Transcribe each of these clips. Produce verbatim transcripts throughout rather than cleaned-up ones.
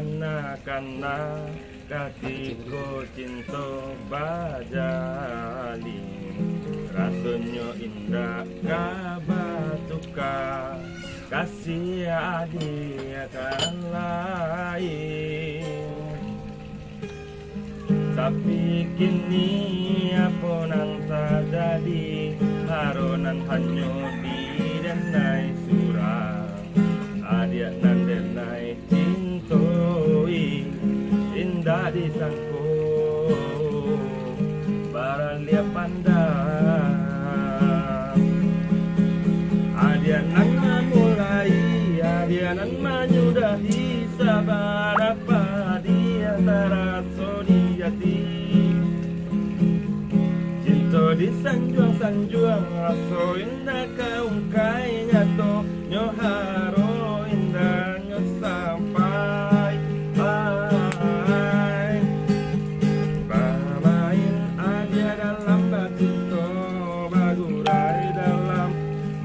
Kana-kana katiko cinto bajalin, rasonyo indak ka batuka, kasih adiakan lain. Tapi kini apo nan tajadi, haro nan hanyo di denai surang, adiak nan denai cintoi, indak disangko baraliak pandang. Adiak nan mamulai, adiak nan manyudahi, sabarapa dia taraso di ati. Cinto disanjuang-sanjuang, raso indak ka ungkai, nyato nyo haro indak nyo sampai. Ai, bamain aja dalam bacinto, bagurai dalam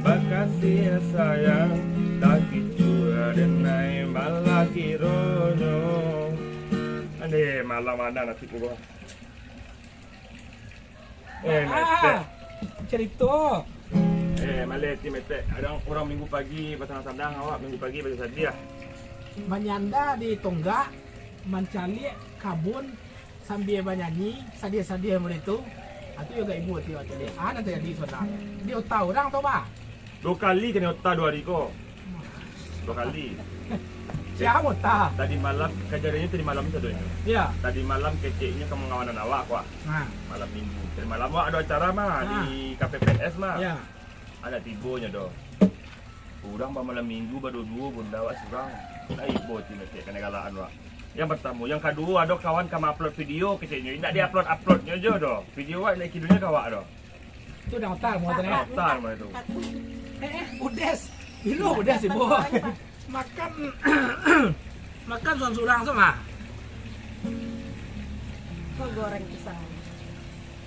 bakasih sayang, takicuah denai malah kironyo. Ande, malam mana nasib urang. Eh, Metek. Ah, carito. Eh, maleh ti Metek. Ada urang minggu pagi basanang-sanang, awak minggu pagi basadiah. Manyanda di tonggak, mancaliak kabun, sambia banyanyi, sadiah-sadiah model tu. Ah, tu juo agak ibo ti awak caliak. Ah, nan tajadi sabananyo. Di ota urang tu, bah. Duo kali kanai ota duo hari ko. Duo kali. Sia ota? Tadi malam, kajaranyo tadi malam sadonyo. Iya. Tadi malam keceknyo ka mangawanan awak ko. Nah. Malam minggu. Tadi malam awak ado acara mah di K P P S mah. Iya. Anak tibonyo doh. Urang bamalam minggu baduo-duo, bunda awak surang. Lah ibo ti Metek kanai galakan awak. Yang partamo, yang kaduo ado kawan ka ma-upload video keceknyo. Indak di-upload-uploadnyo jo doh. Video awak indak kidunyo ka awak doh. Tu dang otak mau tadi. Dang otak mau itu. Eh, eh, Budes. Bilo Budes ibo. Makan, makan surang-surang tu mah. Kok goreng pisang?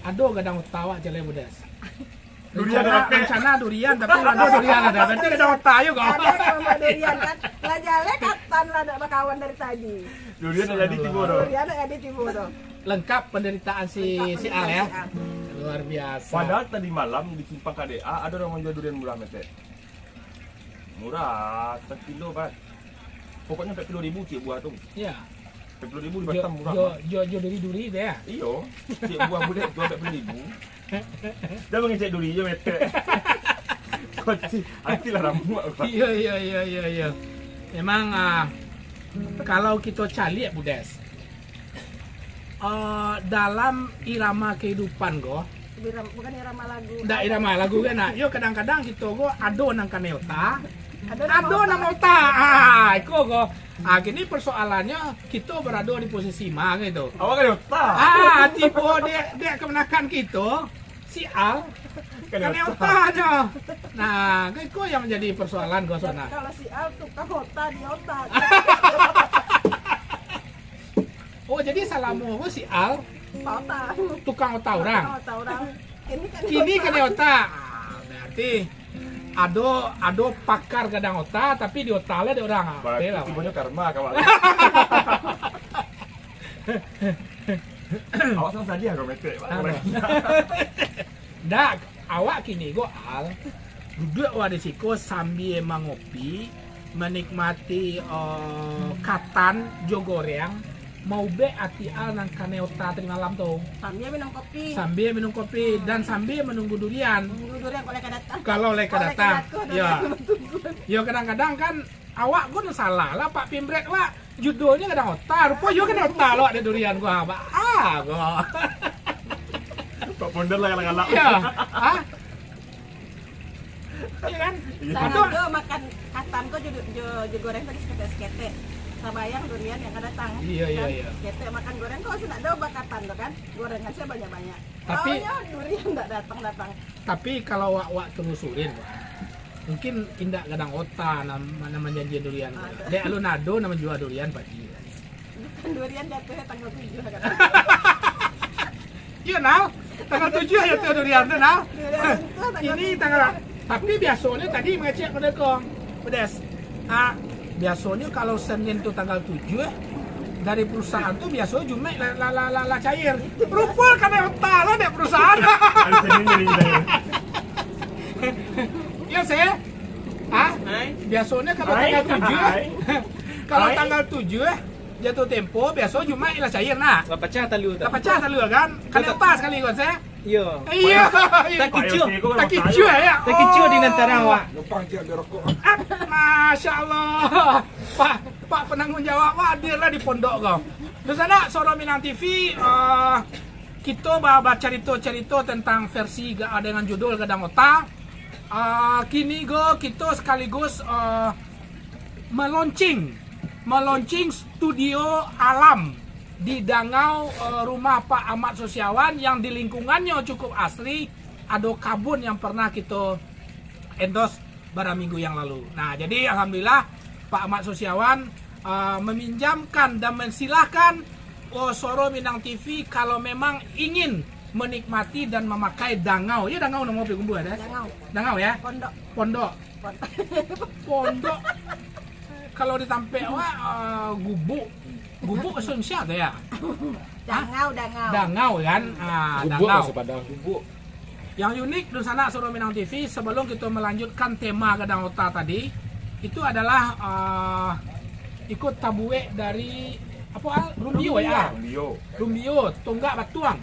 Ado gadang otak awak jaleh Budes. Durian rencana, rencana durian, tapi ado durian ado. Berarti gadang otak ayo kau. Ado tambah durian kan. Lah jaleh katan lah nak bakawan dari tadi. Durian nak jadi tibo doh. Durian nak jadi tibo doh. Lengkap penderitaan si, lengkap si Al, penderitaan ya? Si Al. Luar biasa. Padahal tadi malam di Simpang K D A ada orang menjual durian murah, Metek. Murah, sekilo, Pak. Pokoknya empat puluh ribu cik buah tu. Iya. Empat puluh ribu di Batam murah, jo, Pak. Jo, jo duri-duri tu ya? Iyo, cik buah budak tu empat puluh ribu. Dah mangecek duri je, Metek. Kocik, hati lah ramuak, Pak. Iya, iya, iya, iya, iya. Memang, ah, kalau kita caliak, Budes, eh, dalam irama kehidupan ko, Iram-, bukan irama lagu. Ndak irama lagu kan, nah. Yo, kadang-kadang kito ko ado nang kanai ota, ado nang ota. Ah, iko ko. Ah, kini persoalannyo kito berado di posisi ma gitu. Awak kanai ota. Ah, tibo dek, dek kamanakan kito, si Al kanai ota nyo. Nah, iko yang menjadi persoalan ko sana. Kalau si Al tukang ota di ota. Oh, jadi salamo ko si Al tukang ota urang. Tukang ota urang. Kini kanai ota. Ah, berarti ado, ado pakar gadang ota, tapi di ota lah dek urang. Ah, berarti lah. Timbulnyo karma, kawan. Awak sanang sadiah kalau Metek, Pak. Ndak, awak kini ko, Al, duduak awak di siko sambia mangopi, manikmati, eh, katan jo goreng, maubek ati Al nan kanai ota tadi malam tu. Sambia minum kopi. Sambia minum kopi dan sambia manunggu durian. Nunggu durian kalau lai ka datang. Kalau lai ka datang. Yo, kadang-kadang kan awak ko nan salah lah, Pak Pimbrek, Pak. Judulnyo gadang ota, rupo iyo gadang ota lo, ado durian gua, Pak. Ah, gua. Pak Ponder lah galak-galak. Iya. Hah? Iya kan? Iya. Sarato makan katan ko jo, jo, jo goreng tadi saketek-saketek. Sabayang durian yang ka datang. Iya, iya, iya. Saketek makan goreng ko sudah ado bakatan tu kan. Goreng aja banyak-banyak. Tapi taunyo durian ndak datang-datang. Tapi kalau wak, wak telusurin, Pak, mungkin indak gadang ota nan, nan manjanjian durian. Dek alun ado nan manjua durian pagi. Bukan durian jatuhnya tanggal tujuh, kan? Iya, nah. Tanggal tujuh jatuh durian tu, nah. Durian tu tanggal tujuh. Ini tanggal, tapi biasanya tadi mengecek pada kong, Pedas. Ah, biasanya kalau Senin tu tanggal tujuh, Dari perusahaan tu biaso Jumaik lah, lah, lah, lah, lah cair. Rupo kanai ota lah dek perusahaan. Yo, se. Ah? Hai. Biasonyo kalau Hai. tanggal tujuh, Hai. kalau Hai. tanggal tujuh, eh, jatuah tempo, biaso Jumaik lah cair, nak. Lah pacah talua tu. Lah pacah talua, kan? Kanai ota sakali, kan, se? Iyo. Iyo. Takicuah. Takicuah, yo. Takicuah di nan tarang, wak. Numpang ciek ambil rokok. Ah, Masya Allah. Pak, Pak penanggung jawab, wak, hadirlah di pondok ko. Dunsanak, Suaro Minang T V, eh, kito ba-, bacarito-carito tentang versi ga-, dengan judul Gadang Ota. Ah, kini ko kito sekaligus, eh, melaunching, melaunching studio alam di Dangau, eh, rumah Pak Ahmad Susiawan yang di lingkungannya cukup asri, ado kabun yang pernah kito endorse bara minggu yang lalu. Nah, jadi alhamdulillah Pak Ahmad Susiawan, eh, meminjamkan dan mensilahkan, oh, Suaro Minang T V kalau memang ingin menikmati dan memakai dangau. Ya, dangau namo Payakumbuah, dah? Dangau. Dangau, ya? Pondok. Pondok. Pondok. Pondok. Kalau di tampek awak, eh, gubuk. Gubuk bahasa Indonesia tu, ya? Dangau, dangau. Dangau, kan? Ah, Gubuk dangau. Bahasa Padang. Gubuk. Yang unik, Dunsanak Suaro Minang T V, sebelum kita melanjutkan tema Gadang Ota tadi, itu adalah, eh, iko tabuek dari, apa, ah? Rumbio, ya? Rumbio. Rumbio, tonggak batuang.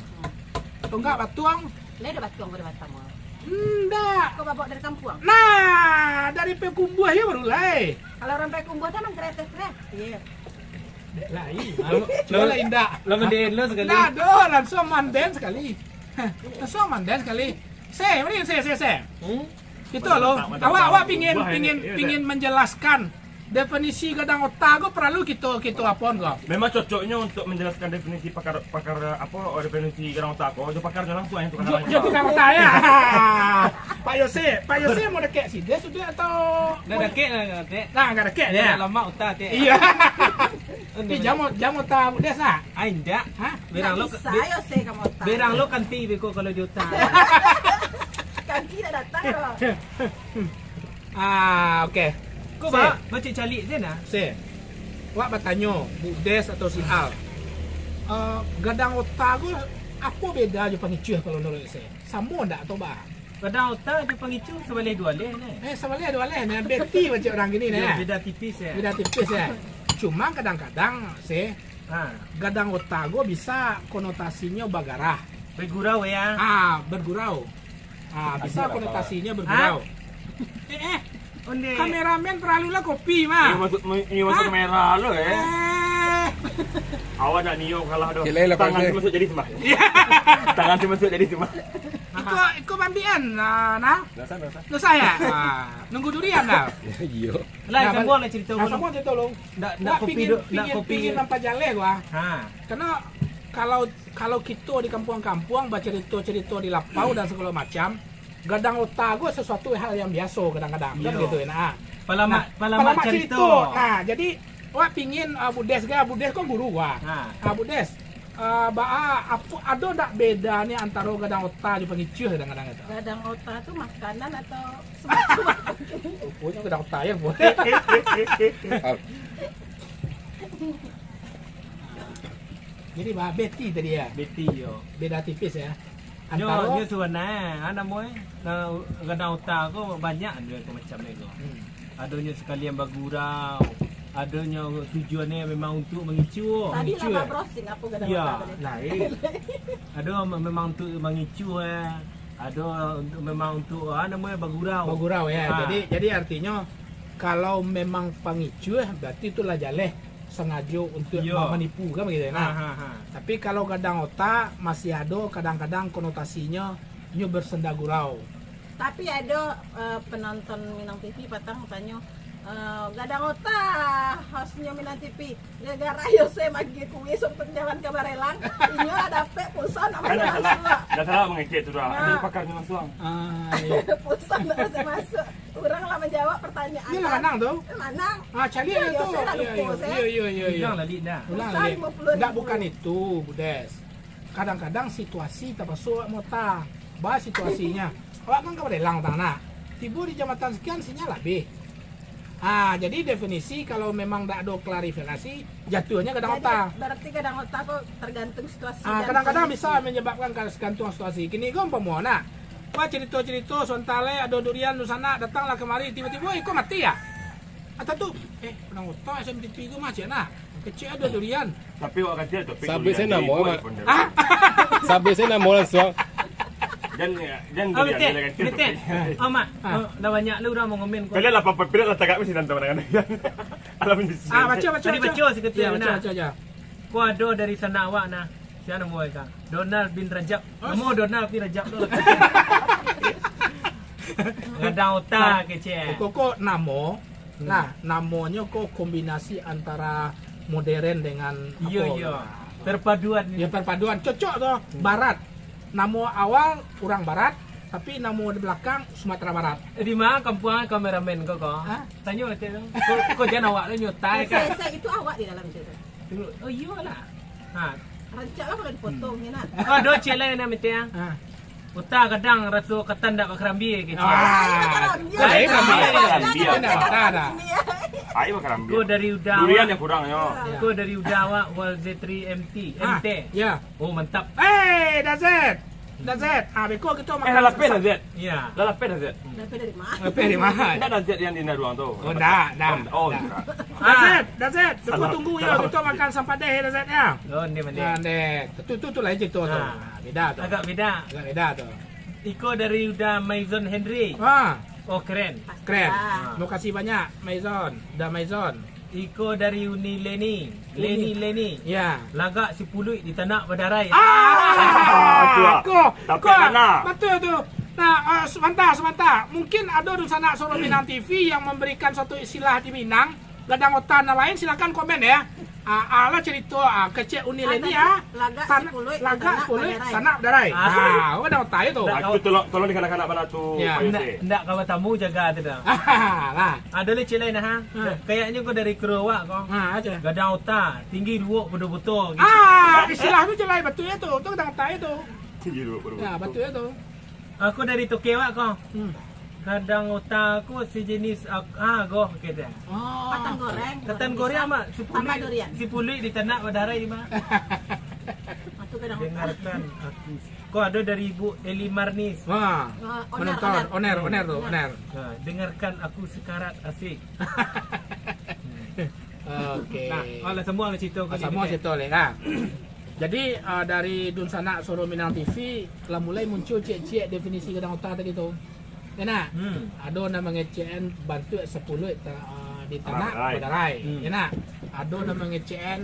Tonggak batuang. Lai ado batuang pado batang, ah? Ndak. Kau bawa dari kampuang? Nah, dari Payakumbuah yo baru lai. Kalau urang Payakumbuah tu memang kreatif, kreatif. Iya. Dek lai. Cubo lah indak. Lah mandi lo sekali. Ndak ado, langsung manden sekali. Hah, langsung manden sekali. Se, mari, se, se, se. Hmm? Itu lo. Awak, awak pingin, pingin, pingin menjelaskan definisi gadang ota ko paralu kito, kito apon ko? Memang cocoknyo untuk menjelaskan definisi pakar, pakar apo, oh, definisi gadang ota ko, jo pakarnyo langsung, yang tukang Jo, gadang jo ota. Tukang ota, ya. Pak Yose, Pak Yose mau dakek si Des sudah atau? Dah dakek lah, dah dakek. Nah, dah dakek, ya. Dah lama ota, tek. Iya. Dah. Pi, jam, jam ota Des, nak? Ah, indak. Hah? Berang lo, bisa, be-, Yose, kamu ota. Berang lo kanti beko kalau di ota. Kanti dah datang, lo. Ah, oke. Ko ba-, bacaliak-caliak se nah. Se. Wak batanyo, Bu Des atau si Al. Eh, gadang ota ko apo beda jo pangicuah kalau menurut se? Samo ndak atau ba? Gadang ota jo pangicuah sabaleh duo aleh, nah. Eh, sabaleh duo aleh, nah. Beti macam urang kini, yo, nah. Beda tipis, ya. Beda tipis, ya. Cuma kadang-kadang, se, Ha. Gadang ota ko bisa konotasinyo bagarah. Bagurau, ya? Ah, bergurau. Ah, bisa konotasinyo bergurau. Ha? Eh, eh. Onde. Kameramen paralu lah kopi, mah. Iyo masuk, iyo masuk kamera lo, eh. Eh. Awak ndak nio kalah doh. Tangan tu masuk jadi sembah. Tangan tu masuk jadi sembah. Iko, iko bambian, nah, nah. Biasa, biasa. Susah, ya? Ah, nunggu durian dah. Iyo. Lah, nah, sambuang lah carito. Ah, sambuang carito lo. Ndak, ndak kopi pingin, do, ndak pingin, kopi. Pingin mampajaleh gua. Ha. Karena kalau, kalau kito di kampuang-kampuang bacarito-carito di lapau dan segala macam, gadang ota ko sesuatu hal yang biaso kadang-kadang, kan gitu, nah. Palamak, nah, palamak carito. Nah, jadi, wak pingin, ah, Bu Des ga, Bu Des kan guru gua. Ha. Ah, Bu Des, ah, baa, apo, ado ndak beda ni antaro gadang ota jo pangicuah kadang-kadang gitu? Gadang ota tu makanan atau Ruponyo gadang ota yo, Bu. Jadi, bah, beti tadi, ya? Beti, yo. Beda tipis, ya? Nyo, antaro nyo sabananyo, ah, namonyo, nah, gadang ota ko banyak ado ko macam ko. Hmm. Adonyo sakalian bagurau, adonyo tujuannyo memang untuak mangicuah. Tadi lah mangicuah. Bak browsing apo gadang ota tadi. Yo, lain. Ado me-, memang untuak mangicuah, eh. Ado untuk, memang untuk, ah, namonyo bagurau. Bagurau, ya. Ha. Jadi, jadi artinyo, kalau memang pangicuah, berarti tu lah jaleh, sangajo untuk, iyo, ma-, manipu, kan begitu, ya, nah? Ha, ha, ha. Tapi kalau gadang ota, masih ado kadang-kadang konotasinyo, nyo bersenda gurau. Tapi ado, eh, penonton Minang T V patang tanyo, eh, gadang ota, hostnyo Minang T V. Gara-gara Yose magiah kuis untuak jalan ka Barelang, inyo lah dapek pulsa ndak masuk-masuk. Kan dah salah, dah salah mangecek tu dah. Nah. Ado pakarnyo langsung. Ah, iyo. Pulsa ndak masuk-masuk. Urang lah manjawab pertanyaan. Iyo lah, manang tu. Eh, manang. Ah, caliak lah tu. Yose lah lupo, iyo, iyo, iyo, iyo. Ulang lah, Lik, dah. Ulang lah, Lik. Pulsa limo puluah ribu. Ndak, bukan itu, Bu Des. Kadang-kadang situasi tapaso awak mota. Ba situasinyo. Awak kan ka Barelang, tang, nak. Tibo di jambatan sekian, sinyal abih. Ah, jadi definisi kalau memang dak ado klarifikasi, jatuhnyo gadang Jadi, otak. Berarti gadang otak ko tergantung situasi Ah, dan kadang-kadang kondisi. Bisa menyebabkan ka-, tergantung situasi. Kini ko umpamo, nah. Wah, cerito-cerito, sontalai ado durian dunsanak, datanglah kemari, tiba-tiba, "Eh, kok mati ya?" Atau tu, "Eh, gadang otak S M T P ko mah, cek nah. Kecek ado durian." Tapi awak kecek topik Sabut durian saya di namo, ibu Mak. Pun dah. Ah? Sabut saya namo langsung. Dan, dan Oh, durian betul. Dia kecek Betul. topik. Oh, Mak. Ah. Oh, dah banyak lu urang mau ngomen ko. Kalian lah, apa-apa, lah tagak mesti nonton dengan Alam menyisi. Ah, baca, baca, Tadi baca. baca seketika Ya, baca, nah. baca, baca. Ko ado dari sanak awak nah. Sia namo ka? Donald bin Rajab. Oh. Namo Donald bin Rajab tu lah. Gadang otak Nah, kecek. Kok, kok namo? Hmm. Nah, namonyo ko kombinasi antara modern dengan Iyo, apa iyo. lah. Perpaduan. Ya, perpaduan. Cocok tu. Hmm. Barat. Namo awal urang Barat, tapi namo di belakang Sumatera Barat. Eh, di mana kampuang kameramen ko, ko? Hah? Tanyo macam tu. Ko, ko jan awak tu nyotai Saya, kan? saya, itu awak di dalam itu. Tunggu. Oh, iyolah. Ha. Rancak lah kalau dipotong, ya nak? Oh, do cek lain nak minta, ya? Ha. Otak gadang raso katan dak bakarambia, kecek. Ah. Iya, Kok dari bakarambia. Uda? Iya, bakarambia. Kok dari Uda Durian awak? yang kurang, yo. Iya. Kok dari Uda awak, Wal Z three M T, Ah, M T. ya. Oh, mantap. Eh, Dazet. Dazet. Ah, beko kita Eh, makan dah lapeh, Dazet? Iya. Dah lapeh, Dazet? Lapeh dari mana? Lapeh dari mana? Ndak Dazet yang di Naruang tu. Oh, ndak, ndak, Oh, ndak. ndak. Dazet, Dazet. Beko Salah. tunggu ya, Salah. kita makan sampadeh ya, Dazet, ya. Oh, ni, ni. Nah, ni. Tu, tu, tu lain cerita tu. Ah. Ah, beda tu. Agak beda. Agak beda tu. Iko dari Uda Maizon Henry. Ah. Oh, keren. Keren. Ah. Terima kasih banyak, Maizon. Uda Maizon. Iko dari Uni Leni. Leni, Uni. Leni. Ya. Lagak sipuluik di tanak badarai. Ah, Ah, tu lah. ko, Tapi ko, nak. betul tu. Nah, ah, sabanta, sabanta. Mungkin ado dunsanak Soro Minang T V yang memberikan suatu istilah di Minang, gadang otak nan lain, silakan komen ya. Ah, alah cerita, ah, kecek Uni Ah, Leni tadi ya. lagak Tan-, sipuluik, lagak tanak sipuluik, badarai. tanak badarai. Ah. Ah, gadang otak itu. Ndak Aku tolong, tolong di kanak-kanak mana tu, Ya. Pak Ndak, Yose? ndak kawa tamu jaga tu dah. Alah. Ada lagi cik lain, ha? Ha. Kayaknya kau dari kru awak kau. Ha, aja. Gadang otak, tinggi duo pado boto gitu. Ah, istilah tu cik lain, betul ya tu. Tu gadang otak itu. Tinggi duo pado boto. Ya, betul ya tu. Aku dari toke awak kau. Hmm. Gadang otak aku sejenis ak-, ah, goh, kata. Oh. Katan goreng. Katan goreng, Mak. Tambah Sipuluik, durian. sipuluik di tanak badarai, Mak. Itu gadang otak. Dengarkan aku. Kau ada dari Ibu Eli Marnis. Wah, Ah, oner, menonton. oner. Oner, oner tu, Hmm. oner. Ha, dengarkan aku sekarat asik. Oke. Nah, alah, sambung lah cerita kau Ah, ni, sambung Nek. cerita leh, nah. Jadi, ah, dari Dunsanak Soro Minang T V, lah mulai muncul ciek-ciek definisi gadang otak tadi tu. Ya, nak? Hmm. Ado nan mangecekan bantuak sipuluik ta-, ah, di Tanak tanak badarai. badarai. Hmm. Ya, nak? Ado nan mangecekan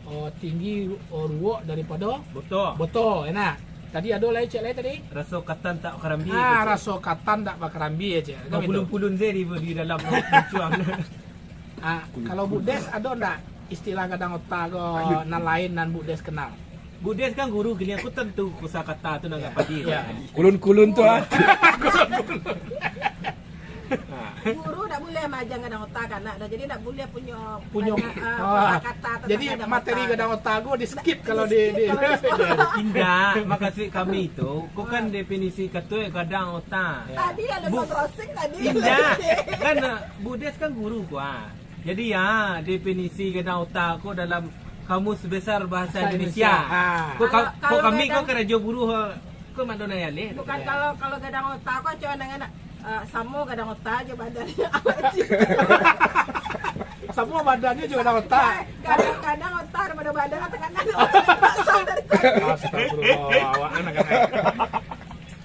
oh, tinggi, oh, ruok daripado Boto. boto, ya nak? Tadi ado lai cek lai tadi? Raso katan tak bakarambia, Ah, cek. raso katan tak bakarambia, cek. Kan Bapulun-pulun se di, di dalam muncuang. Ah, kalau Buk Des ado ndak istilah gadang otak ko nan lain nan Buk Des kenal? Buk Des kan guru kini, aku tantu kosa kata tu nan Ya. agak padi. Ya. Kulun-kulun tu, ah. Guru dak buleh maajang gadang otak ka anak dah. Jadi dak buleh punyo Punyo. banyak, ah, Ah. kosakata tentang Jadi gadang materi otak. gadang otak ko di-skip kalau di, di, Kalau di sekolah. Indak, maksud kami tu, ko kan definisi kato gadang otak. Ya. Tadi yang Bu- lebih browsing tadi. Indak. Kan, ah, Buk Des kan guru ko, ah. Jadi, ya, definisi gadang otak ko dalam Kamus Besar Bahasa Bahasa Indonesia. Indonesia. Ah. Ko ka-, Kalau, ko kalau kami ko gadang karajo buruh, ah. Ko Mak Dona Yaleh. Bukan, kalau, kalau gadang otak ko cuma dengan, eh, samo gadang otak aja badannya awak cik. Samo badannya juga gadang otak. Gadang-gadang otak daripada badan, atau kadang basah dari tadi. Astagfirullah, awak anak-anak.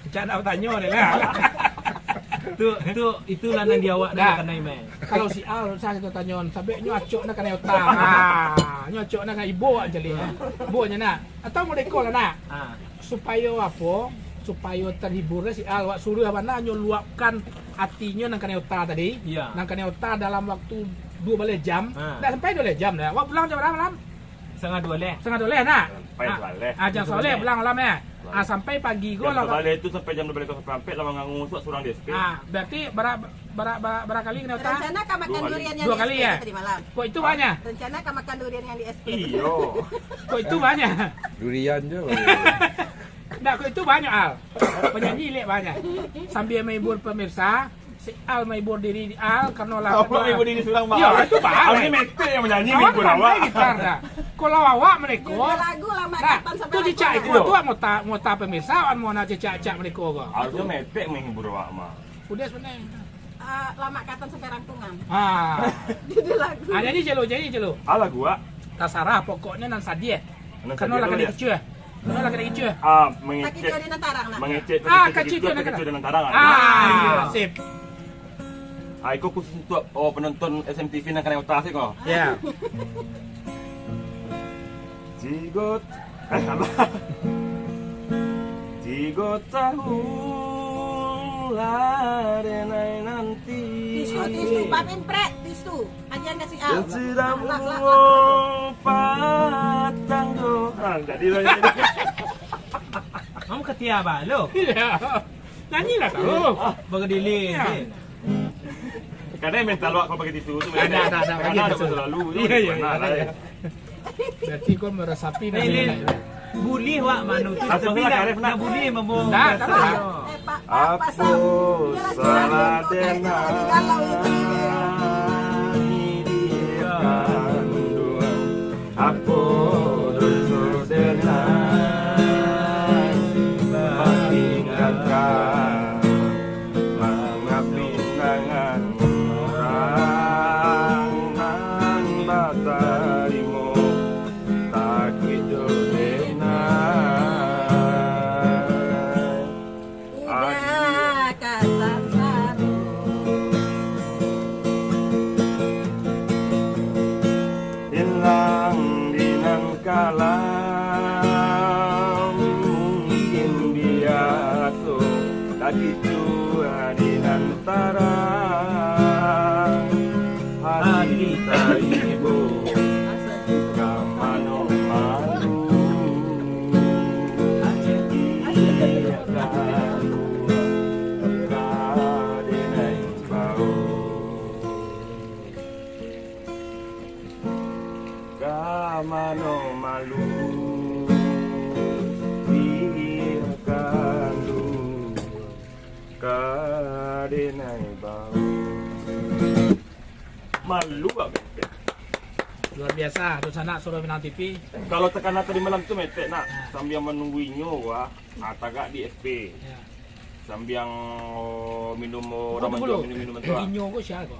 Cak nak batanyo deh lah. Tu, tu, itulah nan di awak nak Dah. kanai, Mai. Kalau si Al, usah kita tanyo, sabab nyo acok nak kanai otak. Ah, nyo acok nak kanai ibo aja lih. Ibo nyo nak. Atau model ko lah nak. Ah. Supayo apo? Supayo terhibur si Al, awak suruh bana nyo luapkan atinyo nan kanai otak tadi. Iya. Nan kanai otak dalam waktu dua baleh jam. Ah. Ndak sampai dua baleh jam dah. Awak pulang jam bara malam? Setengah dua leh. Setengah dua leh, nak? Sampai Ah, dua leh. ah, jam Dua dua leh leh. pulang malam, ya? Dua Ah, leh. sampai pagi Jam go lah, Kak. sabaleh tu sampai jam dua baleh sampai ampek lah mangangu suak surang di S P. Ah, berarti bara-, bara-, bara-, bara kali kena utang? Rencana ka makan Dua kali. durian yang Dua di kali, S P ya? tadi malam. Kok itu banyak? Rencana ka makan durian yang di S P. Iyo. Kok itu banyak? Durian je. Ndak, kok itu banyak, Al. Penyanyi lek banyak. Sambil menghibur pemirsa, Si Al mahibur diri di Al, karano lah Awak mahibur diri surang, Bang. Yo, itu, Bang. Harusnyo Metek yang manyanyi, mahibur awak. Awak pandai gitar, dah. Kalau awak mereka, Lagu lah, Mak, nah, kapan sampai tu lagu cicak lah. Iko tu, mota, mota pemirsa, awan mau nak cicak-cicak mereka ko. Harusnyo Metek menghibur awak, mah. Udah sebenarnya. Ah, Lamak Katan sampai rangkungan. Ah. Judul lagu. Ah, jadi celo, jadi celo. Ah, lagu, ah. Tasarah, pokoknya nan sadiah. Nan sadiah tu, ya. Karena lah kena kicua. Karena lah kena kicua. Ah, mangecek. Kaki kiri nan tarang, nak. Mangecek, ah, kaki kiri nan tarang, ah. Ah, sip. Ah, iko khusus untuak, oh, penonton S M T V nan kanai utak sih, ko. Ya. Cigot. Eh, salah. Cigot tahu lah denai nanti. Tisu, tisu, papin prek, tisu. Agian kasih ah. Dan sudah mungong patang jo. Ah, jadi lah ini. Kamu ketia balo. Iya. Nyanyi lah tahu. Bang Dili. Iya. Kadang mental awak kalau pakai tisu tu, ada, ada, ada, ada masa lalu tu. Iya, iya, ada, ya. Berarti kau meresapi. Bulih wak manu tu, tapi nak bulih mambawa. Dah, dah. Apo salah denai di kanduang? Apo doso denai maninggakan, mangapinangan urang nan batarimo, takuik jo denai. Indak ka sansaro. Ilang di nan kalam, mungkin biaso, tapi tuah di nan tarang. Hati taibo, ka mano malu, iya ka luak, ka denai bao. Ka mano malu, iya ka luak, ka denai bao. Malu, Bang. Luar biasa, Dunsanak Suara Minang T V. Kalau takana tadi malam tu, Metek, nak, sambil menunggu inyo, wah, ah, tagak di F P. Ya. Sambil, oh, minum, oh, ramen tu, minum-minum tu, ah. Inyo ko sia ko?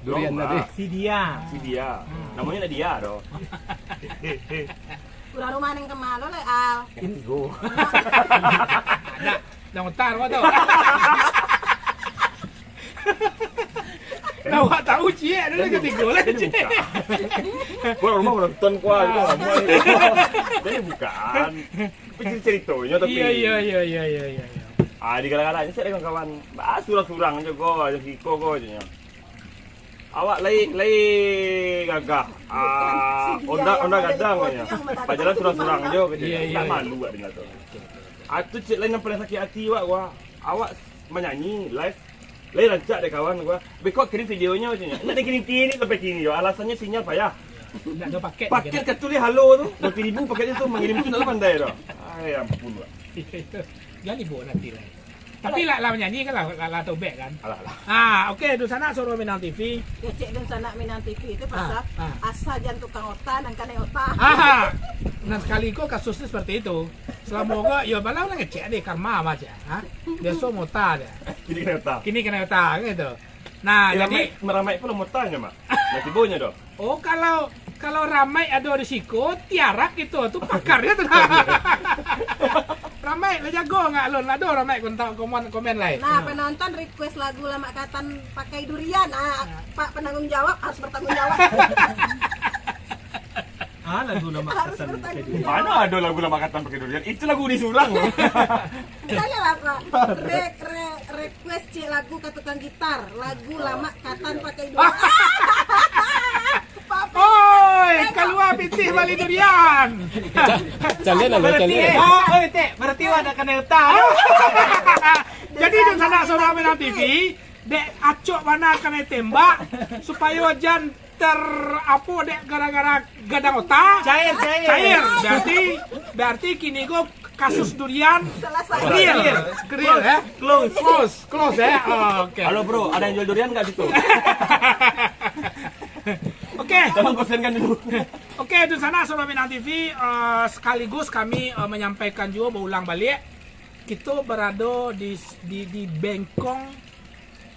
Durian tadi. Si Dia. Si Dia. Hmm. Namonyo nak Dia, doh. Urang rumah nan kama lo, le, Al? Yang tigo. Dah, dah mutar, wah, tu. Awak tahu, ciek, ada lagi tigo lah, ciek. Kau rumah menonton, kau, itu lama ni. Jadi bukan. Tapi cerita-ceritanya, tapi. Iya, iya, iya. Ah, di galak-galak ni, saya dengan kawan. Ah, surang-surang je, kau, je siko, kau, je nya. Awak lai, lai gagah. Ah, onda, onda gadang, kau, je. Pajalan surang-surang je, kau, je. Iya, iya. Tak malu, kau, dengan tu. Ah, tu cek lain yang paling sakit hati, wak, wah. Awak manyanyi, live, lai rancak dek kawan gua. Beko kirim videonyo, caknyo. Ndak dikirim kini sampai kini, yo. Alasannyo sinyal payah. Ndak ado paket. Paket ka tulih halo tu, berapa ribu paketnyo tu, mangirim tu ndak pandai doh. Ai, ampun, wak. Jadi buat nanti lah. Tapi lah, lah manyanyi kan lah, lah, lah tobek kan. Alah, alah. Ah, oke, Dunsanak Suara Minang T V. Kecek Dunsanak Minang T V itu pasal asa jan tukang ota, nan kanai ota. Ah, nah, sekali ko kasusnya seperti itu. Selama ko, yo, balau lah ngecek deh, karma aja, ha? Biaso mota deh. Kini kanai ota. Kini kanai ota, gitu. Nah, jadi ramai, ramai pun motanyo, Mak. Nah, tibonyo doh. Oh, kalau, kalau ramai ado di siko, tiarak gitu, tu pakarnya tu. Ramai lah jago ngak alun, ado ramai kontak komen, komen lai. Nah, penonton request lagu Lamak Katan pakai durian. Ah, Pak penanggung jawab harus bertanggung jawab. Ah, lagu Lamak Katan pakai durian. Mana ada lagu Lamak Katan pakai durian? Itu lagu di surang. Janganlah, Pak. Re-, re-, request cek lagu ka tukang gitar, lagu Lamak Katan pakai durian. Oi, kalua pitih bali durian. Calian lah, calian. Oh, oi, Tek, berarti wak nak kanai ota. Jadi, Dunsanak Suara Minang T V, dek acok bana kanai tembak, supayo jan ter-, apo, dek gara-gara gadang ota. Cair, cair. Cair. Berarti, berarti kini ko Kasus durian. Selesai. Clear. Clear, eh? Close. Close, close, eh? Oh, oke. Halo, bro, ada yang jual durian nggak situ? Oke. Tolong pesankan dulu. Oke, dunsanak Suara Minang T V, eh, sekaligus kami, eh, menyampaikan juga, berulang balik, kita berada di, di, di bengkong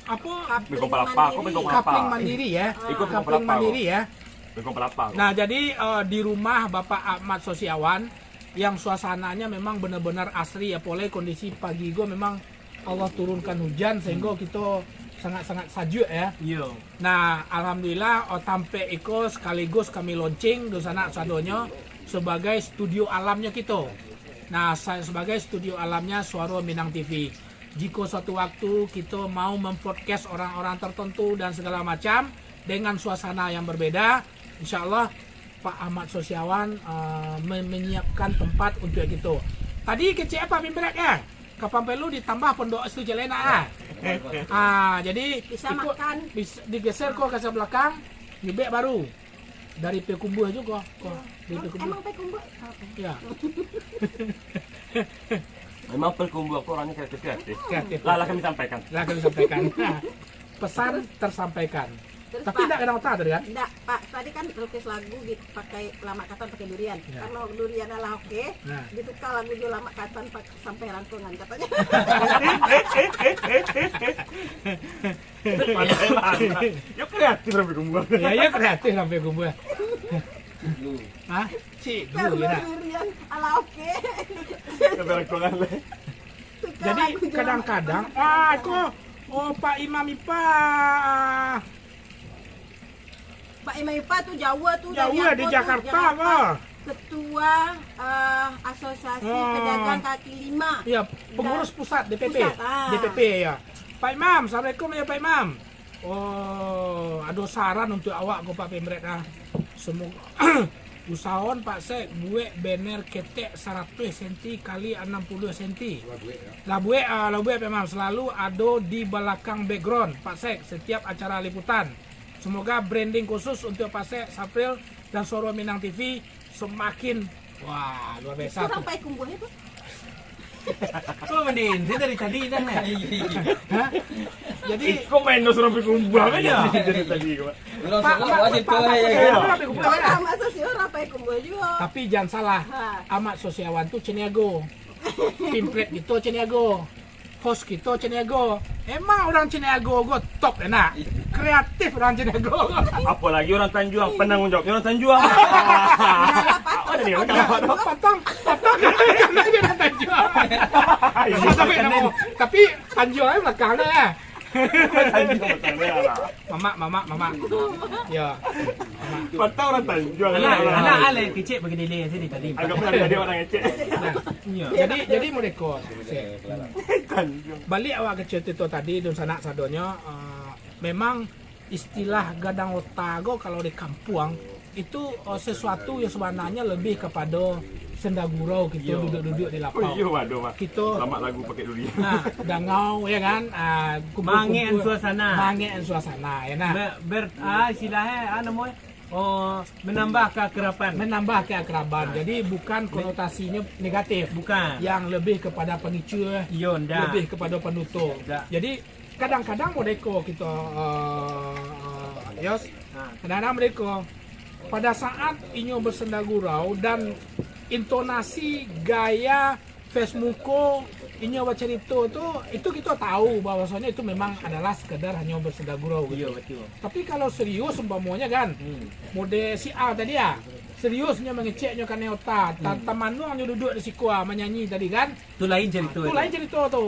apa? Bengkong Palapa, kok Bengkong Palapa? Kapling Mandiri, ya. Ikut Bengkong Palapa. Kapling Mandiri, ya. Bengkong Palapa. Nah, jadi, eh, di rumah Bapak Ahmad Sosiawan, yang suasananya memang benar-benar asri, apalagi kondisi pagi ko memang Allah turunkan hujan sehingga kita sangat-sangat sajuk, ya. Iyo. Nah, alhamdulillah, oh, tampek iko sekaligus kami launching dunsanak sadonyo sebagai studio alamnya kita. Nah, sa-, sebagai studio alamnya Suara Minang T V. Jika suatu waktu kita mau mempodcast orang-orang tertentu dan segala macam dengan suasana yang berbeda, insya Allah Pak Ahmad Sosiawan, eh, me-, menyiapkan tempat untuk itu. Tadi kecek apa, Bimbrek, ya? Kapan perlu ditambah pondok situ je lah, ah. Ah, jadi bisa ikut makan. Bis-, digeser ko ka belakang, nyubek baru. Dari Payakumbuah juga, ko. Dari Payakumbuah. Emang Payakumbuah? Oh, oke. Ya. Memang Payakumbuah ko orangnya kreatif-kreatif. Kreatif. Lah, lah kami sampaikan. Lah kami sampaikan. Pesan tersampaikan. Terus, tapi Pak, ndak gadang ota tadi kan? Ndak, Pak. Tadi kan lukis lagu dipakai lamak katan pakai durian. Ya. Kalau durian lah oke, nah, ditukar lagu jo lamak katan pak-, sampai rangkongan katanya. Pandai lah. Yo kreatif sampai kumbuah. Ya, ya kreatif sampai kumbuah. Hah? Cik, dulu. Kalau ya, nak? Durian, alah oke. Sampai rangkongan lah. Tukar. Jadi, lagu jo lamak katan kadang-kadang, sampai rangkongan. Ah, ko, oh, Pak Imam Ipa. Pak Imam Ipa tu jauah tu dari Jakarta, Jakarta, apa? Ketua, eh, Asosiasi, oh, Pedagang Kaki Lima. Ya, pengurus pusat, D P P. Pusat, ah. D P P, ya. Pak Imam, assalamualaikum ya, Pak Imam. Oh, ado saran untuk awak ko, Pak Pemret, ah. Semoga usahawan Pak Sek buek banner ketek saratuih senti kali anam puluah senti. Lah buek, ya? Lah buek, ah, lah buek, Pak Imam. Selalu ado di balakang background, Pak Sek, setiap acara liputan. Semoga branding khusus untuk Pak Sek, Sapril, dan Suara Minang T V semakin, wah, luar biasa tu. Kurang Payakumbuah itu. Kok mending, saya dari tadi dah, nah. Hah? Jadi, eh, kok main dos orang Payakumbuah aja dari tadi, Pak? Pak, Pak, Pak, Pak, Payakumbuah, Payakumbuah. Orang masuk si orang Payakumbuah juga. Tapi jangan salah, ha. Ahmad Sosiawan tu Caniago. Pimpret gitu Caniago. Host kito Caniago. Emang orang Caniago ko top, enak. Kreatif orang Caniago. Apalagi orang Tanjuang, penanggung jawabnya orang Tanjuang. Apa tadi? Patang, patang, patang dia orang Tanjuang. Patang dia orang Tanjuang. Tapi Tanjuang aja belakang dia. Tanjuang belakang dia lah. Mamak, mamak, mamak. Ya. Patang orang Tanjuang. Anak, anak alai kecek bagi dele sini tadi. Agak pernah tadi orang kecek. Nah, jadi, jadi modeko. Tanjuang. Baliak awak ka carito tadi, dunsanak sadonyo, eh, memang istilah gadang ota ko kalau di kampuang itu, eh, sesuatu yang sebenarnya lebih kepada senda gurau kito duduak-duduak di lapau. Oh, iyo, aduh, Pak. Kito lamak lagu pakai durian. Nah, dangau, ya kan? Ah, kumpul-kumpul. Maangekan suasana. Maangekan suasana, ya nah. Ber-, ber-, ah, istilahnyo, ah, namonyo, oh, menambah keakraban. Menambah keakraban. Nah. Jadi, bukan konotasinyo negatif. Bukan. Yang lebih kepada pangicuah, iyo, ndak. Lebih kepada panutup. Ndak. Jadi, kadang-kadang modeko kito, eh, eh, Yos. Ha. Kadang-kadang modeko. Pada saat inyo bersenda gurau dan intonasi gaya face muko inyo bacarito tu, itu kito tahu bahwasanya itu memang adalah sekedar hanyo bersenda gurau gitu. Iyo, betul. Tapi kalau serius umpamonyo kan, hmm, model si A tadi ya, serius nyo mangecek nyo kanai ota, ta-, hmm, tamanuang nyo duduak di siko, ah, manyanyi tadi kan. Tu lain carito tu. Ah, tu lain carito tu.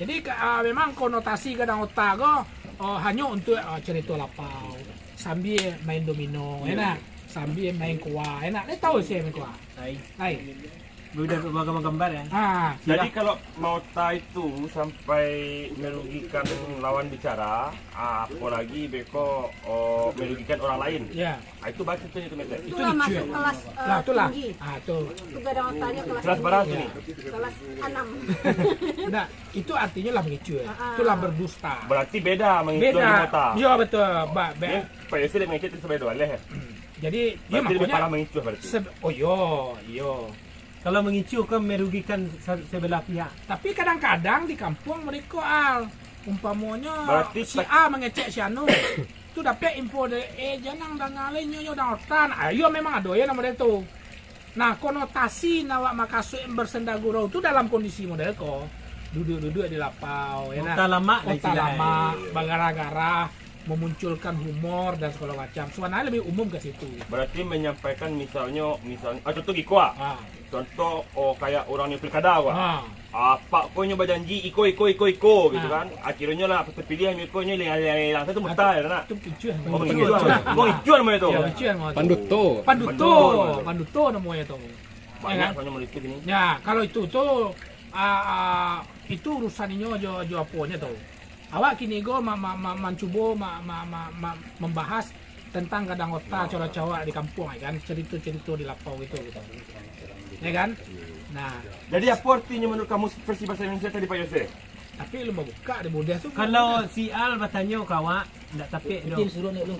Jadi, ka-, ah, memang konotasi gadang ota ko, oh, hanyo untuak, ah, carito lapau, sambia main domino, ya, enak, sambia main koa, enak. Lai tahu sia main koa? Lai. Lai. Udah gambar-gambar ya? Ah. Jadi, kalau maota itu sampai merugikan lawan bicara, ah, apalagi beko, oh, merugikan orang lain. Ya. Ah, itu baca tu, itu mete. Itulah masuk kelas, eh, tinggi. Lah, itulah. Ah, tu. Itu gadang otanyo kelas tinggi. Kelas bara tu ni? Kelas anam. Nah, itu artinyo lah mangicuah. Ah, ah. Itulah berdusta. Berarti beda mangicuah dengan ota. Beda. Yo, betul. Ba-, be- Ni, Pak Yosef dia mangicuah tu sampai dua leh. Jadi, berarti lebih parah mangicuah berarti. Seb-, oh, yo, yo. Kalau mangicu kan merugikan sa-, sebelah pihak. Tapi kadang-kadang di kampuang mereka, Al, umpamonyo Berarti si pe- A mangecek si Anu, tu dapek info dari, "Eh, janang danga lai nyo, nyo dang otan." Ah, iyo, memang ado yo namo dia tu. Nah, konotasi nan awak makasuik bersenda gurau tu dalam kondisi model ko, duduak-duduak di lapau, ya nak? Otak lamak lah Otak istilah. lamak, bagara-gara, memunculkan humor dan segala macam. Sabananyo lebih umum ka situ. Berarti menyampaikan misalnyo, misalnyo, ah, contoh giko ah. Ah. Contoh, oh, kayak urang ni pilkada ko ah. Ah. Apak ko nyo bajanji iko, iko, iko, iko gitu Ah. kan. Akhirnyo lah pas tapiliah nyo iko nyo hilang, hilang, hilang. Itu mudah ya nak? Itu picuah. Oh, Picuah. picuah. Oh, picuah namanya tu. Ya, picuah namanya tu. Panduto. Panduto. Panduto. Panduto namanya tu. Banyak Ya kan? soalnya malitik ini. Ya, kalau itu tu, ah, ah, itu urusan inyo jo, jo aponyo tu. Awak kini ko ma-, ma-, ma-, mancubo ma-, ma-, ma-, ma-, mambahas tentang gadang ota cawak-cawak di kampuang, ya kan, cerito-cerito di lapau gitu, gitu. Ya kan? Nah, Jadi apa artinya menurut kamu versi bahasa Indonesia tadi, Pak Yose? Tapi lu babuka di bodas tu. Kalau si Al batanyo ka awak, ndak tapek doh. Suruh naik lu.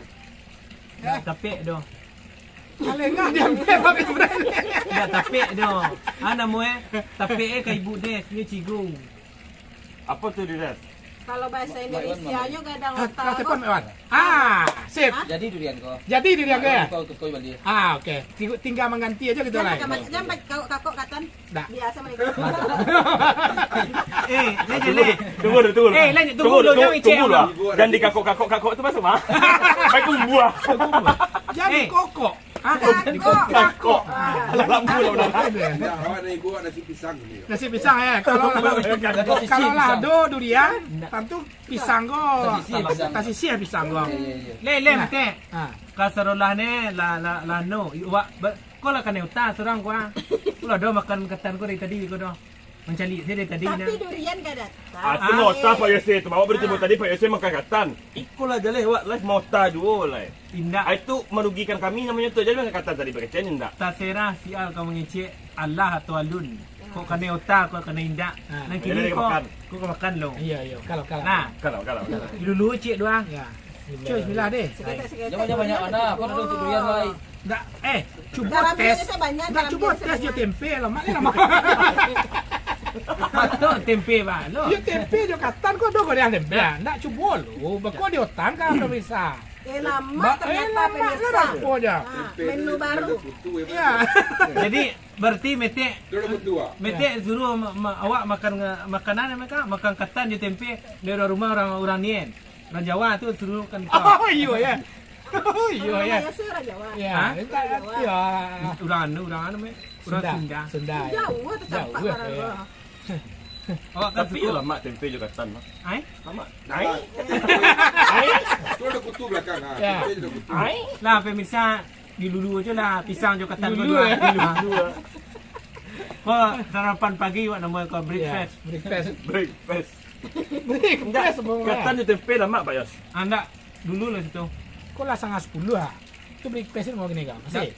Ndak tapek doh. Kalengah diambil habis berani. Ndak tapek doh. Ah, namo eh, tapek eh ka ibu Des, nyo cigo. Apa tu, Des? Kalau bahasa Indonesia-nyo gadang Ah, otak ah, apa? telepon, Wan. Ah, sip. Hah? Jadi durian ko. Jadi durian ko, ya? Kau, kau balik. Ah, oke. Ting-, tinggal mengganti aja gitu Jangan lah. pakai, jangan pakai kakok-kakok katan. Dah. Biasa mereka. Eh, le, le. Tunggu dulu, tunggu dulu. Eh, lanjut, tunggu Tunggu dulu, dulu, jangan tunggu, icek tunggu dulu. dulu. Dan di kakok-kakok, kakok tu masuk, Mak. Baik umbuah. Jadi Eh. kokok. Ah, Kakok. Kakok. Alah, lampu lah udah. Nah, awak nak ibu awak nasi pisang ni. Nasi pisang, ya. Kalau lah, Ada sisi kalau lah pisang. ado durian, Ndak. tantu pisang ko. Tasisih pisang. Tasisih pisang ko. Iya, iya, iya. Le, le, Nah. mete. Ah. Kasarolah ne, la, la, la, no. Wak, ba-, ko lah kanai utang surang ko, ah. Ko lah ado makan katan ko dari tadi ko doh. Mancaliak sajo dari tadi Tapi nah. durian ka datang. Ah, tu Ah. mota Pak Yose tu. Bawa berita Ah. tadi Pak Yose makan katan. Iko lah jaleh awak live mota juo lah. Indak. Ah, itu merugikan kami namanya tu. Jadi makan katan tadi pakai cen indak. Taserah si Al ka mangecek alah atau alun. Kok kanai ota, kok kanai indak. Ah. Nan Jadi kini dia ko, makan. ko ka makan lo. Iya, iya. Kalau, kalau. Nah. Kalau, kalau, kalau. Dulu cek doang. Ya. Bismillah. Cuy, bismillah deh. Sikit, sikit. Jangan, jangan banyak mana. Kau nak tuntut durian lai. Ndak, eh, cubo Garam tes. biasa banyak, Ndak, garam cubo biasa tes jo banyak. tempe lah, Mak, ni lah, Mak. Patut tempe, Bang, lo. Yo, tempe jo katan ko ado goreang tempe. Nah. Ndak, cubo lu, beko di otak kan, pemirsa. Eh, lama Ba-, eh, ternyata, lama pemirsa. lah, apo aja. Ah, Tempe menu tu baru. ada kutu, ya, Ya. Bang? Jadi, berarti metek, Dia ada kutu, ah. metek Ya. suruh ma-, ma-, awak makan nga-, makanan, makan, makan katan jo tempe, dari rumah orang, orang nian. Urang Jawa tu suruh kan Oh, iyo, ya. Oh, iyo, Urang ya. Malaysia, urang Jawa. Ya, Hah? entah, Jawa. ya. Urang anu, urang anu, meh. Urang Sunda. Sunda. Sunda, ya. Jauh, tercampak Jauh, barang ya. gua. Awak kan Tapi suka yo lamak tempe jo katan, Mak. Ai? Lamak. Ai. Ai. Tu ada kutu belakang, ha. Ya. Tempe ada kutu. Ai. Lah, pemirsa, dilulu aja lah, pisang jo katan Dulu, dulu, ya. ah. Dulu, ah. Ko sarapan pagi, wak, namo ko Ya, breakfast. breakfast. Breakfast. Breakfast, Enggak, bro. katan jo tempe lamak, Pak Yos. Ah, ndak. Dulu lah situ. Kok lah sangah sapuluah, ah? Tu breakfast ni mau kini kah? Masih? Ndak.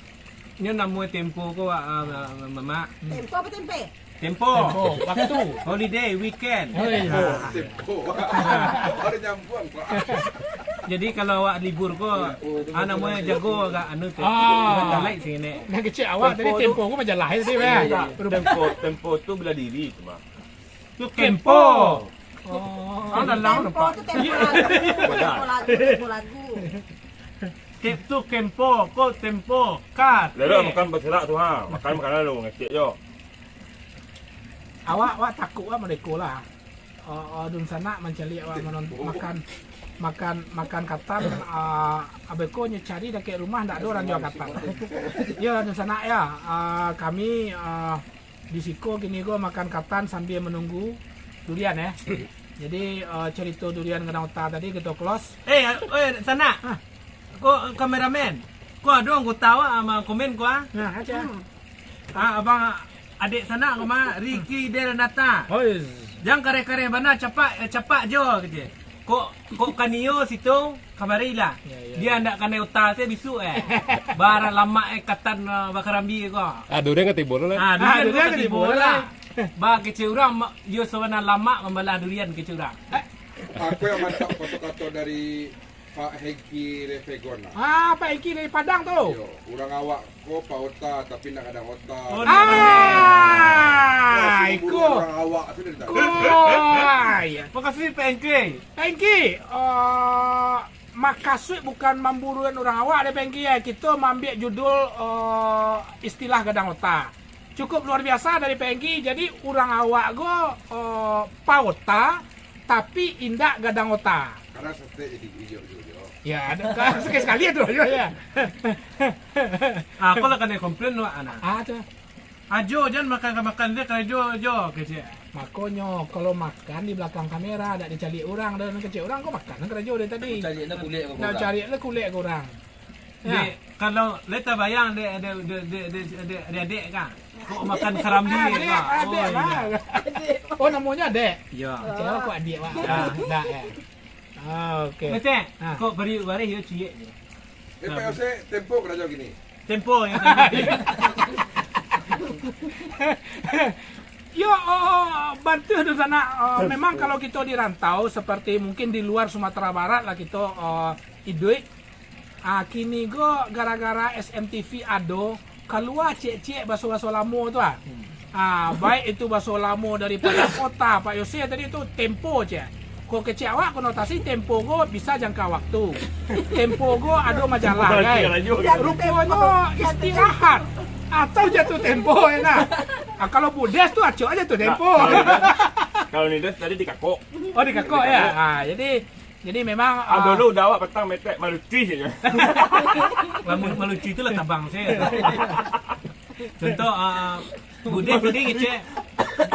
Nyo namo tempo ko, ah, ah, Mamak. Hmm. Tempo apa tempe? Tempo. Tempo, waktu. Holiday, weekend. Oh, iya. Ah. Tempo. Baru nyambung, Pak. Jadi, kalau awak libur ko, Tempo tu ah, namo betul-betul jago agak anu tu. Ah. Agak talai sini. Nak kecek awak tadi, Tempo tu tempo ko majalah tadi, Iya, Bang. iya, iya. Tempo, tempo tu bela diri tu, Bang. Tu kempo. Oh. Ah, dalam Tempo nampak. tu tempo lagu, tempo lagu, tempo lagu. Ke-, tu kempo, ko tempo, ka, Lerok ke. makan baserak tu, ha. Makan makanan lu, ngecek jo. Awak, awak takuk lah mereka lah. Oh, oh, dunsanak mancaliak awak manon-, makan, makan, makan katan, ah, abeko nyo cari dakek rumah, ndak ado urang jual katan. Yo, dunsanak ya, ah, kami, ah, Di siko kini ko makan katan sambia manunggu durian, eh. Jadi, eh, carito durian gadang ota tadi kito close. Eh, eh, sanak. Hah? Ko kameramen. Ko ado anggota awak, ah, komen ko, ah. Nah, aja. Hmm. Ah, abang adek sanak ko mah, Ricky Del Nata. Oi. Jan kareh-kareh bana, capak, eh, capak jo, kecek. Kok, kok kanio situ, kamari lah. Ya, ya, Dia ya. ndak kanai uta se bisuak, eh. Bara lamak, eh, katan, eh, bakarambi ko. Ah, durian ka tibo lah. Ah, Ah, durian durian ko ka ka tibo tibo lah. lah. Ba kecek urang, ma-, yo sabana lamak mambalah durian kecek urang. Aku yang mantap foto-foto dari Pak Hengki Revegon lah. Ah, Pak Hengki dari Padang tu. Yo, urang awak ko paota tapi ndak gadang ota. Oh, ah, iko. Urang awak tu dari tadi. Ko, ah, iya. Makasih, Pak Hengki. Pak Hengki, eh, makasuik bukan mamburuan urang awak deh, Pak Hengki, ya. Kito maambiak judul, eh, istilah gadang ota. Cukup luar biasa dari Pak Hengki. Jadi, urang awak ko, eh, paota, tapi indak gadang ota. Karena sate jadi ijo-ijo. Ya, ada, kan, sekali-sekali tu, ya, ya. Ah, aku lah kena komplain tu, Ana. Ah, tu. Ajo, jan makan-makan dia, karajo, jo, kecek. Makonyo, kalau makan di belakang kamera, dak dicaliak urang, dan kecek urang, kau makan, karajo dari tadi. Caliak lah kulek kau. Nak caliak lah kulek kau urang. Ya. Dek, kalau le tabayang, dek, dek, dek, dek, dek, dek, dek, dek, kan? Kok makan karambia, adek, kan? Adek, oh, iya. Bang. Adek. Oh, namanya adek? Iya. Cewek kok adik, Pak? Ya. Dak, ya. Ah, oke. Ngecek, ah, kok bari bareh yo ciek je. Eh, Pak Yose, tempo karajo gini. Tempo, ya, tempo. Yo, oh, bantu tu sanak. Oh, memang kalau kito di rantau, seperti mungkin di luar Sumatera Barat lah kito, oh, iduik. Ah, kini ko gara-gara S M T V ado, kalua ciek-ciek baso-baso lamo tu ah. Hmm. Ah, baik itu baso lamo daripada kota, Pak Yose tadi tu, tempo ciek. Ko kecek awak konotasi tempo ko bisa jangka waktu. Tempo ko ado majalah, tempo gai. Ruponyo istirahat atau jatuh tempo, ya nah. Ah, kalau budes tu acok aja tu tempo. Nah, kalau nides, kalau nides tadi dikakok. Oh, dikakok, ya. Dikakok. Ah, jadi Jadi memang, ah, dulu udah awak petang metek maluci je. Lamun maluci tu lah tabang se. Contoh, ah, Budes tadi ngecek,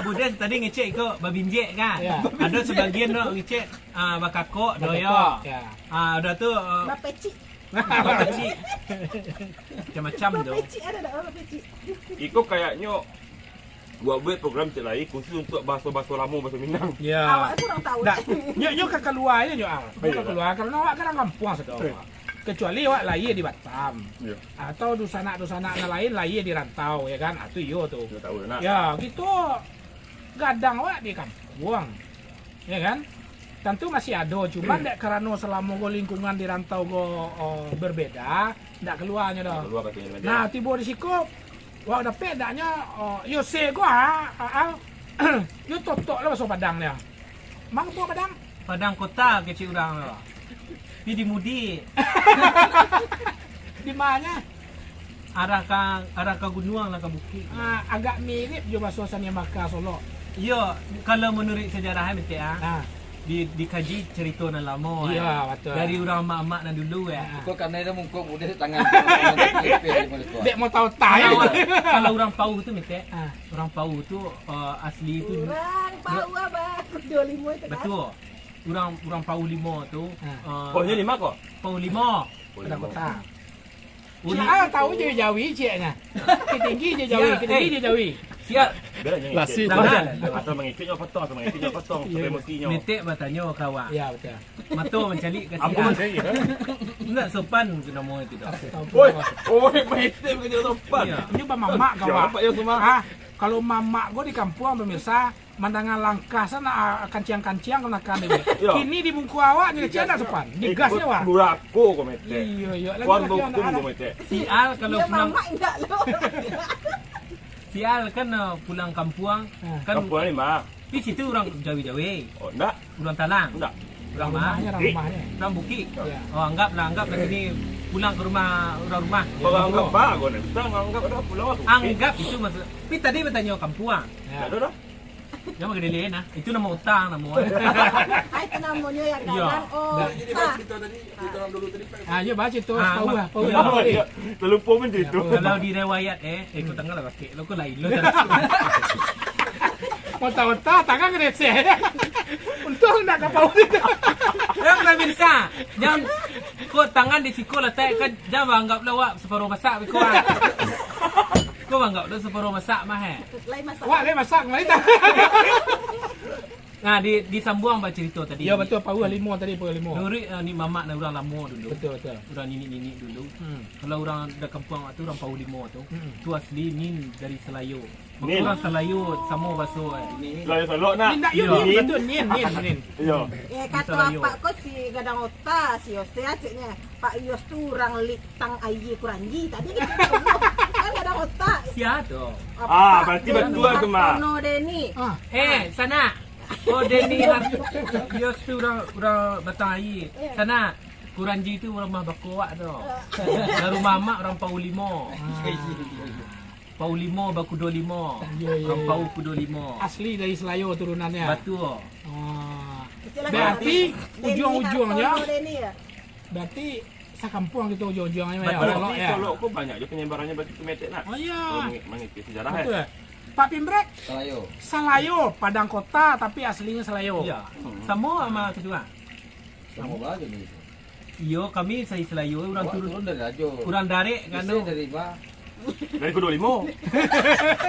Budes tadi ngecek iko babinjek kan? Ya. Ada sebagian tu ngecek, ah, bakakok, doyo. Bakakok, ya. Ah, udah tu, ah, bapecik. Bapecik. Macam-macam tu. Bapecik ada tak bapecik? Iko kayaknyo buek-buek program cek lai khusus untuak baso-baso lamo, baso Minang. Ya. Awak tu urang tahu. Ndak, nyo, nyo ka kalua aja nyo, ah. Nyo ka kalua, karano awak kan urang kampuang sado. Kecuali awak lahia di Batam. Iya. Atau dunsanak-dunsanak nan lain lahia di rantau, ya kan? Ah, tu iyo tu. Iyo, tahu, nak. Ya, kito gadang awak di kampuang. Ya kan? Tantu masih ado, cuman dek karano salamo ko lingkungan di rantau ko, oh, berbeda, ndak kaluanyo doh. Ndak kalua katonyo. Nah, tibo di siko, wak dapek ndaknyo, oh, yo se ko, ah, ah, ah, yo totok lah baso Padang nyo. Mang tu Padang? Padang kota kecek urang tu. Pi di mudik. Di manyo? Arah ka, arah ka gunuang lah, ka bukik. Ah, agak mirip jo baso Sania Maka Solok. Iyo, kalau manuruik sajarah, eh, Metek, ah. Ah. Di, dikaji carito nan lamo, eh. Iyo, batua. Dari urang amak-amak nan dulu, eh. Ah. Kok kanai dah mungkuk, udah tangan, tangan, tangan, dek mau tahu tai. Kalau, kalau urang Pauh tu, Metek, ah, urang Pauh tu, eh, asli tu. Urang Pauh, abah. Dua limo itu, kan? Batua. Urang, urang Pauh Limo tu, ah, eh, Pauh Limo ko? Pauh Limo. Padang Kota. Uli. Ah, tahu Jawi-Jawi cieknyo. Ketinggi je Jawi, siap, ketinggi eh, je Jawi. Siap. Biar aja ngikut. Lasik. Jangan. Atau mengikutnya potong, atau mengikutnya potong, sampai emosinyo. Metek batanyo ka awak. Ya, betul. Mato mancaliak ka siap. Ampun, saya. Ndak sopan tu namo itu dah. Astagfirullah. Oi, oi, Metek bukan sopan. Iya. Ini bamamak ka awak. Siapa yang sopan? Ah, kalau mamak gua di kampuang, pemirsa, mandanga langkah sana, ah, kanciang-kanciang kamanakan dek. Iyo. Kini di muko awak ni kecek ndak sopan. Digas nyo, wak. Durako ko, Metek. Iyo, iyo. Lagi kuan laki baukum anak-anak ko, Metek. Sial kalau pulang, mamak indak lo. Sial kan, eh, pulang kampuang, ah, kan. Kampuang ni, Mak. Di situ urang Jawi-Jawi. Oh, ndak. Urang Talang. Ndak. Urang ma? Rumahnyo, urang rumahnyo. Urang bukik. Iyo. Oh, anggaplah, anggaplah kini pulang ka rumah urang rumah. Kalau anggap apa ko ni? Kita anggap ada pulang ka bukik. Anggap itu maksud. Tapi tadi batanyo kampuang. Iyo. Ndak ado doh. Jangan magadeli, nah. Itu namo utang, namo. Ah, itu namonyo yang gadang. Iyo. Oh. Jadi, Pak, cerita tadi, cerita orang dulu tadi, Pak. Ah, iyo, baca tu, ah, tahu lah, tahu lah. Iyo, terlupa pun cerita. Kalau di riwayat, eh, eh, kau tangah lah bakik. Lo kau lain, lo. Otak-otak, tangan kena seh. Untung ndak kapau itu. Yang pemirsa, yang kau tangan di siko letak kan, jangan anggap lah awak separuh masak, kau, ah. Kau anggap lah separuh masak mah, eh. Lain masak. Wak, lain masak, lain tak? Nah, di, disambuang bacarito tadi. Ya, betul, Pauh Limo tadi, Pauh Limo. Nuruik, eh, ni mamak nan urang lamo dulu. Betul, betul. Urang niniak-niniak dulu. Hmm. Kalau urang di kampuang tu, urang Pauh Limo tu, hmm, tu asli ni dari Selayo. Nin. Urang Salayo samo baso, eh. Salayo Solok nak. Nin, nak, yo, Nin, batua, Nin, Nin, Nin. Iyo. Eh, kato Salayo. Apak ko si gadang ota, si Yose, ceknyo. Pak Yos tu urang Litang Aia Kuranji. Tadi kan gadang ota. Sia tu? Ah, berarti batua tu, Mak. Hartono Deni. Ah. Eh, sanak. Oh, Deni Har-, Yos tu urang, urang Batang Aia. Iyo. Sanak. Kuranji tu rumah bako awak tu. Nan rumah amak urang Pau Limo. Ah. Pau Limo, Bakudo Limo. Iyo, iyo, urang iyo. Pau Kudo Limo. Asli dari Salayo turunannyo. Batua. Ah. Kecil lagi. Berarti Deni ujuang-ujuangnyo, Hartono Deni, yo? Berarti sakampuang kito ujuang-ujuangnyo, yo. Batua. Solok, berarti yo. Solok ko banyak jo penyebarannyo, berarti Kemetek nak. Oh, iyo. Kalau mangikuti sejarah, eh. Batua. Pak Pimbrek? Salayo. Salayo, Padang Kota, tapi aslinyo Salayo. Iyo. Hmm. Samo samo ketua. Samo bahagian itu. Iyo, kami sa-Salayo, urang turun, turun dari Rajo. Urang Darek, kan, Isi tu. Dari ma? Dari Kudo Limo.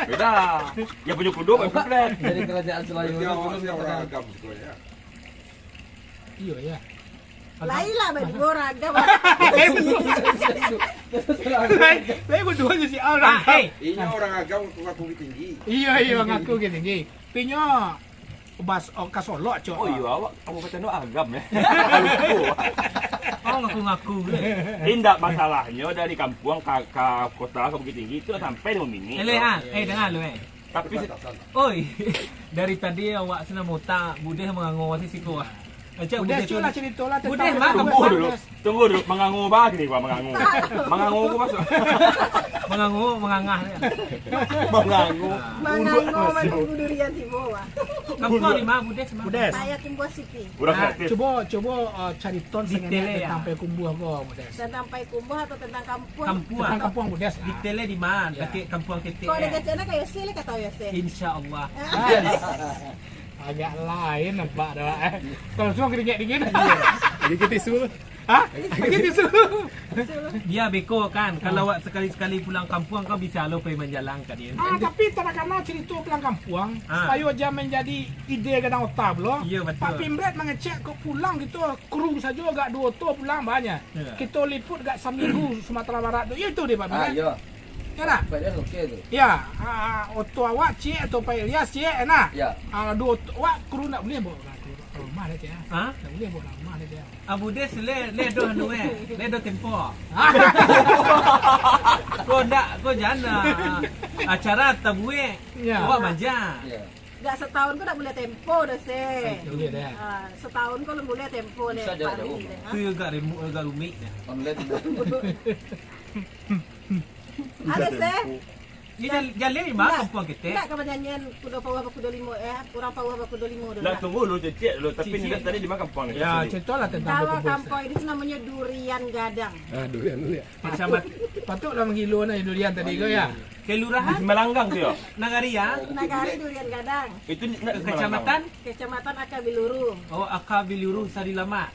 Beda. Yang punyo kudo, Pak Pimbrek. Dari kerajaan Salayo. Berarti itu awak turun ni dari orang Padang Agam sebenarnyo. Iyo, yo. Lain lah, baduo urang Agam. Lain, lain baduo jo si urang Agam. Ah, eh. Inyo urang Agam ngaku Bukittinggi. Iyo, iyo, ngaku Bukittinggi. Tapi nyo Bas, oh, ka Solok, cok. Oh, iyo, awak, awak pacando Agam, yo. Lupo. Oh, ngaku-ngaku, eh. Indak, masalahnyo dari kampuang ka, ka kota, ka Bukittinggi, itu lah sampai limo minit. Eleh, ah. Eh, danga lu, eh. Tapi se-, oi, dari tadi awak senam otak, Budeh mangango siko, ah. Acok Budeh, Budeh cuk lah, carito lah. Budeh tantang mah, Budeh. Tunggu dulu. Tunggu dulu, mangango bah kini gua, mangango. Mangango gua masuk. Mangango, mangangah dia. Mangango. Ah. Mangango, manunggu durian tibo, wah. Kampuang di ma, Budes, ma? Budes. Payakumbuah City. Urang kreatif. Cubo, cubo, eh, carito sangenek tantang Payakumbuah ko, Budes. Tantang Payakumbuah atau tantang kampuang? Kampuang. Tantang kampuang, Budes. Detailnyo di ma? Dakek kampuang ketek. Kalau dakek sinan kayo sih, kata yo sih. Insya Allah. Ah. Agak lain nampak dah, eh. Kalau semua keringat dingin. Iya. Lagi tisu. Hah? Lagi tisu. Bia beko kan, kalau awak sekali-sekali pulang kampuang, kan bisa lo pai manjalang ka dia. Ah, tapi takana carito pulang kampuang, supayo jan manjadi ide gadang ota pulo. Iya, betul. Pak Pimret mangecek kok pulang kito kru sajo agak duo oto pulang banyak. Iya. Kito liput agak saminggu Sumatera Barat tu. Iya itu dia, Pak Pimret. Ah, iya. Ya, nak? Baik, oke tu. Ya, ah, oto awak ciek, oto Pak Ilyas ciek, ya, nak? Ya. Ah, duo oto, awak kru ndak buliah bawa ka rumah dah, ciek, ah. Ha? Ndak buliah bawa ka rumah dah, ciek. Abu Des le, le doh anu, eh. Le doh tempo. Ko ndak, ko jan, ah, acara tabuek. Ya. Awak manja. Ya. Ndak, satahun ko ndak buliah tempo doh, se. Itu dia, dah. Ah, satahun ko alun buliah tempo le, Pak Ri, dah. Tu agak remu-, agak rumik, dah. Online. Ado, se. Ni jal-, jaleh di ma kampuang kito? Ndak, ka panyanyian Kudo Pauah Bakudo Limo, eh, urang Pauah Bakudo Limo tu. Ndak, tunggu dulu, cecek dulu. Tapi ni tadi di ma kampuang kito? Ya, caritolah tentang. Kalau kampuang ini namonyo Durian Gadang. Ah, durian dulu ya. Kecamatan. Patutlah manggilo nah durian tadi ko ya. Kelurahan? Di Simalanggang tu ya? Nagari ya? Nagari Durian Gadang. Itu nak di Simalanggang. Kecamatan? Kecamatan Akabiluru. Oh, Akabiluru, Sarilamak.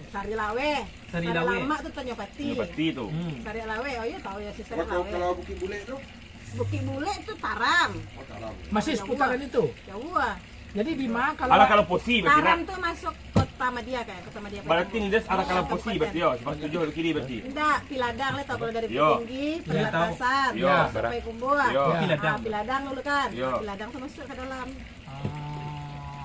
Sarilawe. Sarilawe. Sarilamak tu Tanjung Pati. Tanjung Pati tu. Hmm. Sarilawe, oh iya tahu ya si Sarilawe. Kalau, kalau Bukik Bulek tu? Bukik Bulek tu Taram. Oh, Taram. Masih seputaran itu? Jauh ah. Jadi di ma kalau Arah Kalamposi berarti, Taram tu masuk Kota Madya kan, Kota Madya. Berarti ni, Des, arah Kalamposi berarti ya, simpang tujuh kiri berarti. Ndak, Piladang le tau kalau dari Bukittinggi, perbatasan. Yo, sampai Kumbuah. Yo. Piladang. Ah, Piladang dulu kan. Yo. Piladang tu masuk ke dalam. Ah.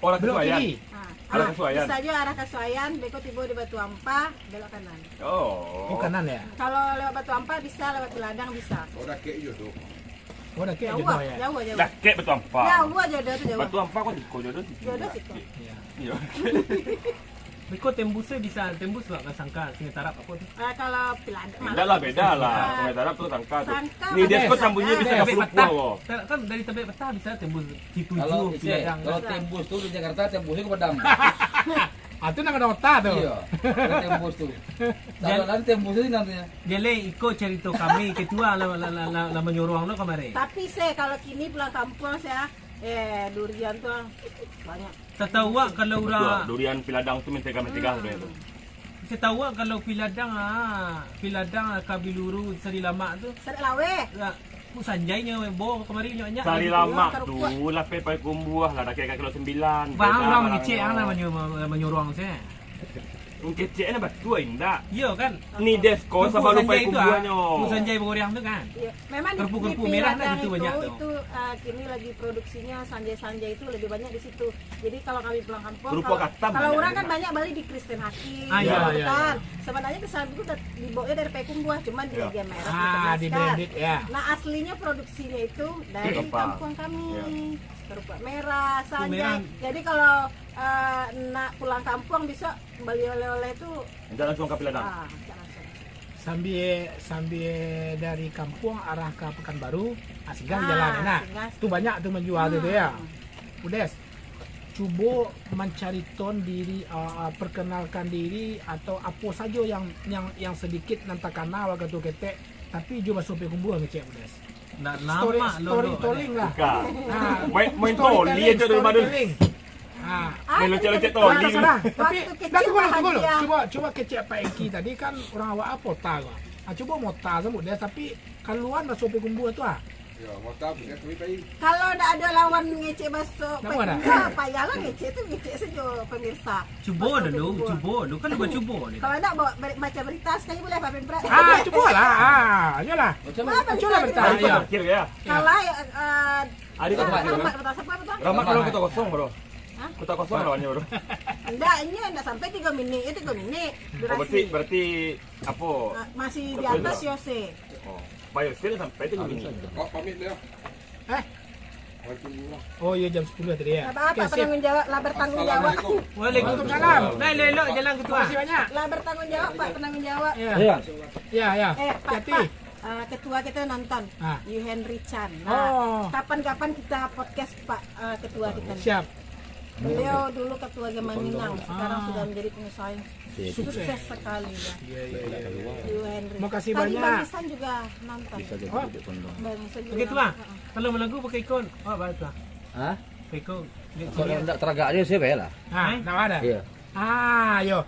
Oh, arah Kasuaian. Kiri. Ah, arah Kasuaian. Bisa jo arah Kasuaian, beko tibo di Batu Ampa, belok kanan. Oh. Oh, kanan ya? Kalau lewat Batu Ampa bisa, lewat Piladang bisa. Oh, dakek jo tu. Oh, dakek jo tu ya? Jauh, jauh. Dakek Batu Ampa. Jauh jo tu, jauh. Batu Ampa ko siko jo tu. Jo tu siko. Iya. Iya. Beko tembusnyo bisa tembus lah ka Sangka, Sungai Tarab apo tu? Ah, kalau Piladang. Indak lah, beda lah. Sungai Tarab tu Sangka tu. Sangka. Ni dia ko sambunyo bisa ka Pelumpang ko. Kan dari Tabek Patah bisa tembus Citujuh, Piladang. Kalau tembus tu di Jakarta, tembusnyo ke Padang. Ah, tu nan ka nota tu. Iya. Kalau tembus tu. Kalau lain tembus tu nanti. Jaleh iko carito kami, ketua lah, lah, lah, lah, lah manyuruang lo kamari. Tapi se, kalau kini pulang kampuang se, ah, eh, durian tu, ah, banyak. Satau awak kalau urang durian Piladang tu mentega-mentega sebenarnya tu. Satau awak kalau Piladang, ah, Piladang, Kabiluru, Sarilamak tu. Sarilawe. Ya, ku sanjainyo bo kamari nyo nyak. Sarilamak tu lah pai Payakumbuah lah, dakek ka kilo sembilan. Bang, urang mangecek, ah, lah manyu-, manyuruang se. Kecek ni batua indak? Iyo kan? Ni desko. Kerupuk sabalum sanjai tu, ah. Kerupuk sanjai bagoreng tu kan? Iya, memang di, kerupuk-kerupuk di merah Piagam itu, banyak tu. Itu, ah, kini lagi produksinya sanjai-sanjai itu lebih banyak di situ. Jadi kalau kami pulang kampung, kerupuk kalau, katam kalau banyak orang kan banyak bali di Kristen Hakim, ah, iya, gitu iya, kan. Iya. Sebenarnya Kristen Hakim itu da-, dibawanya dari Payakumbuah, cuman di, iya, bagian merah, ah, di-branded, ya. Nah, aslinya produksinya itu dari kampung kami. Iya. Kerupuk merah, sanjai. Jadi kalau, eh, nak pulang kampung, bisa bali oleh-oleh tu. Indak langsung ka Piladang? Ah, indak langsung. Sambia, sambia dari kampuang arah ka Pakanbaru, ah, singgah di jalan, nah. Singgah. Tu banyak tu manjua tu, tu, ya. Hmm. Udes, cubo mancariton diri, ah, ah, perkenalkan diri atau apo sajo yang, yang, yang sedikit nan takana wakatu ketek, tapi jo baso Payakumbuah ngecek, Udes. Ndak namak lo, storytelling lah. Bukan. Nah, main, main toli aja dulu, Badul. Storytelling. Ah. Main locek-locek toli. Tapi, waktu kecil, tunggu dulu, tunggu dulu. Bahagia. Cubo, cubo kecek Pak Eki tadi kan urang awak apo ta ko. Ah, cubo mota samo dia, tapi kaluan baso Payakumbuah tu, ah. Yo, mota punya kami pai. Kalau ndak ado lawan ngecek baso Payakumbuah, payahlah ngecek tu, ngecek sajo pemirsa. Cubo dulu, cubo dulu. Kan cubo dulu. Kalau ndak, ba-, ba-, baca berita sekali boleh, Pak Pemkot? Ah, cubolah. Ah, ayolah. Baca berita. Ayo. Kalau, eh, Rahmat, Rahmat, Rahmat, siapa, siapa? Rahmat lawan Kota Kosong, bro. Hah? Kota Kosong lawannya, bro. Ndak, inyo ndak sampai tigo minit, eh, tigo minit durasi. Oh, berarti, berarti apo? Ah, masih di atas Yose. Oh, Pak Yose ndak sampai tigo minit. Oh, pamit dulu. Eh? Oh, iyo, jam sepuluh tadi, ya. Ndak apa-apa, oke, sip. Penanggung jawab, lah bertanggung jawab. Assalamualaikum. Waalaikumsalam. Lah, elok-elok jalan, Ketua. Makasih banyak. Lah bertanggung jawab, Pak, penanggung jawab. Iya. Iya. Eh, Pak, hati-hati. Pak, eh, ketua kita nonton, ah. Yu Henry Chan. Nah, oh. Kapan-kapan kita podcast, Pak, eh, ketua kita. Siap. Beliau dulu ketua Gema Minang, sekarang, ah, sudah menjadi pengusaha yang sukses sekali, ya. Iya, iya, iya. Yu Henry. Makasih banyak. Tadi Bang Isan juga nonton. Bisa jadi. Oh. Bang Isan juga nonton. Oke, Tuan. Heeh. Kalau melagu pakai ikon, oh, baik, Tuan. Hah? Pakai ikon. Kalau ndak teragak dia, saya bayar lah. Ah, eh? Ndak ada. Iya. Ah, yo.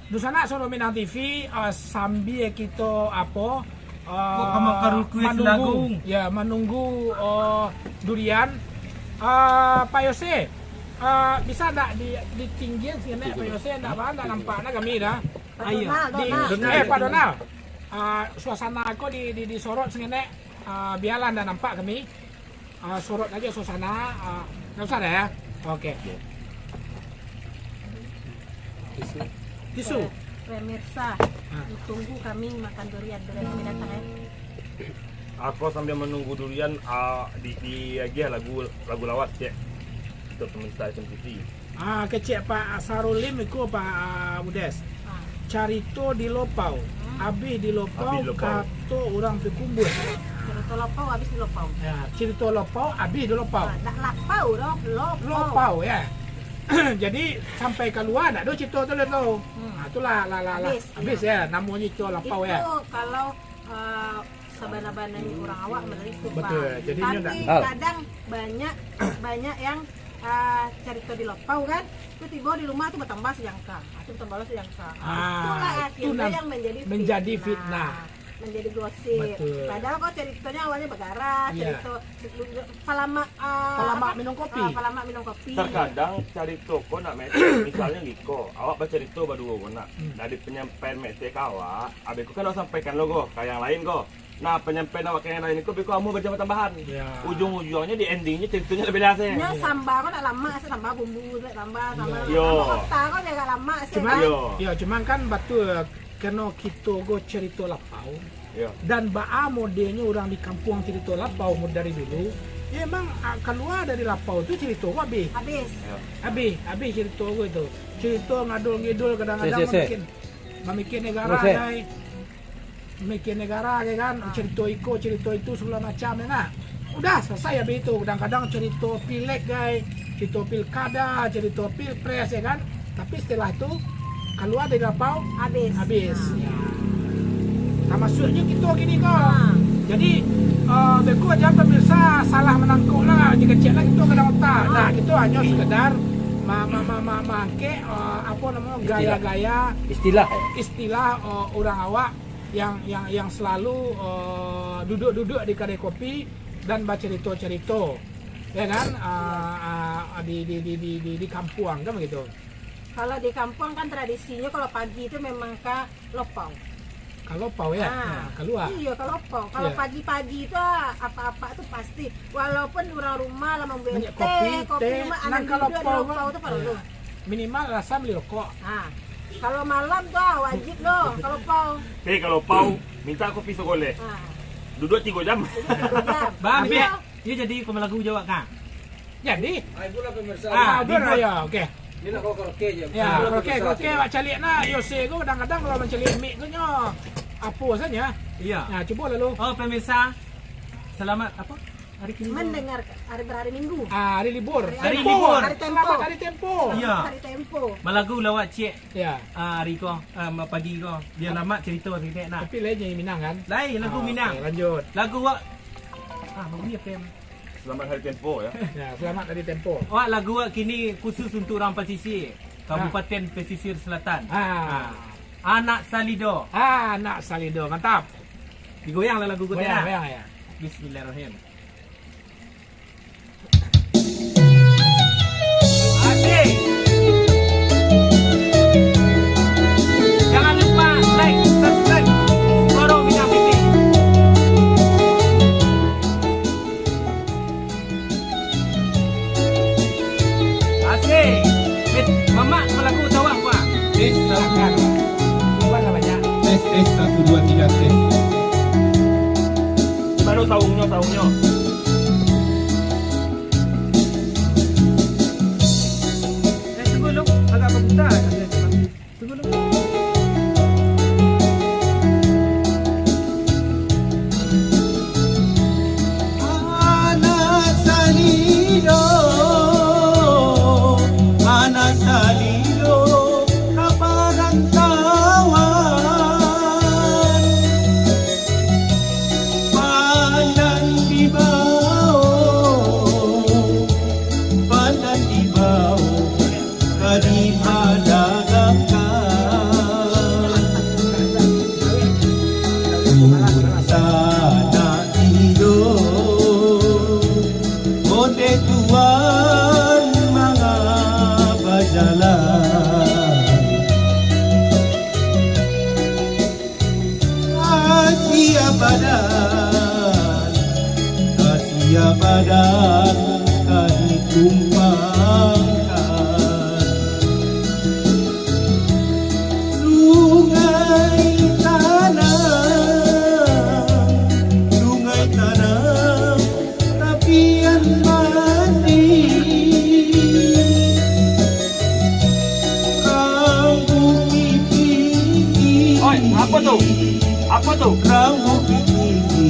Dunsanak Soro Minang T V, ah, sambia kito apo, ah, manunggu, ya, manunggu, ah, durian. Ah, Pak Yose, ah, bisa ndak di, ditinggian saketek, Pak Yose? Ndak, ndak nampak nah kami dah. Pak Donald, di, Donald. Eh, Pak Donald. Ah, suasana ko di, di, disorot saketek, ah, bialah ndak nampak kami. Ah, sorot aja suasana, ah, nggak usah dah ya. Oke. Tisu. Tisu. Pemirsa, ah, tunggu kami makan durian, durian kami datang, ya. Aku sambil menunggu durian, ah, di, diagiah lagu, lagu lawas, cek. Untuk pemirsa S M T V. Ah, kecek Pak Sarulim iko, Pak, ah, Budes. Ah. Carito di Lopau, hmm, abih di Lopau, abih di Lopau, kato urang Payakumbuah. Carito Lopau abih di Lopau. Ya, carito Lopau abih di Lopau. Ah, ndak lapau doh, Lopau. Lopau, ya. Jadi, sampai kalua ndak ado carito tu lah tu. Hmm. Ah, itulah, lah, lah, lah. Habis, habis, ya. Ya, namonyo carito Lopau, ya. Itu kalau, ah, sabana-bananyo urang awak model itu, Pak. Betul. Jadinyo tapi ndak, kadang banyak, banyak yang, ah, carito di Lopau kan, tu tibo di rumah tu batambah sajangka. Ah, tu batambah sajangka. Ah, itulah akhirnyo yang menjadi fitnah. Menjadi gosip. Betul. Padahal kok caritonyo awalnyo bagarah, iya, carito palamak, ah, palamak minum kopi. Ah, palamak minum kopi. Terkadang carito ko nak metek, misalnyo giko, awak bacarito baduo ko nak. Hmm. Dari penyampaian metek ka awak, abih ko kan awak sampaikan lo ko, ka yang lain ko. Nah, penyampaian awak ka yang lain ko, beko amuah bajabat tambahan. Ya. Ujung-ujungnyo di endingnyo caritonyo labiah jelas, eh. Nyo samba ko nak lamak, sih, tambah bumbu, tambah, tambah. Yo. Tambah kota ko agak lamak, sih, cuman, kan? Yo. Yo, cuman kan batul, kareno kito ko carito lapau. Yo. Dan baa modelnyo urang di kampuang carito lapau mo-, dari dulu. Ya, emang, ah, kalua dari lapau tu carito ko abih. Abih. Yo. Abih, abih carito ko itu. Carito ngadul-ngidul kadang-kadang. Sih, sih, sih. Mamikin, mamikin negara, sih, gai. Mikir negara ke kan, carito iko, carito itu, segala macam, ya nak. Udah, selesai habis itu. Kadang-kadang carito pileg, gai, carito pilkada, carito pilpres, ya kan. Tapi setelah itu, kalua dari lapau, habis. Habis. Nah. Ya. Tamasuaknyo kito kini ko. Nah. Jadi, eh, beko jan pemirsa salah manangkok lah, jikecek lah kito kadang otak. Nah. Nah, kito hanyo sekedar ma-, ma-, ma-, ma-, mangkek, eh, apo namo, istilah, gaya-gaya, istilah, istilah, eh, urang awak yang, yang, yang selalu, eh, duduk-duduk di kadai kopi dan bacarito-carito, ya kan, eh, eh, di, di, di, di, di, di kampuang, kan begitu. Kalau di kampuang kan tradisinyo kalau pagi tu memang ka lopau. Ka lopau, ya? Ah, nah, kalua. Iyo, ka lopau. Kalau pagi-pagi tu, ah, apak-apak tu pasti, walaupun urang rumah lah mambuek teh, kopi, kopi, teh, cuma nan ka lopau tu paralu. Minimal rasan bali rokok. Ah, kalau malam tu, ah, wajib lo ka lopau. Eh, ka lopau, minta kopi sagoleh. Ah. Duduak tigo jam. Duduak tigo jam. Bang, Bek, iyo jadi ko malagu jo awak ka? Jadi? Ah, ibu lah pemirsa. Ah, ibu lah, yo, oke. Ini nak bawa karaoke je. Ya, karaoke, karaoke, awak caliak nah. Yo, se ko kadang-kadang kalau mancaliak mik ko nyo apo sajo. Iya. Nah, cubo lalu. Oh, pemirsa, selamat apa? Hari kini. Mendengar hari berhari Minggu. Ah, hari libur. Hari libur. Hari Tempo. Selamat hari Tempo. Iya. Hari Tempo. Malagu lawak ciek. Ya. Ah, hari ko, ah, pagi ko. Biar lamak cerita sikit nak. Tapi lain nyanyi Minang kan? Lain, lagu Minang. Ah, oke, lanjut. Lagu wak. Ah, lagu ni apa yang Selamat Hari Tempo, ya. Ya, selamat Hari Tempo. Wak, lagu wak kini khusus untuk urang pasisia, Kabupaten Pesisir Selatan. Ah. Ah. Anak Salido. Ah, Anak Salido, mantap. Digoyang lah lagu ko. Goyang, goyang, ya. Bismillahirrahmanirrahim. Asik. Jangan lupa like, subscribe Suaro Minang T V. Asik. Eh, mamak, malagu tawah, Pak. Tes, silakan. Buat lah banyak. Tes, tes, satu, dua, tiga, tes. Di mana saungnyo, saungnyo? Eh, tunggu lu, agak berputar. Tunggu lu. Anak Salido, anak Salido, ka parantauan. Pandan dibao, pandan dibao, ka dipadagangkan. Dunsanak tido, onde tuan mangapa jalan. Asia padan, Asia padan ka ditumpangkan. Sungai Tanang, Sungai Tanang, tapian mandi. Rang Bukittinggi. Oi, apo tu? Apo tu? Rang Bukittinggi,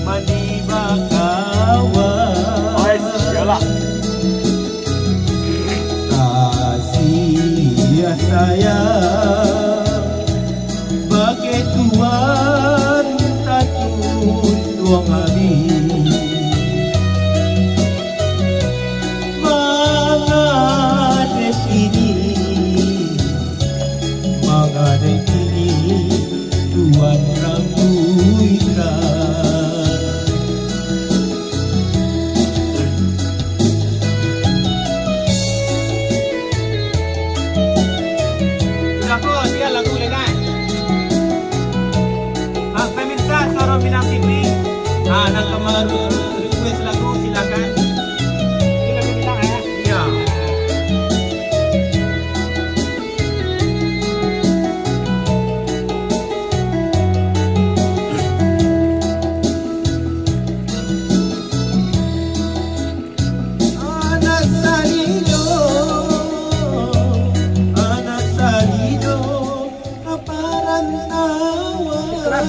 mandi bakawan. Oi, iyolah. Kasih sayang, bakeh tuan tatuntuang abih. Manga dek kini, manga dek kini, tuan rambuitan. Sudah ko, siap lagu lai, kan? Ah, pemirsa Suaro Minang T V. Ah, nan ka ma-request lagu, silakan. Ini lagu Minang, ya? Iya. Anak Salido, anak Salido, ka parantauan.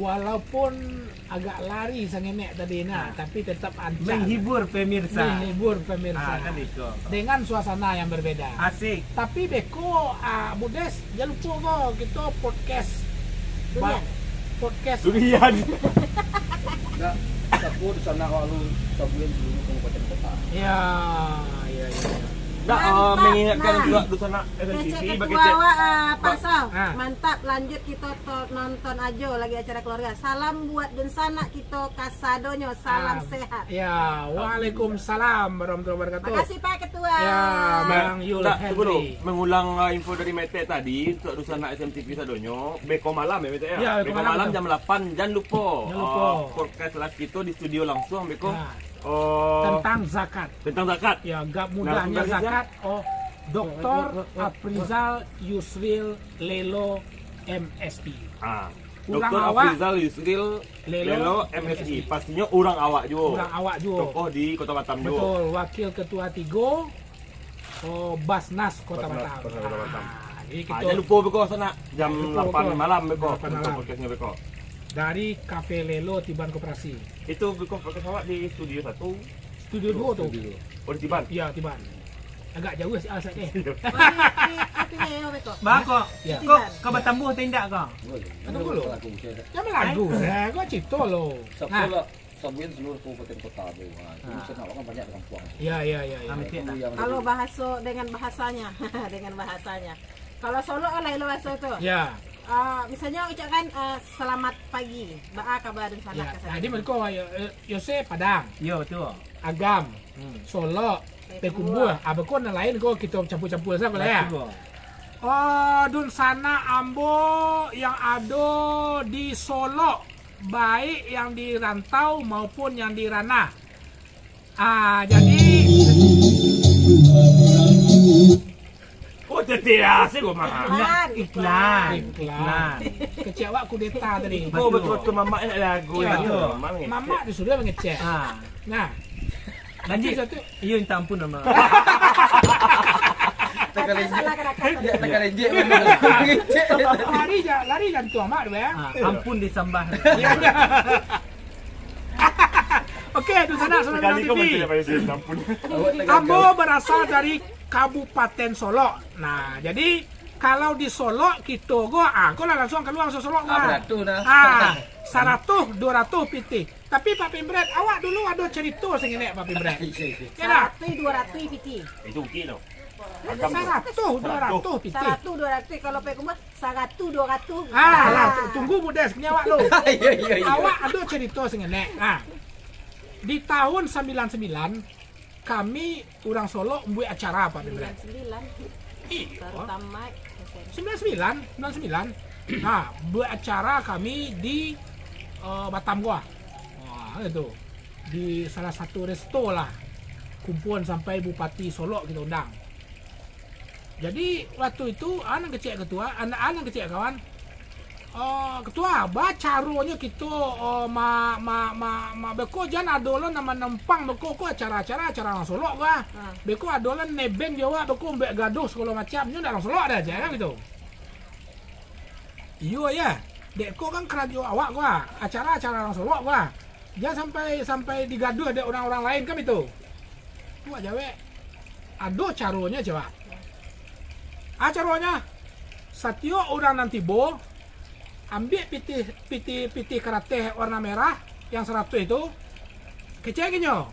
Walaupun agak lari sangenek tadi nah, Ah. tapi tetap ancak. Menghibur pemirsa. Menghibur pemirsa. Ah, kan itu. Dengan suasana yang berbeda. Asik. Tapi beko, ah, Budes, jangan lupa ko, kita podcast. Durian. Ba-, podcast. Durian. Nak, sapo di sana kalau sabuin seluruh kabupaten kota. Ya, ya, ya, ya. Nak, eh, Mantap, mengingatkan nah. juga di sana S M T V Kecek bagi ketua cek. awak, eh, Pak Ba-, Sal. Ah. Mantap, lanjut kita to-, nonton aja lagi acara keluarga. Salam buat dunsanak kita kasadonyo. Salam Ah, sehat. ya, waalaikumsalam warahmatullahi wabarakatuh. Makasih, Pak Ketua. Ya, Nah, Bang Yul tak, tunggu dulu. Henry. Mengulang, uh, info dari Metek tadi, untuk dunsanak S M T V sadonyo, beko malam ya, Metek ya? Ya, beko Beko malam, malam betul. jam lapan, jangan lupa. Jangan lupa. Uh, podcast live kita di studio langsung, beko. Nah. Uh, Tentang zakat. Tentang zakat. Ya, gak Nah, mudahnya sebenarnya zakat. Oh, Doktor Aprizal Yusril Lelo M Si. Ah. Urang Doktor awak Aprizal Yusril Lelo Lelo M Si. M Si. Pastinya urang awak juo. Urang awak juo. Tokoh di Kota Batam juo. Betul, Wakil Ketua tigo, oh, Basnas Kota Basnas, Batam. Basnas Kota Batam. Ah, jadi Ah, kita jangan lupa beko sanak, jam Jangan lupa lapan beko. malam beko, Jam lapan untuk malam. podcastnya beko. Dari Cafe Lelo Tiban Koperasi. Itu beko podcast awak di Studio Satu. Studio duo tu. Studio. Oh, di Tiban? Ya, Tiban. Agak jauh sih, ah, sat, eh. Iya. Oh, di, di, di Cafe Lelo beko. Bako, Ya. ko, Tiban. ko batambuah atau indak ko? Boleh. Tunggu dulu. Kalau aku bisa, Jangan lagu, eh, kau cerita lo. Siapa Nah. lah? Sabuin seluruh kabupaten kota tu. Ha, itu Ah. senang orang banyak di kampuang. Ya, ya, ya, ya. Ah, betul. Itu yang Kalau ada di bahaso dengan bahasanya, dengan bahasanya. Kalau Solok kan lain bahaso tu. Ya. Ah, misalnya ucapkan, ah, "Selamat pagi." Baa kabar dunsanak Ya. ka sana? Nah, di mereka, ya, eh, Yose Padang. Ya, betul. Agam, Hmm. Solok, Pekumbuah. Pekumbuah. Ah, beko nan lain ko kita campur-campur saja lah ya. Betul. Oh, dunsanak ambo yang ado di Solok. Baik yang di rantau maupun yang di ranah. Ah, jadi Oh, tete asyik kau mah. Iklan, Iklan. iklan. Iklan. Kecek awak kudeta tadi. Kau Betul. betul-betul mamak nak lagu Ya, ya. betul. Mamak ni. Mamak disuruh mengecek. Ah. Nah. Lanjut. Satu. Iyo, minta ampun nama. Tekan Salah lenjek. kena kata. Ya, tekan lenjek. Lari ja-, lari jantung amak tu ya. Ah, ampun disambah. Ya, ya. Oke, tu sanak, sanak Sekali Minang kau T V. minta apa yang dia minta ampun. Ambo berasal dari Kabupaten Solok. Nah, jadi kalau di Solok kito ko, ah, ko lah langsung kalua Solok Ah, lah. beratu dah. Ah, saratuh, duo ratuh pitih. Tapi Pak Pimbret, awak dulu ado cerita sangenek Pak Pimbret. Iya, iya. Ya dah? Saratuh, duo ratuh pitih. Itu okey tu. Agam tu. Saratuh, duo ratuh pitih. Saratuh, duo ratuh, kalau pai kumah, saratuh, duo ratuh. Ah, lah, Ah. tu-, tunggu Budes punya awak tu. Iya, iya, iya. Awak ado cerita sangenek. Ah. Di tahun sambilan sambilan, kami urang Solok buek acara, Pak Pimbret. Sambilan sambilan. Iya. Baru tamat S M A. Sambilan sambilan, sambilan sambilan. Nah, buek acara kami di, eh, Batam ko. Wah, itu. Di salah satu resto lah. Kumpuan sampai Bupati Solok kito undang. Jadi, waktu itu, anak kecek ketua, anak, anak kecek kawan, "Oh, ketua, ba caronyo kito, oh, ma-, ma-, ma-, ma-, beko jan ado lo nan manumpang beko ko acara-acara, acara urang Solok ko, ah. Ha. Beko ado lo nebeng jo awak, beko buek gaduah sagalo macam, nyo ndak urang Solok dah," cek kan gitu. "Iyo, ya. Dek ko kan karajo awak ko, ah. Acara-acara urang Solok ko, ah. Jan sampai, sampai digaduah dek urang-urang lain kan itu." Awak jawek, "Ado caronyo," cek awak. "Ah, caronyo, satiok urang nan tibo, ambiak pitih, pitih, pitih karateh warna merah yang saratuih tu, kecek ka nyo.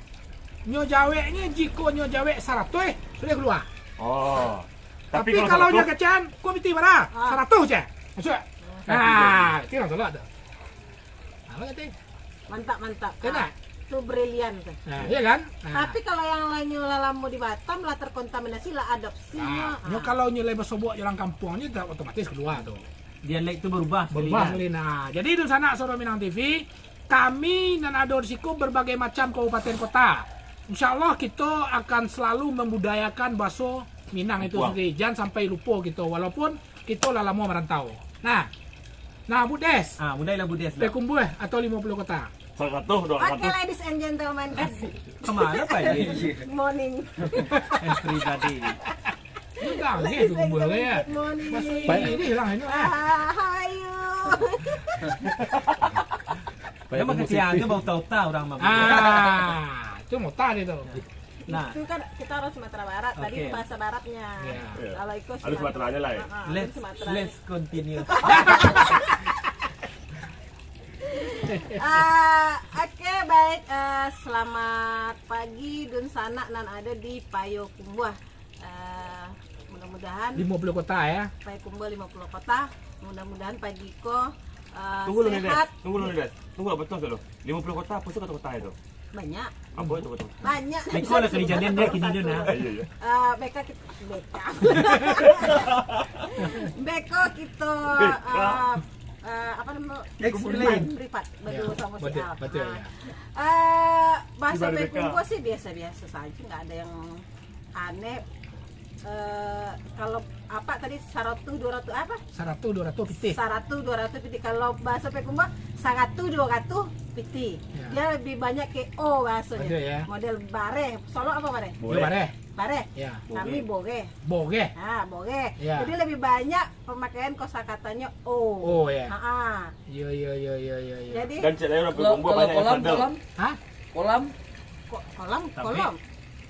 Nyo jaweknyo, jikok nyo jawek saratuih, sudah kalua. Oh. Tapi Tapi kalau kalau nyo saratuih? kecek, ko pitih bara? Ah. Saratuih, cek. Masuak. Nah, itu urang Solok tu. Apa kata? Mantap, mantap. Kan Ah, tak? tu brilian tu. Nah, iya kan? Nah. Tapi kalau yang lainnyo lah lamo di Batam, lah terkontaminasi, lah adopsinyo. Nah, nyo Ah. kalau nyo lai basobok jo urang kampuang, nyo dah otomatis kalua tu. Dialek tu berubah sekali Berubah kan? sekali. Nah, jadi dunsanak Soro Minang T V, kami nan ado di siko berbagai macam kabupaten kota. Insya Allah, kito akan selalu membudayakan baso Minang itu Wah. sendiri. Jan sampai lupo kito, walaupun kito lah lamo merantau. Nah. Nah, Budes. Ah, mulailah Budes lah. Pekumbuah atau limo puluah kota? Saratuih, duo ratuih. Oke, ladies and gentlemen. Asik. Ka mano, Pak? Good morning. Everybody. Lu dah Ladies and gentlemen, ya? good morning. Masuk ini lah, ini lah. Ah, hayo. Dia mah ketiak tu bauta-uta urang mah. Ah, itu mutah dia tu. Nah. Itu kan kita orang Sumatera Barat, tadi Oke. bahasa baratnya. Iya. Kalau ikut Ada Sumatera. Sumateranya lah, ya? Ah, ah, Let's, Sumatera. let's continue. Ah, oke, baik. Eh, selamat pagi, dunsanak nan ada di Payokumbuah. Eh, mudah-mudahan Limo puluah kota, ya. Payokumbuah limo puluah kota. Mudah-mudahan pagi ko, eh, Tunggu dulu, Des. sehat. Tunggu dulu, Des. Tunggu, betul tu. Limo puluah kota, apa tu kota-kota itu? Banyak. Apa itu kota-kota? Banyak. Beko lah kali jalan dia kini tu, nah. Iya, iya. Eh, beka kita, beka. Beko kita, Beka. eh, eh, apa nama? Explain. Privat, privat. Ya, Berdua sama si betul, Al. betul, Ah. ya. Eh, bahasa Gimana, Beka? Payokumbuah sih biasa-biasa saja, nggak ada yang aneh. Eh, kalau apa tadi, saratuih, dua ratuih apa? Saratuih, dua ratuih pitih. Saratuih, dua ratuih pitih. Kalau bahasa Payokumbuah, saratuih, dua ratuih pitih. Ya. Dia lebih banyak ke O bahasanya. Ada, ya. Model bareh. Solo apa bareh? Yo, Boleh. bareh. Bareh. Ya. Kami Boleh. boreh. Boreh. Ah, boreh. Ya. Jadi lebih banyak pemakaian kosakatanya O. O, ya. Ha-ha. Yo, yo, yo, yo, yo, yo. Jadi Dan cek lain orang Kalau, Payokumbuah kalau banyak yang kolam, fadal. kolam? Hah? Kolam? Ko-, kolam, Tapi kolam.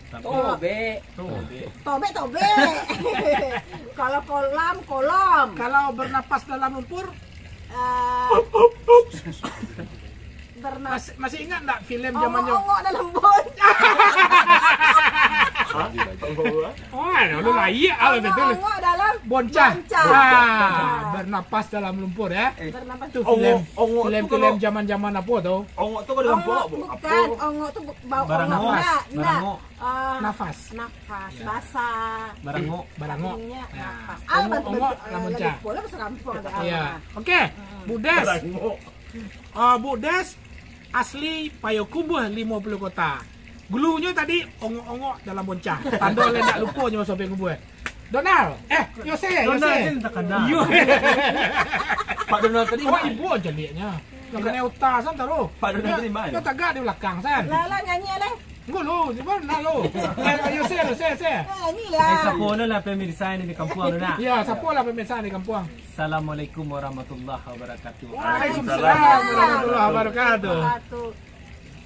Tapi Tobek. Tobek. Tobek, tobek. Kalau kolam, kolom. Kalau bernapas dalam lumpur? Eh, berna- Masih, masih ingat ndak filem zamannya? Ongok-ongok dalam boncah. Hah? Ongok-ongok? Oh, ada lu lahir ah, betul. Ongok-ongok dalam Boncah. boncah. Ah, bernapas dalam lumpur, ya. Eh. Bernapas. Itu Ongok, filem, ongok tu filem-filem kalau zaman-zaman apa tu? Ongok tu kalau Ongok, gampang apa? bukan. Apa? Ongok tu bau Barangok. ongok. Ndak, ndak. Barangok. Ah, Nafas. nafas, Ya. basah. Barangok. Barangok. Artinya Ya. nafas. Ah, Ongok, betul, ongok, betul. lamun Lagi cah. pula bahasa kampung ada Ya. apa. Oke, Hmm. Bu Des. Barangok. Ah, Bu Des, asli Payokumbuah limo puluah kota. Gulunyo tadi ongok-ongok dalam boncah. Tando lai ndak lupo nyo sampai Payokumbuah. Donald, eh, Yose, Donald Yose. Sin takana. Yo. Pak Donald tadi Awak mai. ibu aja liatnya. Nak kena uta san taruh. Pak Donald Ya, tadi mai. Yo tagak di belakang san. Lah, lah, nyanyi lah. Enggak lo, di mana lo? Eh, Yose, Yose, Yose. Eh, ni Eh, lah. Sapo lah pemirsa ni di kampuang tu nak? Ya, sapo lah pemirsa di kampuang. Assalamualaikum warahmatullahi wabarakatuh. Waalaikumsalam warahmatullahi wabarakatuh. Wabarakatuh.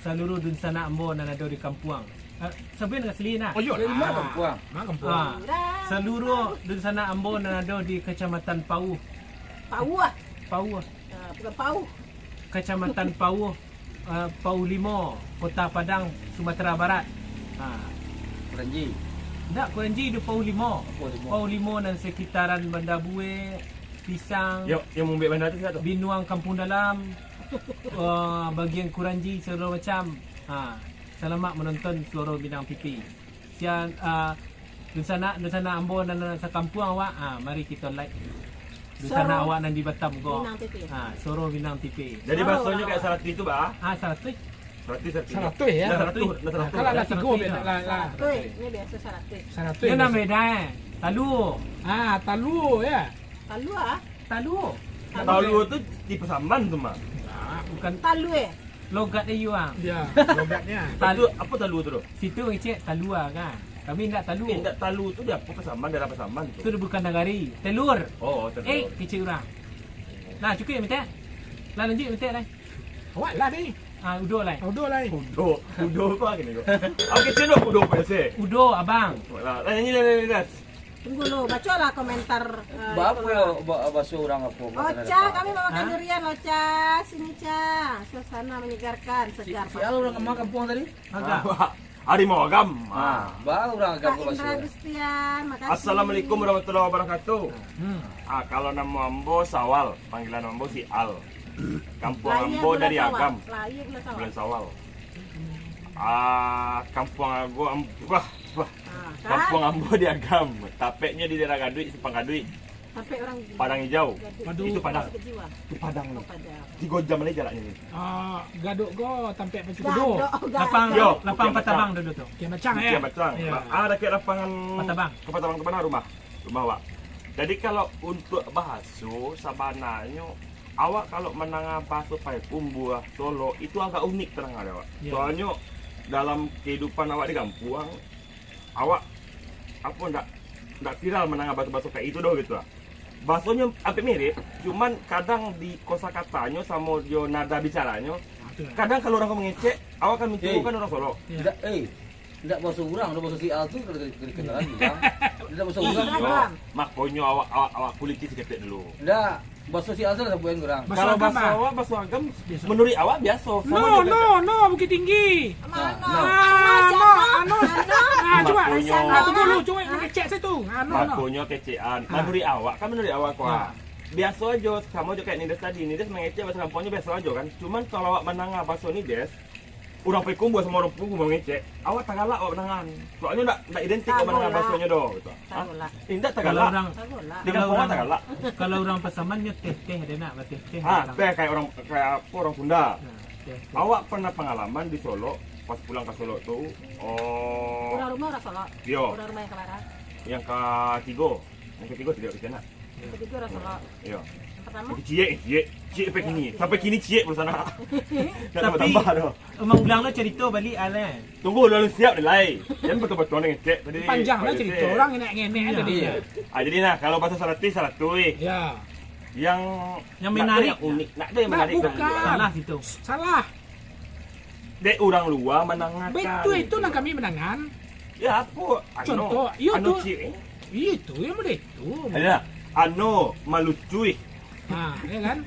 Saluruh dunsanak ambo nan ado di kampuang. Eh, sabuik nan asli nah. Oh, iyo Dari lah. ma kampuang? Ma kampuang? Ah, saluruh dunsanak ambo nan ado di Kacamatan Pauh. Pauh ah. Pauh. Ah, bukan Pauh. Kacamatan Pauh, eh, Pauh Limo, Kota Padang, Sumatera Barat. Ha. Kuranji. Ndak, Kuranji di Pauh Limo. Pauh Limo. Pauh Limo nan sekitaran Banda Bue, Pisang, Yo, yang mumbek banda tu siapa tu? Binuang Kampung Dalam, eh, bagian Kuranji, segala macam. Ha, selamat menonton Suara Minang T V. Sian, eh, dunsanak, dunsanak ambo nan, nan sakampuang awak, ha, mari kita like. Dunsanak Suara awak nan di Batam ko. Minang T V. Ha, Suara Minang T V. Jadi Suara bahasanya orang kayak awak. Saratuih tu, bah? Ha, saratuih. Saratuih, saratuih. Saratuih, ya? Nah, saratuih, nah, saratuih. Kalau ada tiga, Saratuih, beda ya. lah, lah. Saratuih, ini biasa saratuih. Saratuih, Dia biasa. nama beda, eh. Talu. Ah, talu, ya. Talu ah? Talu. Talu tu di Pasaman tu, Mak. Ah, bukan Talu, eh? Logat dia, Yuang. Ya, logatnya. Talu. Apa talu tu, tu? Situ ngecek talu ah, kan? Kami ndak talu. Eh, ndak talu tu dia apa Pasaman, daerah Pasaman tu? Tu dia bukan nagari. Telur. Oh, telur. Eh, kecek urang. Nah, cukup, minta. Lah, lanjut, minta, lah. Awak lah ni. Ah, udo, lah. Udo lah. Udo. Udo apa kini ko? Oke, cendok udo apa sih? Udo, abang. Lah, lah, nyanyi, lah, lah, lah. Tunggu lu, bacalah komentar, eh, Ba-, apa itu. yo, ba-, baso urang apa, Ocha, kami mau makan Hah? durian, Ocha. Sini, Cha. Suasana menyegarkan, Si, segar si Al urang pasti. kama kampuang tadi? Agak. Ah, Harimau Agam. Ah, Ah. ba urang Agam Kak ko baso Indra urang. Gustian, makasih. Assalamualaikum warahmatullahi wabarakatuh. Hmm. Ah, kalau namo ambo Sawal, panggilan ambo si Al. Kampuang Lahir ambo bulan dari Sawal. Agam. Lahir bulan Sawal. Bulan Sawal. Ah, kampuang ambo am-, wah, wah. Ah, kan? Kampuang ambo di Agam. Tapeknyo di daerah Gaduik, Simpang Gaduik. Sampai orang Padang Hijau. Gaduik. Waduh. Itu Padang. Masih kecil, ah. Itu Padang. Oh, Padang. Tiga jam lagi jaraknya ni. Ah, Gadok ko tampek Pacu Kudo. Gadok, Gadok. Lapang, Yo, lapang Bukit Patabang Macang. dulu tu. Bukit Macang, Bukit ya? Macang. Ya. Ah, dekat lapangan Patabang. Ke Patabang tu mana rumah? Rumah awak. Jadi kalau untuk bahaso, sabananyo awak kalau mandanga bahaso Payakumbuah, Solok, itu agak unik terang ada awak. Ya. Soalnyo dalam kehidupan awak di kampuang, awak apo ndak, ndak viral mandanga bahaso-bahaso kayak itu doh gitu lah. Bahasonyo hampir mirip, cuman kadang di kosakatanyo samo jo nada bicaranyo, kadang kalau urang ko mangecek, awak kan mantirukan urang Solok. Indak, eh, indak bahaso urang, bahaso si A tu kena, kena, kena lagi, bang. Indak bahaso urang. Iyo, makonyo awak, awak, awak kuliti saketek dulu. Indak, bahaso si A tu lah sabuikan urang. Kalau bahaso awak, bahaso Agam, manuruik awak biaso. No, no, no, Bukittinggi. Mano? Ah, no, ano. Ah, cuba. Ah, tunggu dulu, cuba mangecek situ. Ah, no, no. Makonyo kecekan. Manuruik awak kan, manuruik awak ko. Biaso ajo, samo jo kayak Nides tadi. Nides mangecek bahaso kampuangnyo biaso ajo kan. Cuman kalau awak mandanga bahaso Nides, urang Payakumbuah samo urang Payakumbuah mangecek, awak tagalak awak mandangan. Soalnyo ndak, ndak identik awak mandanga bahasonyo doh gitu. Hah? Indak tagalak. Di kampuang tagalak. Kalau urang Pasaman nyo teh-teh ado nak, bateh-teh. Ah, teh kayak urang, kayak apo, urang Sunda. Nah, teh-teh. Awak pernah pangalaman di Solok, pas pulang ka Solok tu, oh. Urang rumah urang Solok. Yo. Urang rumah yang ka bara? Yang katigo. Yang katigo tidak kecil nak. Yang katigo urang Solok. Yo. Yang pertama? Ciek, ciek. Ciek sampai kini. Sampai kini ciek pun sana. Nak tambah-tambah doh. Maulang lo carito balik ah. Tunggu, lalu siap deh lai. Jangan betul-betul nak ngecek tadi. Panjang lah cerita orang nak ngenek tadi. Ah, jadi nah, kalau bahasa Salatiah, Salatiah. Ya. Yang yang menarik, yang unik, nak ada yang menarik. Bukan. Salah situ. Salah. Dek urang lua manangakan. Betul itu nan kami manangan. Ya apo? Contoh, iyo tu. Iyo tu yang model itu. Ada. Ano malucuih. Ha, ya kan?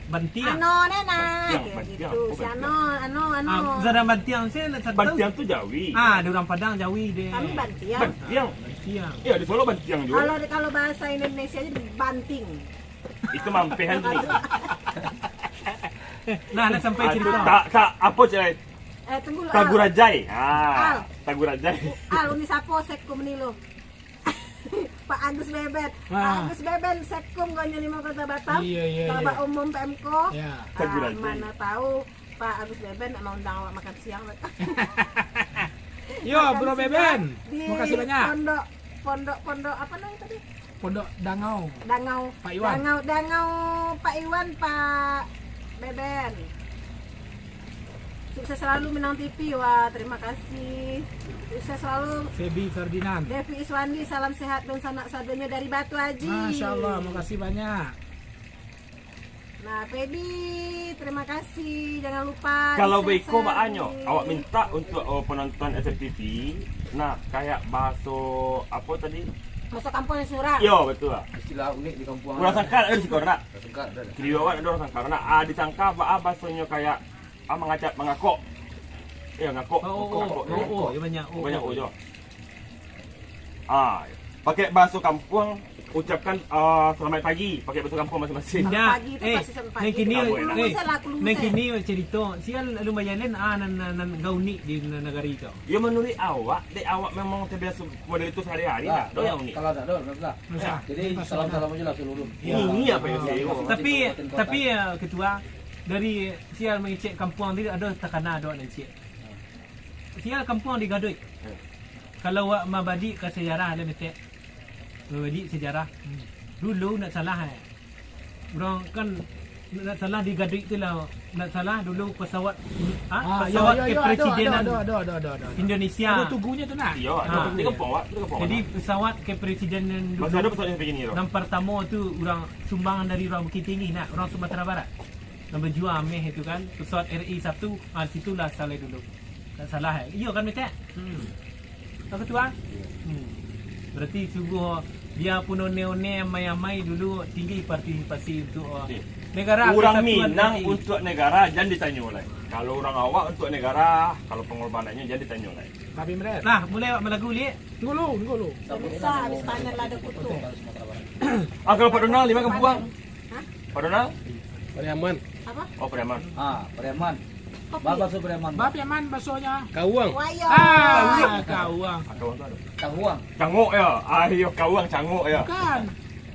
Bantiang. Ano nena. Bantiang, gitu. Si ano, ano, ano. Ah, sadang bantiang saya nak satu. Bantiang tu jawi. Ah, ada orang Padang jawi deh. Kami bantiang. Bantiang. Bantiang. Ya, di Solo bantiang juga. Kalau kalau bahasa Indonesia aja banting. Itu mampehan tu. Nah, nak sampai cerita. Tak, tak, apa cakap? Eh, tunggu lah. Tagurajai. Ah, Tagurajai. Al, ni siapa sekku menilu? Pak Agus Beben. Pak Agus Beben, Sekkum Gonyo Limo Kota Batam. Iya, iya, iya. Umum P M K. Ya. Ah, mana tahu Pak Agus Beben nak undang awak makan siang. Yo, Bro Beben. Makasih banyak. Pondok, pondok, pondok apa namanya tadi? Pondok Dangau. Dangau. Pak Iwan. Dangau, Dangau Pak Iwan, Pak Beben. Sukses selalu Minang T V, wah terima kasih. Sukses selalu. Feby Ferdinand. Devi Iswandi, salam sehat dan sanak sadonyo dari Batu Aji. Masya Allah, makasih banyak. Nah, Feby, terima kasih. Jangan lupa. Kalau beko baanyo, awak minta untuk oh, penonton S M T V, nah kayak bahaso apa tadi? Bahaso kampung surang. Yo, betul lah. Istilah unik di kampung. Urang Sangkar ada di Singkor nak. Urang Sangkar ada. Kiri awak ada urang Sangkar nak. Ah, di Sangkar ba bahasonyo kayak ah, mangacak, mangakok. Ya, ngakok. Oh, oh, oh, oh, oh, banyak. Oh, banyak oh, oh, jo. Ah, pakai bahasa kampung, ucapkan ah, selamat pagi pakai bahasa kampung masing-masing. Indak. Pagi tu eh, pasti selamat pagi. Nang kini, eh, nang kini cerita. Sial lumayan len ah nan nan, nan gaunik di nagari kau. Ya menurut awak, dek awak memang terbiasa model itu sehari-hari lah. Dah yang unik. Kalau tak ada, tak ada. Jadi salam-salam aja lah seluruh. Ini apa yang saya. Tapi tapi ya ketua, dari sial mangecek kampuang tadi ada takana ada nan cek. Sial kampuang di Gaduik. Kalau awak mabadik ka sejarah lah metek. Mabadik sejarah. Dulu nak salah eh. Urang kan nak salah di Gaduik tu lah. Nak salah dulu pesawat ha? Ah, pesawat ya, ya, ya, kepresidenan ada, ada, ada, ada, ada, ada. Indonesia. Ada tugunya tu nak. Ya, ada ha. Tugu. Jadi pesawat kepresidenan dulu. Masih ada pesawat yang begini tu. Yang pertama tu urang sumbangan dari urang Bukittinggi nak, urang Sumatera Barat. Nan bajua ameh itu kan, pesawat R I satu, ah, di situlah salah dulu. Tak salah eh. Iyo kan, Metek? Hmm. Apa tu ah? Hmm. Berarti sungguh biarpun one-one amai-amai dulu tinggi partisipasi untuk uh, negara. Urang Minang untuk negara jangan ditanyo lai. Kalau urang awak untuk negara, kalau pengorbanannya jangan ditanyo lai. Tapi mereka. Nah, mulai awak malagu liek. Tunggu dulu, tunggu dulu. Bisa habis panen lada kutu. Ah, kalau Pak Donald lima kampung. Pak Donald? Pariaman. Apa? Oh, Pariaman. Ah, Pariaman. Kopi. Bapak so Pariaman. Bapak Pariaman basonya. Kawang. Wayang. Ah, kawang. Ah, kawang tu ada. Kawang. Cangok ya. Ah, iyo kawang cangok ya. Bukan.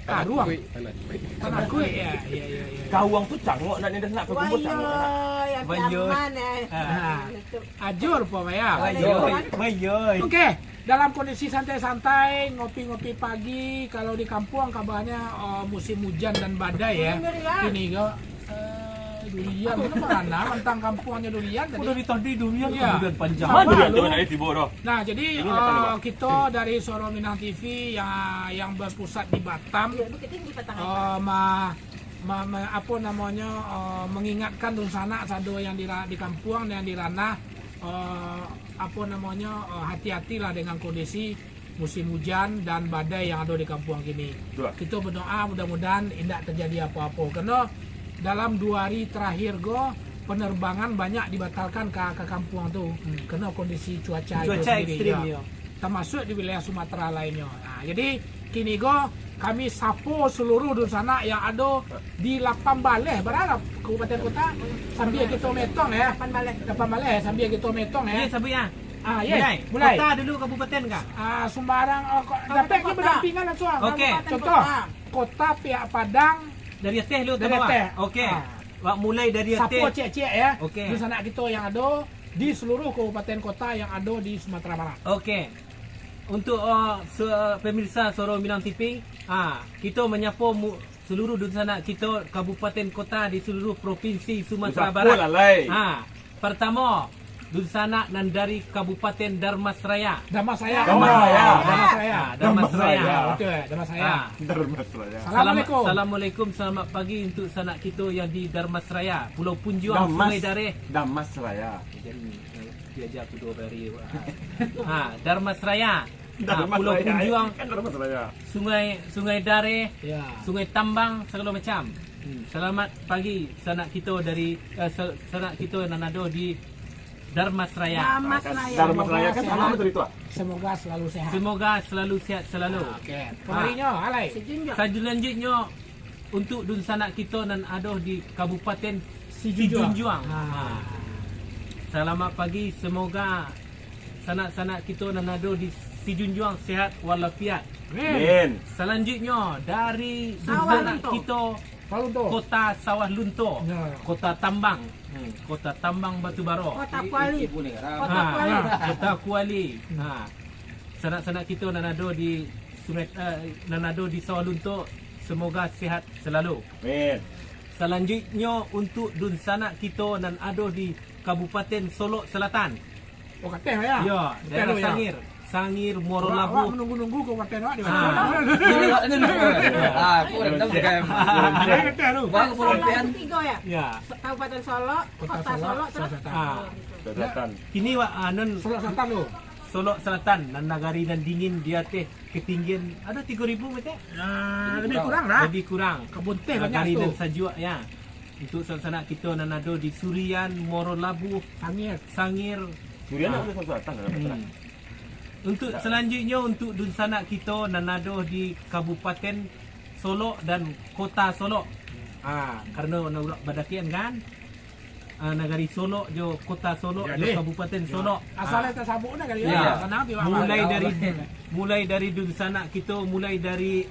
Karuang. Tanah kuik. Tanah kuik ya. Iya, iya, iya. Kawang tu cangok nak ni dah nak kawang cangok. Wayang. Wayang. Pariaman eh. Ah. Ajur po wayang. Wayang. Wayang. Okey. Dalam kondisi santai-santai, ngopi-ngopi pagi, kalau di kampuang kabarnya uh, musim hujan dan badai ya. Ini kok uh, Durian, itu merana, mantang kampuangnyo durian tadi. Dari tadi durian. Iya. Kemudian panjang. Sabar. Durian tu nak tiba dah. Nah, jadi, eh, kita dari Suara Minang T V yang, yang berpusat di Batam, eh, ma-, ma-, ma-, apa namanya, eh, mengingatkan dunsanak sado yang di ra-, di kampuang, yang di ranah, eh, apa namanya, eh, hati-hatilah dengan kondisi musim hujan dan badai yang ado di kampuang kini. Betul. Kito berdoa mudah-mudahan indak terjadi apa-apa. Karena dalam dua hari terakhir ko, penerbangan banyak dibatalkan ka, ka kampuang tu. Hmm. Karena kondisi cuaca itu sendiri, ekstrim, ya. Termasuk di wilayah Sumatera lainnyo. Nah, jadi kini ko kami sapo seluruh dunsanak yang ado di lapan baleh, bara Kabupaten Kota, sambil kito metong, ya. Lapan baleh. Lapan baleh, sambil kito metong, ya. Iya, sabut, ya. Ah, yes. Mulai. Mulai. Kota dulu, kabupaten kah? Ah, sembarang, oh, ko-, dapek ke berdampingan langsung. Oke. Kabupaten, contoh, kota. Kota pihak Padang. Dari ateh dulu, dari ateh. Oke. Ah. Wak mulai dari ateh. Sapo ciek-ciek, ya. Oke. Dunsanak kito yang ado di seluruh kabupaten kota yang ado di Sumatera Barat. Oke. Untuk, uh, se-, pemirsa Suara Minang T V, ha, kito manyapo mu-, seluruh dunsanak kito, kabupaten kota di seluruh provinsi Sumatera Barat. Lah, lai. Ha, pertamo, dunsanak nan dari Kabupaten Darmasraya. Darmasraya. Darmasraya. Oh, Darmasraya. Ha, Darmasraya. Darmasraya. Betul, Darmasraya. Ha. Darmasraya. Assalamualaikum. Selamat, assalamualaikum, selamat pagi untuk sanak kito yang di Darmasraya, Pulau Punjuang, Damas-, Sungai Dareh. Darmasraya. Jadi, eh, diaja aku dua hari. Ha, Darmasraya. Ha, Pulau Punjuang, kan Darmasraya. Sungai, Sungai Dareh, ya. Sungai Tambang, sagalo macam. Hmm. Selamat pagi, sanak kito dari, eh, sa-, sanak kito nan ado di Darmasraya. Darmasraya. Darmasraya kan, semoga selalu sehat. Semoga selalu sehat selalu. Oke. Ha. Kembalinya, alai. Selanjutnya, untuk dunsanak kito nan ado di Kabupaten Sijunjuang. Sijunjuang. Ha. Ha. Selamat pagi, semoga sanak-sanak kito nan ado di Sijunjuang sehat walafiat. Amin. Amin. Selanjutnya, dari dunsanak kito, Sawah Lunto. Kota Sawah Lunto, ya. Kota Tambang. Hmm, Kota Tambang Batubara. Kota Kuali. Kota Kuali. Ha, Kota Kuali. Ha. Sanak-sanak kito nan ado di Sungai, eh, nan ado di Sawah Lunto, semoga sehat selalu. Amin. Salanjuiknyo, untuk dunsanak kito nan ado di Kabupaten Solok Selatan. Oh, kateh, ya? Yo, daerah Sangir. Sangir, Muaro Labuah. Awak, awak menunggu-nunggu kabupaten awak di mana? Ah. Ini, ini, ini. Ah, aku udah tahu, kayak. Kateh tu. Wak, Solok kepulauan. Tiga, ya? Ya. Kabupaten Solok, Kota Solok, terus Solok Selatan. Ah. Kota Selatan. Kini, wak, anun Solok Selatan tu. Solok Selatan, nan nagari nan dingin di ateh ketinggian, ado tigo ribu meter? Ya, lebih kurang lah. Lebih kurang. Kabun teh banyak tu. Nagari nan sajuak, ya. Untuk sanak-sanak kito nan ado di Surian, Muaro Labuah, Sangir. Sangir. Surian ado Solok Selatan dalam. Hmm. Untuk salanjuiknyo, untuk dunsanak kito nan ado di Kabupaten Solok dan Kota Solok. Ha, karano nan ulak badakian kan? Ah, Nagari Solok jo Kota Solok jo Kabupaten Solok. Asal tasabuik nagari, ya. Sanang tu, mulai dari, mulai dari dunsanak kito, mulai dari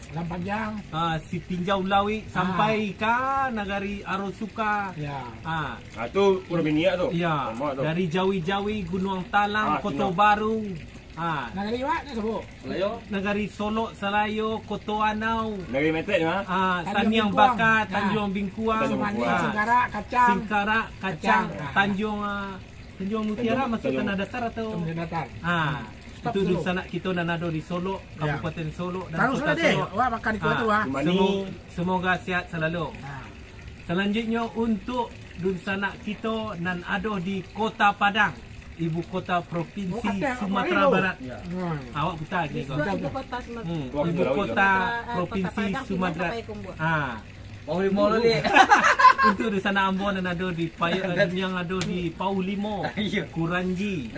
Padang Panjang, ah, Sitinjau Lauik sampai ka Nagari Arosuka. Ya. Ah. Ah, tu Pulau Biniak tu. Ya. Dari Jawi-Jawi, Gunuang Talang, Koto Baru. Ah. Nagari awak ni sabuik. Salayo. Nagari Solok, Salayo, Koto Anau. Nagari Metek ni, ah. Ah, Tanjuang Saniang Bingkuang. Baka, ah. Tanjuang Bingkuang. Tanjuang Manih, ah. Singkarak, Kacang. Singkarak, Kacang, Kacang, ah. Tanjuang, ah, Tanjuang Mutiara Tanjuang, masuk Tanjuang Tanah Datar atau? Tanah Datar. Ah. Stop dulu. Itu dunsanak kito nan ado di Solok, ya. Kabupaten Solok dan Kota Solok. Taruihlah deh, awak makan di kuah tu, ah. Ah. Semo-, semoga sehat selalu. Ah. Salanjuiknyo, untuk dunsanak kito nan ado di Kota Padang, ibu kota Provinsi Sumatera Barat. Oh, Kota Padang. Ya. Hmm. Awak puta lagi ko. Ibu kota Sumatera. Hmm. Ibu kota, eh, Provinsi Sumatera. Kota Padang, Pinang, Tapai, Kumbua. Ha. Pauh Limo lo, Lik. Untuk dunsanak ambo nan ado di Paya-, yang ado di Pauh Limo, iya. Kuranji,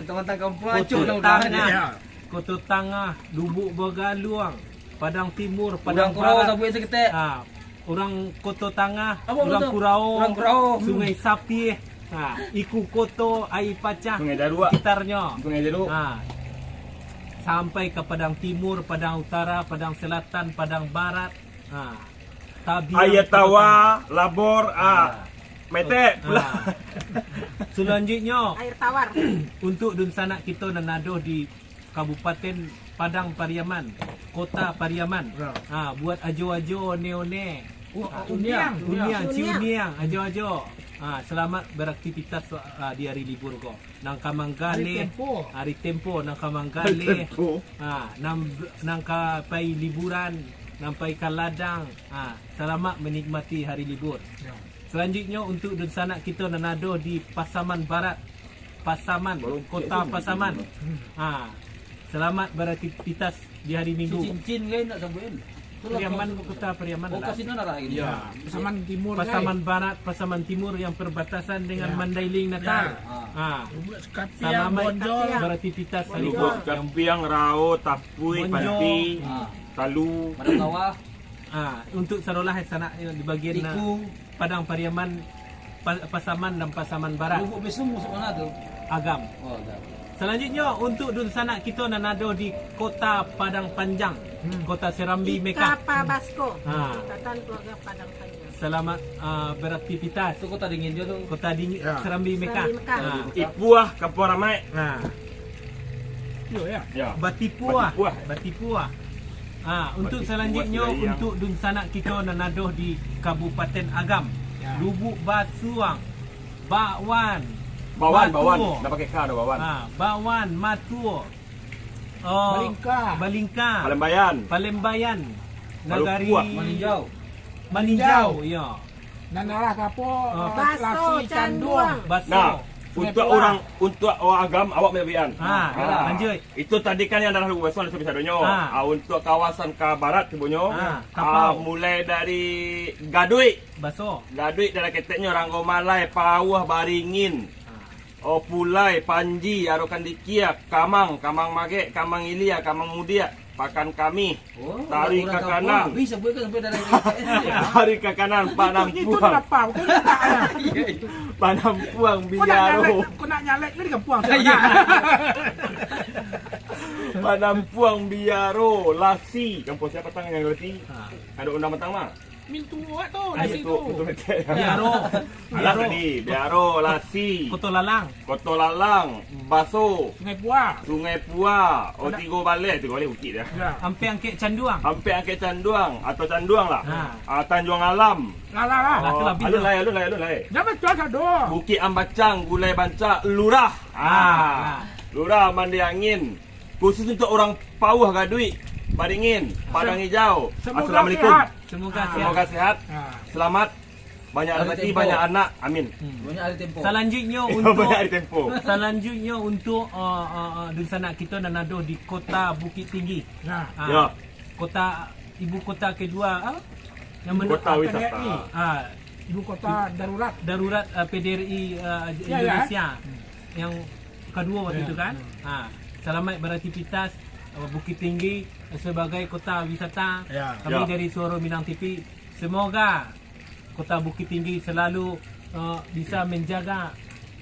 Kota Tangah, Lubuk Bagaluang, Padang Timur, Padang Barat. Urang Kurau, sabuik saketek. Ha. Urang Kota Tangah, Urang Kurau, Sungai Sapih, ha, Iku Koto, Aia Pacah, Sungai Jaruak. Sekitarnyo. Sungai Jaruak. Ha. Sampai ka Padang Timur, Padang Utara, Padang Selatan, Padang Barat. Ha. Tabiang, Aia Tawar, Labor, ha. Metek pulo. Ha. Salanjuiknyo, Aia Tawar. Untuk dunsanak kito nan ado di Kabupaten Padang Pariaman, Kota Pariaman. Ya. Ha, buat ajo-ajo, one-one. Oh, ah, Cuniang. Cuniang, Cuniang. Cuniang, Cuniang, ajo-ajo. Ah, selamat beraktivitas, ah, di hari libur ko. Nan ka manggaleh, hari tempo, hari tempo, nan ka manggaleh, hari tempo. Ah, nan, nan ka pai liburan, nan pai ka ladang. Ah, selamat menikmati hari libur. Ya. Selanjutnyo untuk dunsanak kito nan ado di Pasaman Barat, Pasaman, Kota Pasaman. Ah, selamat beraktivitas di hari Minggu. Cincin kan nak sabuik kan? Pariaman, Kota Pariaman lah. Ya. Pasaman Timur, Pasaman Barat, Pasaman Timur yang perbatasan dengan Mandailing, Natal. Ya. Ah. Lubuk Sekapiang, selamat beraktivitas hari Minggu. Lubuk Sekapiang, Rao, Tapui, Monjo. Panti, ah. Talu. Padang Kawah. Ah, untuk sarolah sanak di bagian, ah, Padang Pariaman, Pa-, Pasaman dan Pasaman Barat. Lubuk Besung masuk mana tu? Agam. Oh, Agam. Selanjutnyo, untuk dunsanak kito nan ado di Kota Padang Panjang, Kota Serambi, Mekah. Ika Pabasko. Ha. Ikatan Keluarga Padang Panjang. Selamat, ah, beraktivitas. Tu kota dingin je tu. Kota dingin, ya. Serambi, Mekah. Serambi, Mekah. Ha. Ipuah, Kampuang Ramai. Ha. Yo, ya. Ya. Batipuah. Batipuah. Batipuah. Ha, untuk Batipuah selanjutnyo, Selayang. Untuk dunsanak kito nan ado di Kabupaten Agam, ya. Lubuk Basuang, Bakwan, Bawan, Bawan. Matuo. Dah pakai ka dah, Bawan. Ha, Bawan, Matuo. Oh, Balingka. Balingka. Palembayan. Palembayan. Palukuak. Nagari Maninjau. Maninjau, ya. Nan arah ka apo? Oh. Eh, Baso, Lasi, Canduang. Canduang. Baso. Nah, Sungai Puah. Untuk urang, untuk urang Agam, awak banyak belian. Ha, ha. Lanjut. Itu tadi kan yang daerah Lubuk Basuang, bisa-bisanyo. Ha. Ah, untuk kawasan ka barat, cubonyo. Ha, ah, kapau. Mulai dari Gaduik. Baso. Gaduik, daerah keteknyo, Ranggomalai, Pauah, Baringin. Ha. Oh, Pulai, Panji, Arokan Dikia, Kamang, Kamang Magek, Kamang Ilia, Kamang Mudiak, Pakan Kamih, oh, Tari urang Kakanan. Kampuang. Bisa buat kan sampai dalam Tari Kakanan, itu, itu Panampuang. Lapar, bukan letak lah. Iya, iya. Panampuang, Biaro. Kau nak nyalek, kau nak nyalek, kau di kampuang. Iya. Panampuang, Biaro, Lasi. Kampuang siapa tang yang Lasi? Ha. Ada undang matang mah? Mintuo tu, ah, Lasi itu, tu. Mintuo Metek. Biaro. Alah Biaro. Tadi, Biaro, Lasi. Koto Lalang. Koto Lalang, Baso. Sungai Puah. Sungai Puah. Oh, ada. Tigo Baleh, Tigo Baleh bukik dia. Ya. Ampek Angkek Canduang. Ampek Angkek Canduang atau Canduang lah. Ha. Ah, Tanjuang Alam. Lah, lah, lah. Oh, lah, tu lah, alun lai, alun lai, alun lai. Jangan cakap doh. Bukik Ambacang, Gulai Bancak, Lurah. Ah, ah. Lurah Mandi Angin. Khusus untuk urang Pauah, Gaduik, Baringin, Padang Hijau. Semoga sehat. Assalamualaikum. Semoga sehat. Semoga sehat. Ha. Selamat. Banyak rezeki, banyak anak. Amin. Hmm. Banyak hari tempo. Selanjutnyo untuk, banyak hari tempo. Selanjutnyo untuk, uh, uh, uh, dunsanak kito nan ado di Kota Bukittinggi. Nah. Ah, ya. Kota, ibu kota kedua, apa? Yang mana? Kota wisata. Ah, ibu kota darurat. Darurat, uh, P D R I, uh, ya, ya. Indonesia. Hmm. Yang kedua waktu itu kan. Ya. Ha, selamat beraktivitas, eh, Bukittinggi sebagai kota wisata. Ya. Kami, ya, dari Suara Minang T V, semoga Kota Bukittinggi selalu, eh, bisa menjaga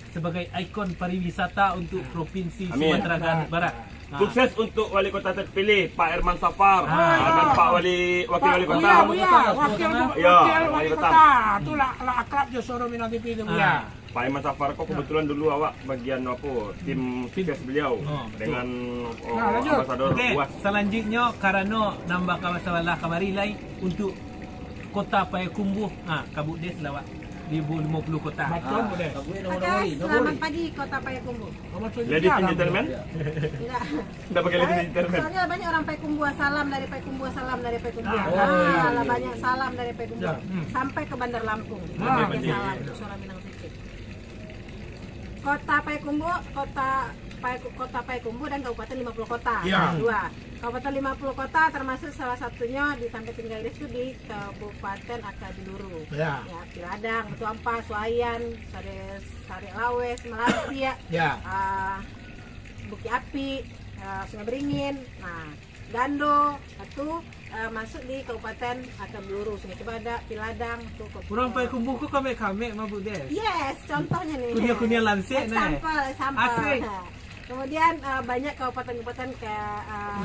sebagai ikon pariwisata untuk, ya, Provinsi, amin, Sumatera Barat. Ha. Sukses untuk Wali Kota terpilih, Pak Herman Safar, ha, dan Pak Wali, Wakil Wali Kota. Pak Buya, Buya, Wakil Wali Kota. Ya, Wakil Wali Kota. Tu lah, lah akrab jo Suara Minang T V tu, Buya. Ha. Pak Iman Safar ko kebetulan dulu awak bagian apo, tim sukses beliau dengan, oh, Ambasador Uas. Oke, salanjuiknyo, karano nambah ka masalah kamari lai, untuk Kota Payakumbuh, ha, Kabuk Des lah awak di limo puluah kota. Batua, Des. Oke, selamat pagi, Kota Payakumbuh. Ladies and gentlemen. Enggak. Ndak pakai ladies and gentlemen. Soalnya banyak orang Payakumbuh, salam dari Payakumbuh, salam dari Payakumbuh. Ah, lah banyak salam dari Payakumbuh. Ya. Sampai ke Bandar Lampung. Ah, banyak salam untuk Suara Minang T V. Kota Payakumbuh, Kota Payaku-, Kota Payakumbuh dan Kabupaten Lima Puluh Kota. Ya. Dua. Kabupaten Lima Puluh Kota termasuk salah satunya di tempat tinggal dia itu di Kabupaten Akan Biluru. Ya. Ya, Piladang, Batu Ampah, Suayan, Sare-, Sarek Laweh, Melati, ya. Ya. Ah, Bukik Api, ah, Sungai Beringin. Nah, Gando, itu, eh, masuk di Kabupaten Akan Biluru, Sungai Cibadak, Piladang, tu Kabupaten. Urang Payakumbuh ko kamek-kamek mah, Buk Des. Yes, contohnya nih. Kuniang-kuniang lansek, nah. Example, example. Asik. Nah, kemudian, eh, banyak kabupaten-kabupaten kayak, eh,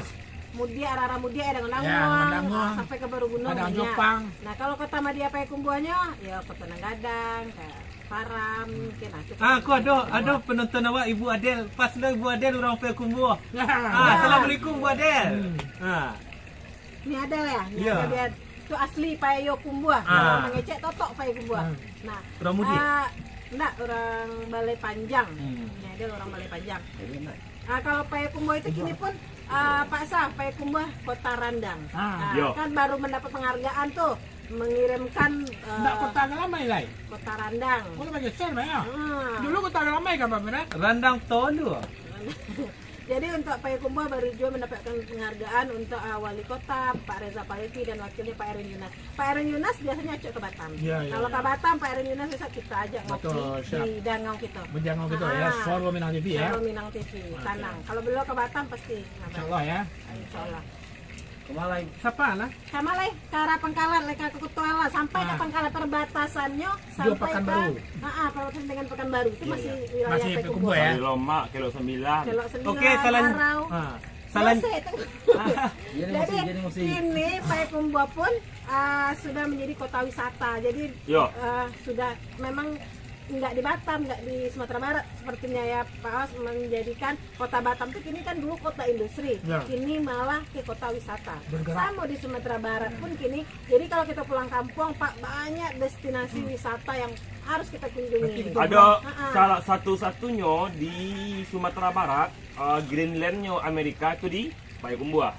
Mudiak, arah-arah Mudiak, ya, Danguang-Danguang, ya, Danguang-Danguang, eh, sampai ke Baruguno, Padang Jopang. Nah, kalau Kota Madya Payakumbuhnya, ya, Kota Nan Gadang, kayak Param, mungkin, nah, itu. Ah, ko ado, ado penonton awak, Ibu Adel. Pas lo Ibu Adel urang Payakumbuh. Ah, assalamualaikum, Bu Adel. Hmm. Ah. Ni Adel ya? Ni Adel dia. Itu asli Payakumbuah. Ah. Kalau mangecek totok Payakumbuah. Hmm. Nah, Urang Mudiak? Ah, ndak, urang Balai Panjang. Hmm. Nah, dia urang Balai Panjang. Ah, kalau Payakumbuah itu kini pun, ah, Pak Sah, Payakumbuah Kota Randang. Ah. Ah, Yo. Kan baru mendapat penghargaan tuh, mengirimkan, eh, Ndak Kota Galamai lai? Kota Randang. Boleh bagi share, Bang, ya? Hmm. Dulu Kota Galamai kan, Pak Miran? Randang Tolu. Jadi, untuk Payakumbuah baru juga mendapatkan penghargaan untuk, ah, Wali Kota, Pak Reza Palevi, dan wakilnya Pak Erin Yunas. Pak Erin Yunas biasanya acok ke Batam. Ya, ya, Kalau ya. ke Batam, Pak Erin Yunas bisa kita ajak ngopi Betul, siap. di Dangau kita. Menjangau kita, ya. Ah, Suara Minang T V, ya. Suara Minang T V, Oke. Tanang. Kalau beliau ke Batam, pasti ngabarin. Insya Allah, ya. Insya Allah. Kemana lagi? Siapa lah? Sama lah, ke arah Pangkalan, lah, ke Kutoan lah, sampai ke Ah. Pangkalan, perbatasannya Dua sampai ke, Pekanbaru. ah, ah, perbatasan dengan Pekanbaru. Itu Iya, masih iya. wilayah Masih Payakumbuah. Payakumbuah, ya. Dari Lomak, Kelok Sembilan. Kelok Sembilan, Oke, salan-, Arau. ah, salan-, Mesir, Tengku. Ah. Jadi, Jadi, Mesir, jadi, Mesir. kini Payakumbuah pun, ah, sudah menjadi kota wisata. Jadi, Yo. ah, sudah memang nggak di Batam, nggak di Sumatera Barat sepertinya ya, Pak Aos, menjadikan Kota Batam tuh kini kan dulu kota industri, Ya. kini malah ke kota wisata. Bergerak. Sama di Sumatera Barat pun kini, jadi kalau kita pulang kampung, Pak, banyak destinasi Hmm. wisata yang harus kita kunjungi. Berarti kita Ada Ha-ha. salah satu-satunyo di Sumatera Barat, eh, Greenland-nyo Amerika tu di Payakumbuah.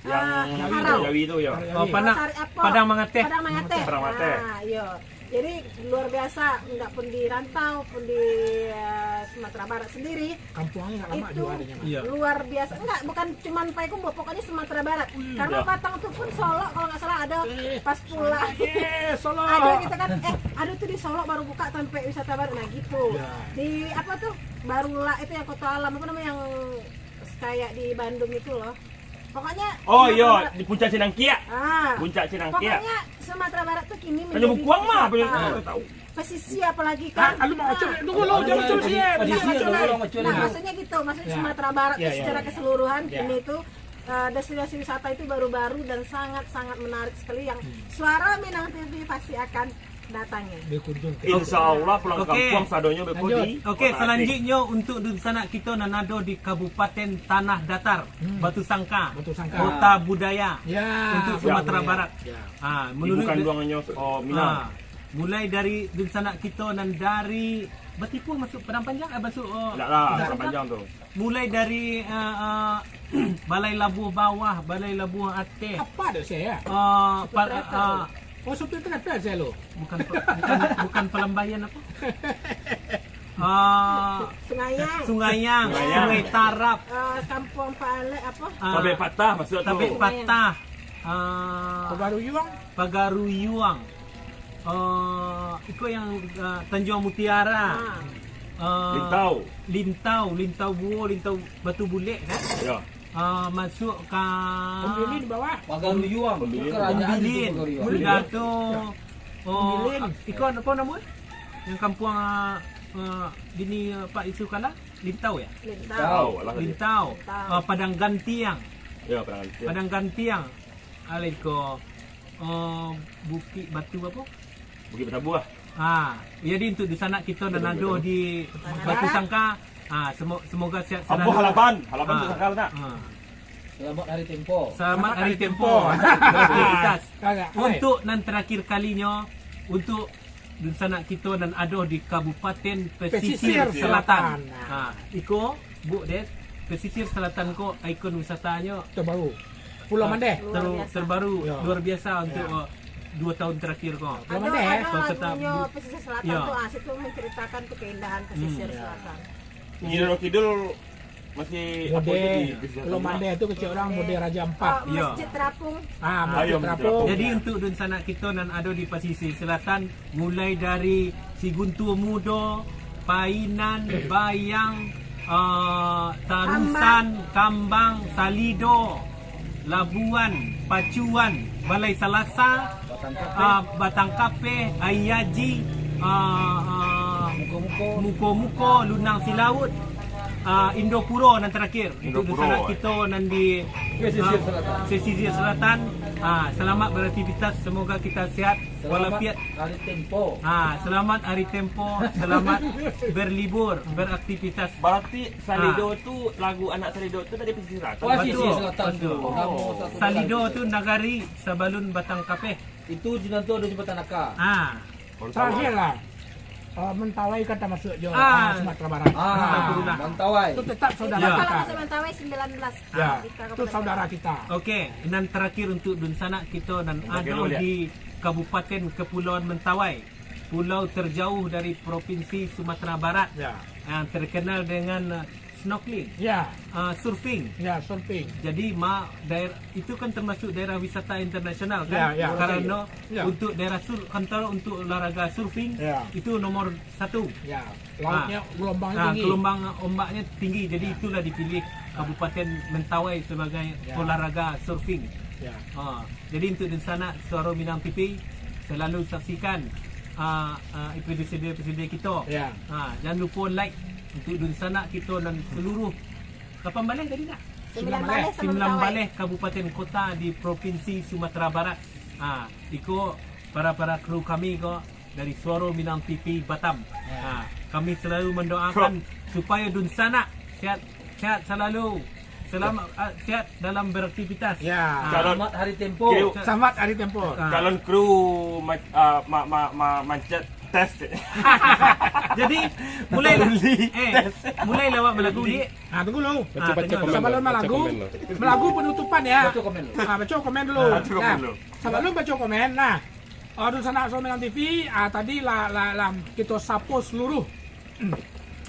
Yang Ah, Jawi tu. Harau. Jawi tu, ya. Harau Oh, Jawi. Padang, Pasar apa? Padang Mangateh. Padang Mangateh. Padang Mangateh. Ah, iya. Jadi, luar biasa, enggak pun di rantau, pun di, eh, Sumatera Barat sendiri, Kampuangnya enggak lamak itu juga adanya, Mas. Iya. luar biasa. Enggak, bukan cuman Payakumbuah, pokoknya Sumatera Barat. Hmm. Karena Iya. Batang tu pun Solok, kalau nggak salah ada Eh, pas pulang. Solok, eh, Solok. Ada gitu kan, eh, ada tuh di Solok baru buka tempat wisata baru, nah gitu. Iya. Di apa tuh, Barulah itu yang Kota Alam, apa namanya, yang kayak di Bandung itu loh. Pokoknya Oh, Sumatera iya, Barat. di Puncak Cinangkiak. Ah. Puncak Cinangkiak. Pokoknya Sumatera Barat tuh kini Tanjung menjadi Bukuang mah, wisata. apa yang tahu? Pesisir apalagi kan. Ah, lu mau Ah. curi? Tunggu, lu Ada jangan di curi, ya. Nah, Pesisir, maksudnya, lu mau curi. nah, maksudnya gitu, maksudnya Ya. Sumatera Barat Ya, tuh ya, secara ya. keseluruhan Ya. kini tuh, eh, destinasi wisata itu baru-baru dan sangat-sangat menarik sekali yang Hmm. Suara Minang T V pasti akan datangi. Berkunjung ke Insya Allah pulang Oke. kampung sadonyo beko Lanjut. di Oke, Kota Aceh. Selanjutnya untuk dunsanak kita nan ado di Kabupaten Tanah Datar, Hmm. Batu Sangka, Batu Sangka. Kota Budaya Ya, untuk Sumatera Budaya. Barat. Ya. Ha, Ibu menurut kanduangnyo, oh, Minang. Ha, mulai dari dunsanak kita nan dari Batipuah masuk Padang Panjang, eh, masuk, oh, Tidak lah, Padang Padang Panjang. Panjang tu. Mulai dari, eh, eh, Balai Labuah Bawah, Balai Labuah Ateh. Apa tu saya? Eh, pa-, Supir kereta eh, tu. Oh, supir kereta saya lo. Bukan pe-, bukan, bukan Pelambayan apa? Ah, Sungayang. Sungayang, Sungayang. Sungai Tarap. Ah, Kampung Pak Alek apa? Ah, Tabek Patah masuk tu. Tabek Patah. Ah, Pagaruyuang. Pagaruyuang. Ah, iko yang, ah, Tanjuang Mutiara. Ah. Ah, Lintau. Lintau, Lintau Buo, Lintau Batu Bulek, kan? Ya. Ah, masuk ka Pembilin bawah. Pagaruyuang. Pembilin. Kerajaan Pembilin. itu Pagaruyuang. Sudah tu, Ya. oh, Pembilin. iko apa nama? Yang kampuang, ah, ah, bini, ah, Pak Yusuf Kala, Lintau ya? Lintau. Tahu lah tadi. Lintau. Lintau. Ah, Padang Gantiang. Ya, Padang Gantiang. Padang Gantiang. Alai ko, ah, Bukit Batu apa? Bukit Batabuah. Ha, jadi untuk dunsanak kita nan ado di Batu Sangka, ha, semo-, semoga sihat selalu. Ambo Halaban, Halaban Ha. Batu Sangka lah, nak. Ha. Selamat Hari Tempo. Selamat Hari Tempo. Beraktivitas. Agak, Untuk nan terakhir kalinyo, untuk dunsanak kita nan ado di Kabupaten Pesisir Pesisir Selatan. Selatan. Ha, iko, Buk Des, Pesisir Selatan ko ikon wisatanyo Terbaru. Pulau Ah, Mandeh. Luar Ter-, biasa. terbaru, Ya. luar biasa untuk, Ya. uh, dua tahun terakhir ko. Pulau Ada, Mandeh, eh? ada Kau tetap lagunya di Pesisir Selatan Ya. tu, ah, situ menceritakan tu keindahan Pesisir Hmm. Ya. Selatan. Di Roro Kidul masih Model apa lagi di Pesisir Pulau Selatan? Mandeh tu kecil orang Model. model Raja Ampat. Ah, Ya. Masjid Terapung. Ah, Ah, Masjid ya, Masjid Terapung. Terapung. Jadi untuk dunsanak kita nan ado di Pesisir Selatan, mulai dari Siguntua Mudo, Painan, Bayang, ah, Tarusan, Kambang. Kambang, Salido, Labuan, Pacuan, Balai Salasa, Batang Kapeh. ah, Batang Kapeh, Aia Aji, ah, ah, Muko-muko. Muko-muko, Lunang Silaut, Ah, Indopuro nan terakhir. Untuk Indopuro, dunsanak eh. Kito nan di, Pesisir ah, Selatan. Pesisir Selatan. Ah, selamat beraktivitas, semoga kita sehat Selamat walafiat. Hari Tempo. Ah, selamat hari Tempo, selamat berlibur, beraktivitas. Berarti Salido Ah. tu, lagu anak Salido tu dari pesisir selatan? Wah, Betul, pesisir selatan betul. tu. Nama satu Salido negara. tu nagari sabalun batang kapeh. Itu di sinan tu ada jembatan Aka. Ah. Baru tahu. Terakhir lah. Ah, Mentawai kan termasuk jo, Ah. ah, Sumatera Barat. Ah, Astagfirullah. Mentawai. Itu tetap saudara Itu Ya. kalau kita. masuk Mentawai sembilan belas. Ya. Di Itu Kabupaten saudara Mentawai. kita. Okey, nan terakhir untuk dunsanak kito nan Okey, ado boleh. di Kabupaten Kepulauan Mentawai, pulau terjauh dari Provinsi Sumatera Barat, Ya. yang terkenal dengan, uh, snorkeling, Ya. uh, surfing. Ya, surfing. Jadi, ma-, daer-, itu kan termasuk daerah wisata internasional, kan? Ya, ya. Karena Ya. untuk daerah sur-, antara untuk olahraga surfing, Ya. itu nomor satu. Ya. Lautnya Ah. gelombangnya Ah, tinggi. gelombang ombaknya tinggi. Jadi, Ya. itulah dipilih Kabupaten Mentawai sebagai Ya. olahraga surfing. Ya. Ah, jadi, untuk dunsanak Suaro Minang T V, selalu saksikan, ah, ah, episode-episode kito. Ya. Ah, jangan lupa like untuk dunsanak kito dan seluruh lapan baleh tadi nak? Sembilan baleh sama Sembilan Mentawai. baleh kabupaten kota di Provinsi Sumatera Barat. Ah, iko para-para kru kami ko dari Suaro Minang T V Batam. Ya. Ah, kami selalu mendoakan Kok. supaya dunsanak sehat, sehat selalu. Selamat, ah, sehat dalam beraktivitas. Ya. Ah. Calon Selamat Hari Tempo. kru Selamat Hari Tempo. Ah. Calon kru ma-, ah, ma-, ma-, ma-, mancet tes. Jadi, mulailah. Tolong di Eh, tes. mulailah awak malagu, Dik. Ah, tunggu dulu. Baca, Ah, baca tunggu. komen Sebelum dulu, baca malagu, komen dulu. malagu penutupan ya. Baca komen dulu. Ah, baca komen dulu. Ah, baca komen Nah, dulu. sebelum baca komen, nah, ah, dunsanak Suaro Minang T V, ah, tadi lah, lah, lah kito sapo seluruh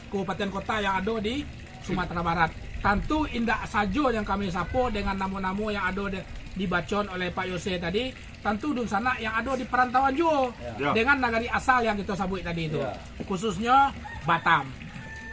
kabupaten kota yang ado di Sumatera Barat. Tantu indak sajo yang kami sapo dengan namo-namo yang ado di, dibacon oleh Pak Yose tadi, tantu dunsanak yang ado di perantauan juo Ya. Ya. dengan nagari asal yang kito sabuik tadi tu. Ya. Khususnyo Batam.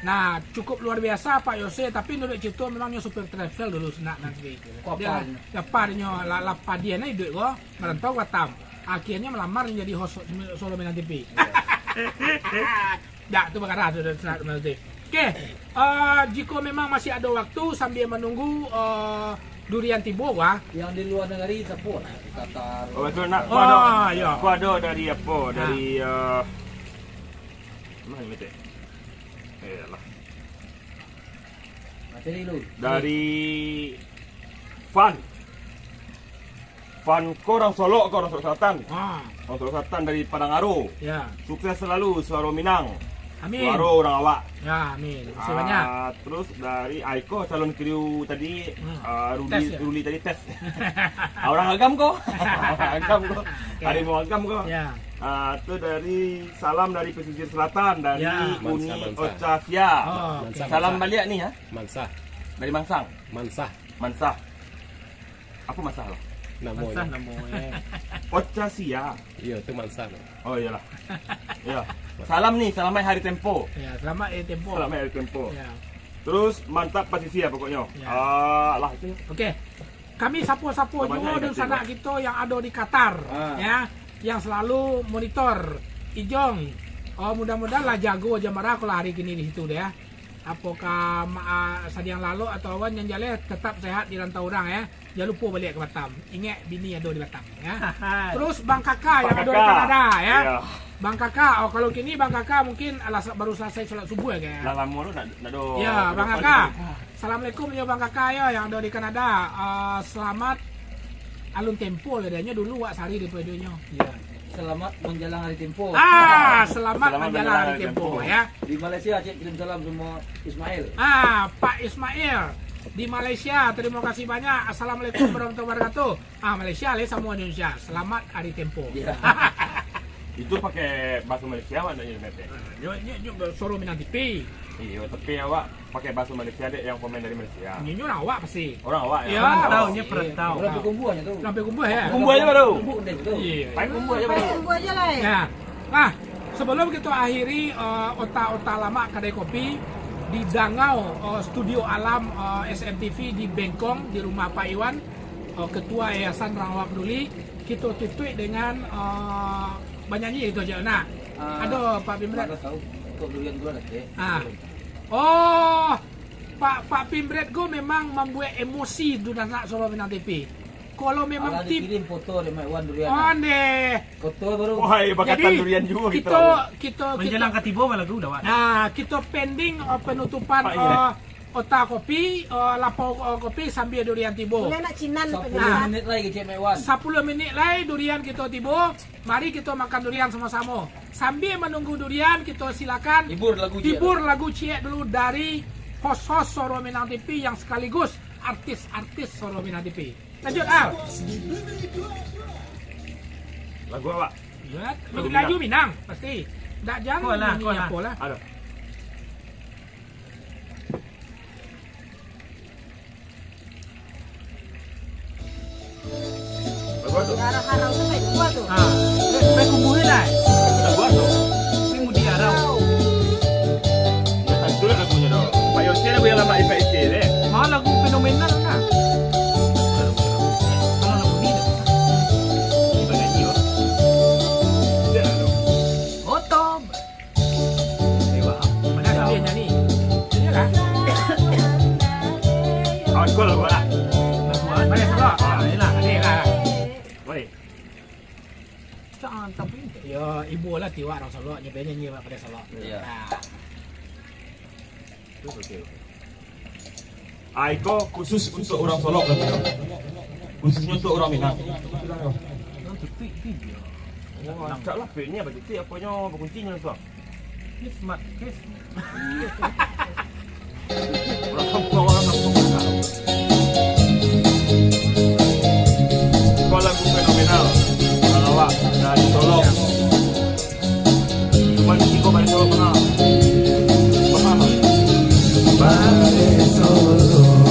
Nah, cukup luar biasa Pak Yose, tapi menurut cerito memang nyo supir travel dulu sanak nanti. Kapal. Dia, kapal nyo la-, lapadian iduik ko, merantau Batam. Akhirnyo melamar jadi host Suaro Minang T V. Ya. Dak, tu bakara tu, tu, tu, tu. Okey, eh, jiko memang masih ado waktu sambil menunggu, eh, durian tibo, wah. Yang di luar negeri sapo? Qatar. Oh, betul nak. Oh, Aku ada, ya. aku ada dari apa? Ah. Dari, eh, mana ni, Tek? Eh, lah. Macam ni dulu. Dari Fan. Fan ko urang Solok ko, urang Solok Selatan. Ha. Urang Solok Selatan dari Padang Aro. Ya. Sukses selalu, Suaro Minang. Amin. Suaro urang awak. Ya, amin. Makasih banyak. Ah, terus dari Aiko, calon kru tadi, Hmm. ah, Ruli, Tes, ya? Ruli tadi tes. Ah, urang Agam ko. Agam ko. Okey. Harimau Agam ko. Ya. Ah, tu dari, salam dari pesisir selatan, dari Ya. Uni Mansa, Mansa. Ocasia. Oh, Mansa, okey. Salam Mansa. baliak ni, ya. Mansa. Dari Mansang. Mansa. Mansah. Apa masalah? Namo Mansah nyo. namo, eh. Ocasia. Iyo, tu Mansa tu. Oh, iyolah. Ya. Salam ni, selamat Hari Tempo. Ya, selamat Hari Tempo. Selamat Hari Tempo. Ya. Terus mantap pasisia pokoknyo. Ya. Ah, lah itu. Okey. Kami sapo-sapo Sabanyak juo yang dunsanak katibo. kito yang ado di Qatar, Ah. ya, yang selalu monitor Ijong. Oh, mudah-mudahan lah jago Jamara kalau hari kini di situ deh, ya. Apokah ma-, ah, sadiang lalok atau awan yang jaleh tetap sehat di rantau urang, ya. Jangan lupa baliak ke Batam. Ingat bini ado di Batam, ya. Terus Bang Kaka yang Bang ado di Kaka. Kanada, ya. Ya. Bang Kaka, oh, kalau kini Bang Kaka mungkin alah sa-, baru selesai solat subuh, ya, kan? Lah lamo tu nak, nak do-, Ya, nak Bang do Kaka. Assalamualaikum yo Bang Kaka yo yang ado di Kanada. Ah, selamat alun tempo lah dia nyo dulu wak sari daripada nyo. Ya. Selamat menjelang hari tempo. Ah, selamat Selamat menjelang hari tempo, ya. Di Malaysia, Cik, kirim salam semua Ismail. Ah, Pak Ismail di Malaysia, terima kasih banyak. Assalamualaikum warahmatullahi wabarakatuh. Ah, Malaysia lah samo Indonesia. Selamat hari tempo. Ya. Itu pakai bahasa Malaysia awak nak nyo, Tek? Nyo, nyo, nyo suaro Minang T V. Iyo, tapi awak pakai bahasa Malaysia dek yang komen dari Malaysia. Nyo, nyo urang awak pasti. Urang awak, ya? Ya. Perantau, nyo perantau. Urang Payakumbuh nyo tu. Urang Payakumbuh, ya? Payakumbuh aja baru. Payakumbuh deh tu. Iya. Payakumbuh aja baru. Payakumbuh aja lah, eh. Nah, nah, sebelum kita akhiri, eh, otak-otak lama Kadai Kopi di Dangau, eh, Studio Alam, eh, S M T V di Bengkong, di rumah Pak Iwan, eh, Ketua Yayasan Rang Awak Peduli, kita tutup dengan, eh, banyanyi itu aja. Nah, Ah, ada Pak Pimret. Mana tahu kok durian duluan, Tek? Ah. Oh, Pak, Pak Pimbret ko memang mambuek emosi dunsanak Suaro Minang T V. Kalau memang Alah, tip dikirim foto dek Mak Wan durian. Ondeh. Foto baru. Wahai, bakatan Jadi, durian juo kito, kito, kito, Manjalang ka tibo malah tu dah, Wan. Nah, kito pending, uh, penutupan, Pak, iya. uh, Ota Kopi, uh, Lapau, uh, Kopi sambil durian tibo. Buliah nak cinan Sapuluh pengesan. minit lai kecek Mak Wan. Sapuluh minit lai durian kito tibo. Mari kito makan durian samo-samo. Sambil manunggu durian, kito silakan Hibur lagu ciek hibur dulu. lagu ciek dulu dari host-host Suaro Minang T V yang sekaligus artis-artis Suaro Minang T V. Lanjut, Al. Lagu awak? Ya, Lagu Melayu Minang. Minang, pasti. Ndak jan Kau lah, nyanyi kau lah. apo lah. Aduh. Lagu apa tu? Harau-harau tu baik buah tu. Ah, baik, baik kubuh ni lah. Lagu apa tu? Ni Mudi Harau. Ya, tak betul lah lagunya dah. Pak Yosef lagu yang lama Pak Yosef, eh. Mau lagu fenomenal lah. Kalau lagu ni dah. Ni banyak ni, Pak. Tidak lah tu. Otob. Mana dia nyanyi? Dia lah. Awak sekolah, Pak, lah. Mana sekolah? Ah, ni lah, ni lah. Baik. Cak, tapi yo, ibo lah tiwak urang Solok, nyo pengen nyanyi pada Solok. Iya. Nah. Itu betul. Ah, iko khusus untuk urang Solok lah, Bang. Khususnyo untuk urang Minang. Oh, acak lah, peknyo bajetik, aponyo bakuncinyo, Bang? Kismat, kismat. Urang kampuang, urang kampuang. Iko lagu fenomenal, urang awak dari Solok. Cuman iko bari Solok pernah. Pernah, Bang? Bari Solok,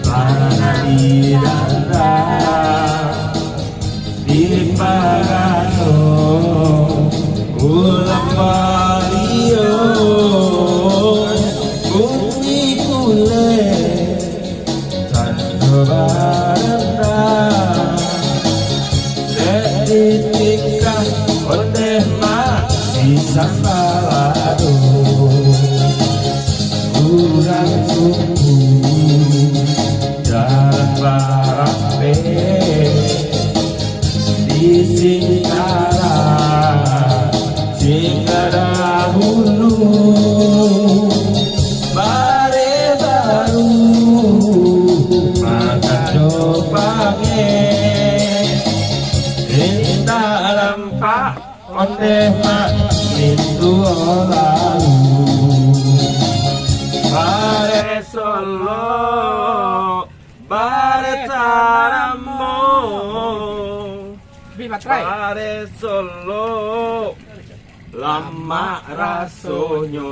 pernah di dalam, di Parano, ulang Mario, bumi kulek. Tanah barandang, dek ditikah ondeh mak di sambalado. Urang suku jan barapek. Di Singkara, Singkara Hulu, bare baru, makan jo pange, indak nampak ondeh mak mintuo lalu. Bare Solok, bare Taramo, Bi Batrai. Bare Solok, lamak rasonyo.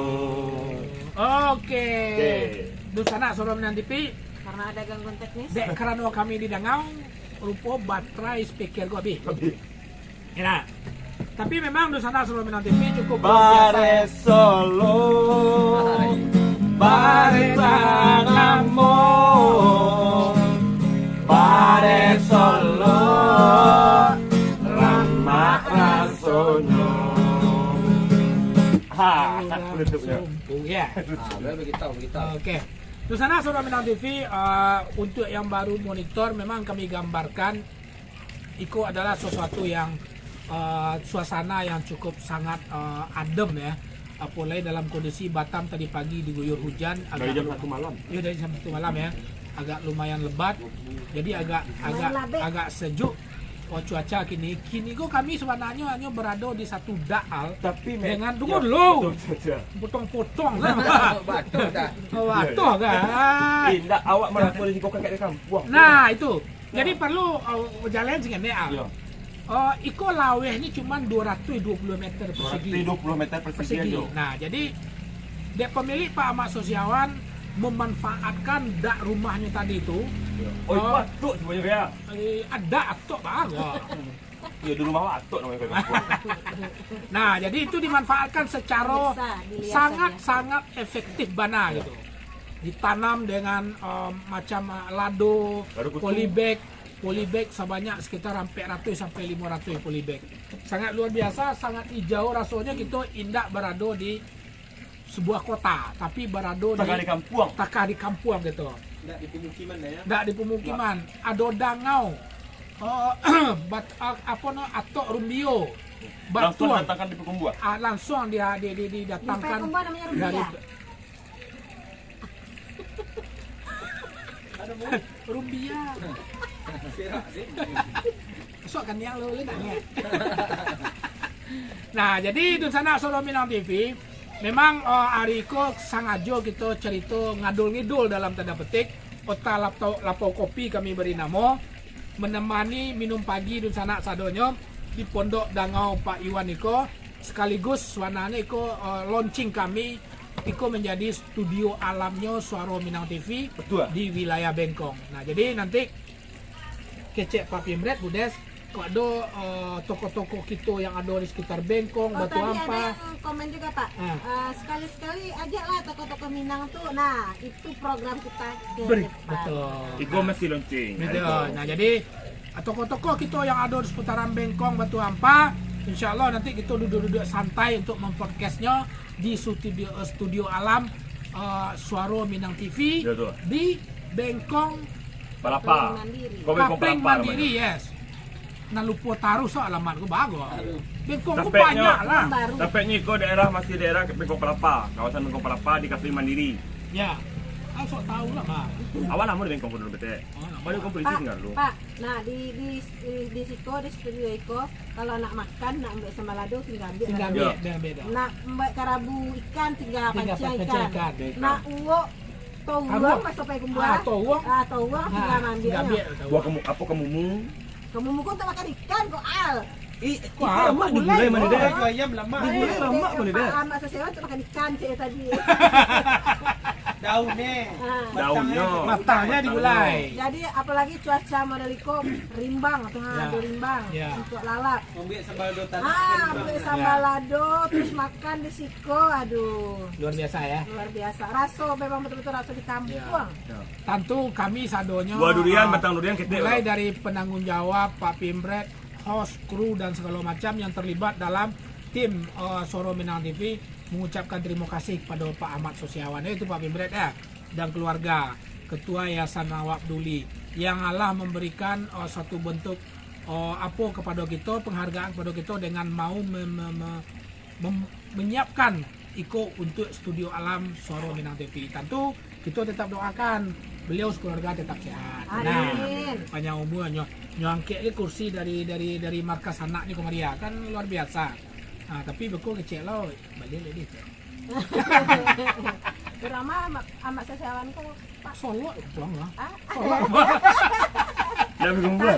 Oke. Oke. Dunsanak Suaro Minang T V. Karena ada gangguan teknis. Dek karano kami di Dangau, rupo batrai speaker ko abih. Abih. Ya. Tapi memang dunsanak Suaro Minang T V cukup luar biasa, Bare ya. Solok, bare Taramo, bare Solok, lamak rasonyo. Ha, penutupnyo. Sumpung, ya. Ah, boleh begitu, begitu. Oke. Dunsanak Suaro Minang T V, eh, untuk yang baru monitor, memang kami gambarkan iko adalah sesuatu yang, eh, suasana yang cukup sangat, eh, adem, ya. Apolai dalam kondisi Batam tadi pagi diguyur hujan, Dari agak jam luma-, satu malam. Ya, dari jam satu malam, ya. Agak lumayan lebat. Jadi agak, agak, Malam, Bek. agak sejuk. Oh, cuaca kini. Kini ko kami sebenarnya hanya berada di satu dak, Al. Tapi me-, Dengan, tunggu ya, dulu. Betul, betul, betul. Potong-potong lah. Batuk dah. Oh, batuk kan? Eh, ndak, awak merasa risiko kakek di kampuang. Nah, itu. Jadi, perlu, uh, jalan sikit, Al. Iya. Uh, iko laweh ni cuma dua ratus dua puluh meter persegi. Dua ratus dua puluh meter persegi Persegi. aja. Nah, jadi, dek pemilik Pak Ahmad Sosiawan memanfaatkan dak rumahnya tadi tu. Iya. Oh, itu Uh, atuk sebenarnya, ya? Eh, ada atuk, Bang. Wah. Iya, di rumah awak atuk namanya, Bang. Nah, jadi itu dimanfaatkan secara Biasa, dilihat sangat, saja. sangat efektif bana gitu. Ditanam dengan, eh, macam, eh, lado, Lado kutu. polybag, polybag sebanyak sekitar ampek ratus sampai limo ratus polybag. Sangat luar biasa, sangat hijau rasanya, kita indak berada di sebuah kota, tapi barado di, takah di kampuang. Takah di kampuang gitu. Ndak di pemukiman, ya? Ndak di pemukiman. Ado dangau. Oh, bat-, a-, apo no, atok rumbio. Langsung batuang. Didatangkan di Payakumbuah? Ah, langsung dia, di, di, didatangkan. Di Payakumbuah namanya rumbia. Dari rumbia. Esok kan yang lo, lo nanya. Nah, jadi dunsanak Suaro Minang T V, memang, eh, ari ko sangajo kito carito ngadul-ngidul dalam tanda petik, ota lapau, lapau kopi kami bari namo, menemani minum pagi dunsanak sadonyo di Pondok Dangau Pak Iwan iko, sekaligus sabananyo iko, eh, launching kami, iko menjadi studio alamnyo Suaro Minang T V. Betul. Di wilayah Bengkong. Nah, jadi nanti kecek Pak Pimret, Bu Des, kok ado, eh, tokoh-tokoh kito yang ado di sekitar Bengkong, oh, Batu Hampa. Tadi ada yang komen juga, Pak. Ah. Eh, sekali-sekali ajaklah tokoh-tokoh Minang tu. Nah, itu program kita ke depan. Betul. Iko masih launching. Betul. Nah, jadi, tokoh-tokoh kito yang ado di seputaran Bengkong, Batu Hampa, insya Allah nanti kito duduk-duduk santai untuk mempodcastnyo di studio, studio alam, eh, Suaro Minang T V. Ya, betul. Di Bengkong Palapa. Kapling Mandiri. Kau Bengkong Palapa namanya. Kapling Mandiri, yes. Nah, lupo taruih so alamat ko bagus. Aduh. Bengkong ko banyak lah. Tampaknyo iko daerah masih daerah Bengkong Palapa, kawasan Bengkong Palapa di Kapling Mandiri. Ya. Ah, sok tahu lah, Bang. Awak lamo di Bengkong ko dulu, betek. Oh, lamo. Baliak Bengkong polisi tinggal dulu. Pak, nah, di, di, di, di siko, di studio iko, kalau nak makan, nak ambiak sambalado, tinggal ambiak. Tinggal ambiak, ambiak dah. Nak ambiak karabu ikan, tinggal panciang ikan. Tinggal panciang ikan. Nak uwok, Tawuang, maso Payakumbuah. Ah, tawuang. Ah, tawuang, tinggal ambiaknyo. Buah kemu-, apo, kemumu? Kemumu ko untuak makan ikan ko, Al. Ih, kok ikan lamak digulai mano, Dek? Ayam lamak. Digulai lamak mano, Dek? Amak sasewa untuak makan ikan, cek tadi. Daunnyo. Ah. Batangnya digulai. Jadi, apalagi cuaca model iko, rimbang tu, ha, ado rimbang. Ya. Untuak lalap. Mambuek sambalado tanak. Ah, mambuek sambalado, terus makan di siko, aduh. Luar biasa, ya? Luar biasa. Raso, memang betul-betul raso di kampuang. Ya. Tantu kami sadonyo, buah durian, ah, batang durian, ketek, mulai dari penanggung jawab, Pak Pimret, host, kru, dan segala macam yang terlibat dalam tim, eh, Suaro Minang T V, mengucapkan terima kasih kepada Pak Ahmad Sosiawan, eh, itu Pak Pimret, ya, dan keluarga, Ketua Yayasan Rawak Peduli, yang alah memberikan, eh, satu bentuk, eh, apo, kepada kita, penghargaan kepada kita dengan mau me-, me-, me-, mem-, menyiapkan iko untuk studio alam Suaro Minang T V. Tantu kito tetap doakan beliau sekeluarga tetap sehat. Amin. Nah, panjang umur, nyo, nyo angkek ke kursi dari, dari, dari markas anaknyo kemari, kan luar biasa. Nah, tapi beko kecek lo, baliak lagi, cek. Urang mah amak, amak sasawan ko, Pak. Solok pulang lah. Ah? Solok.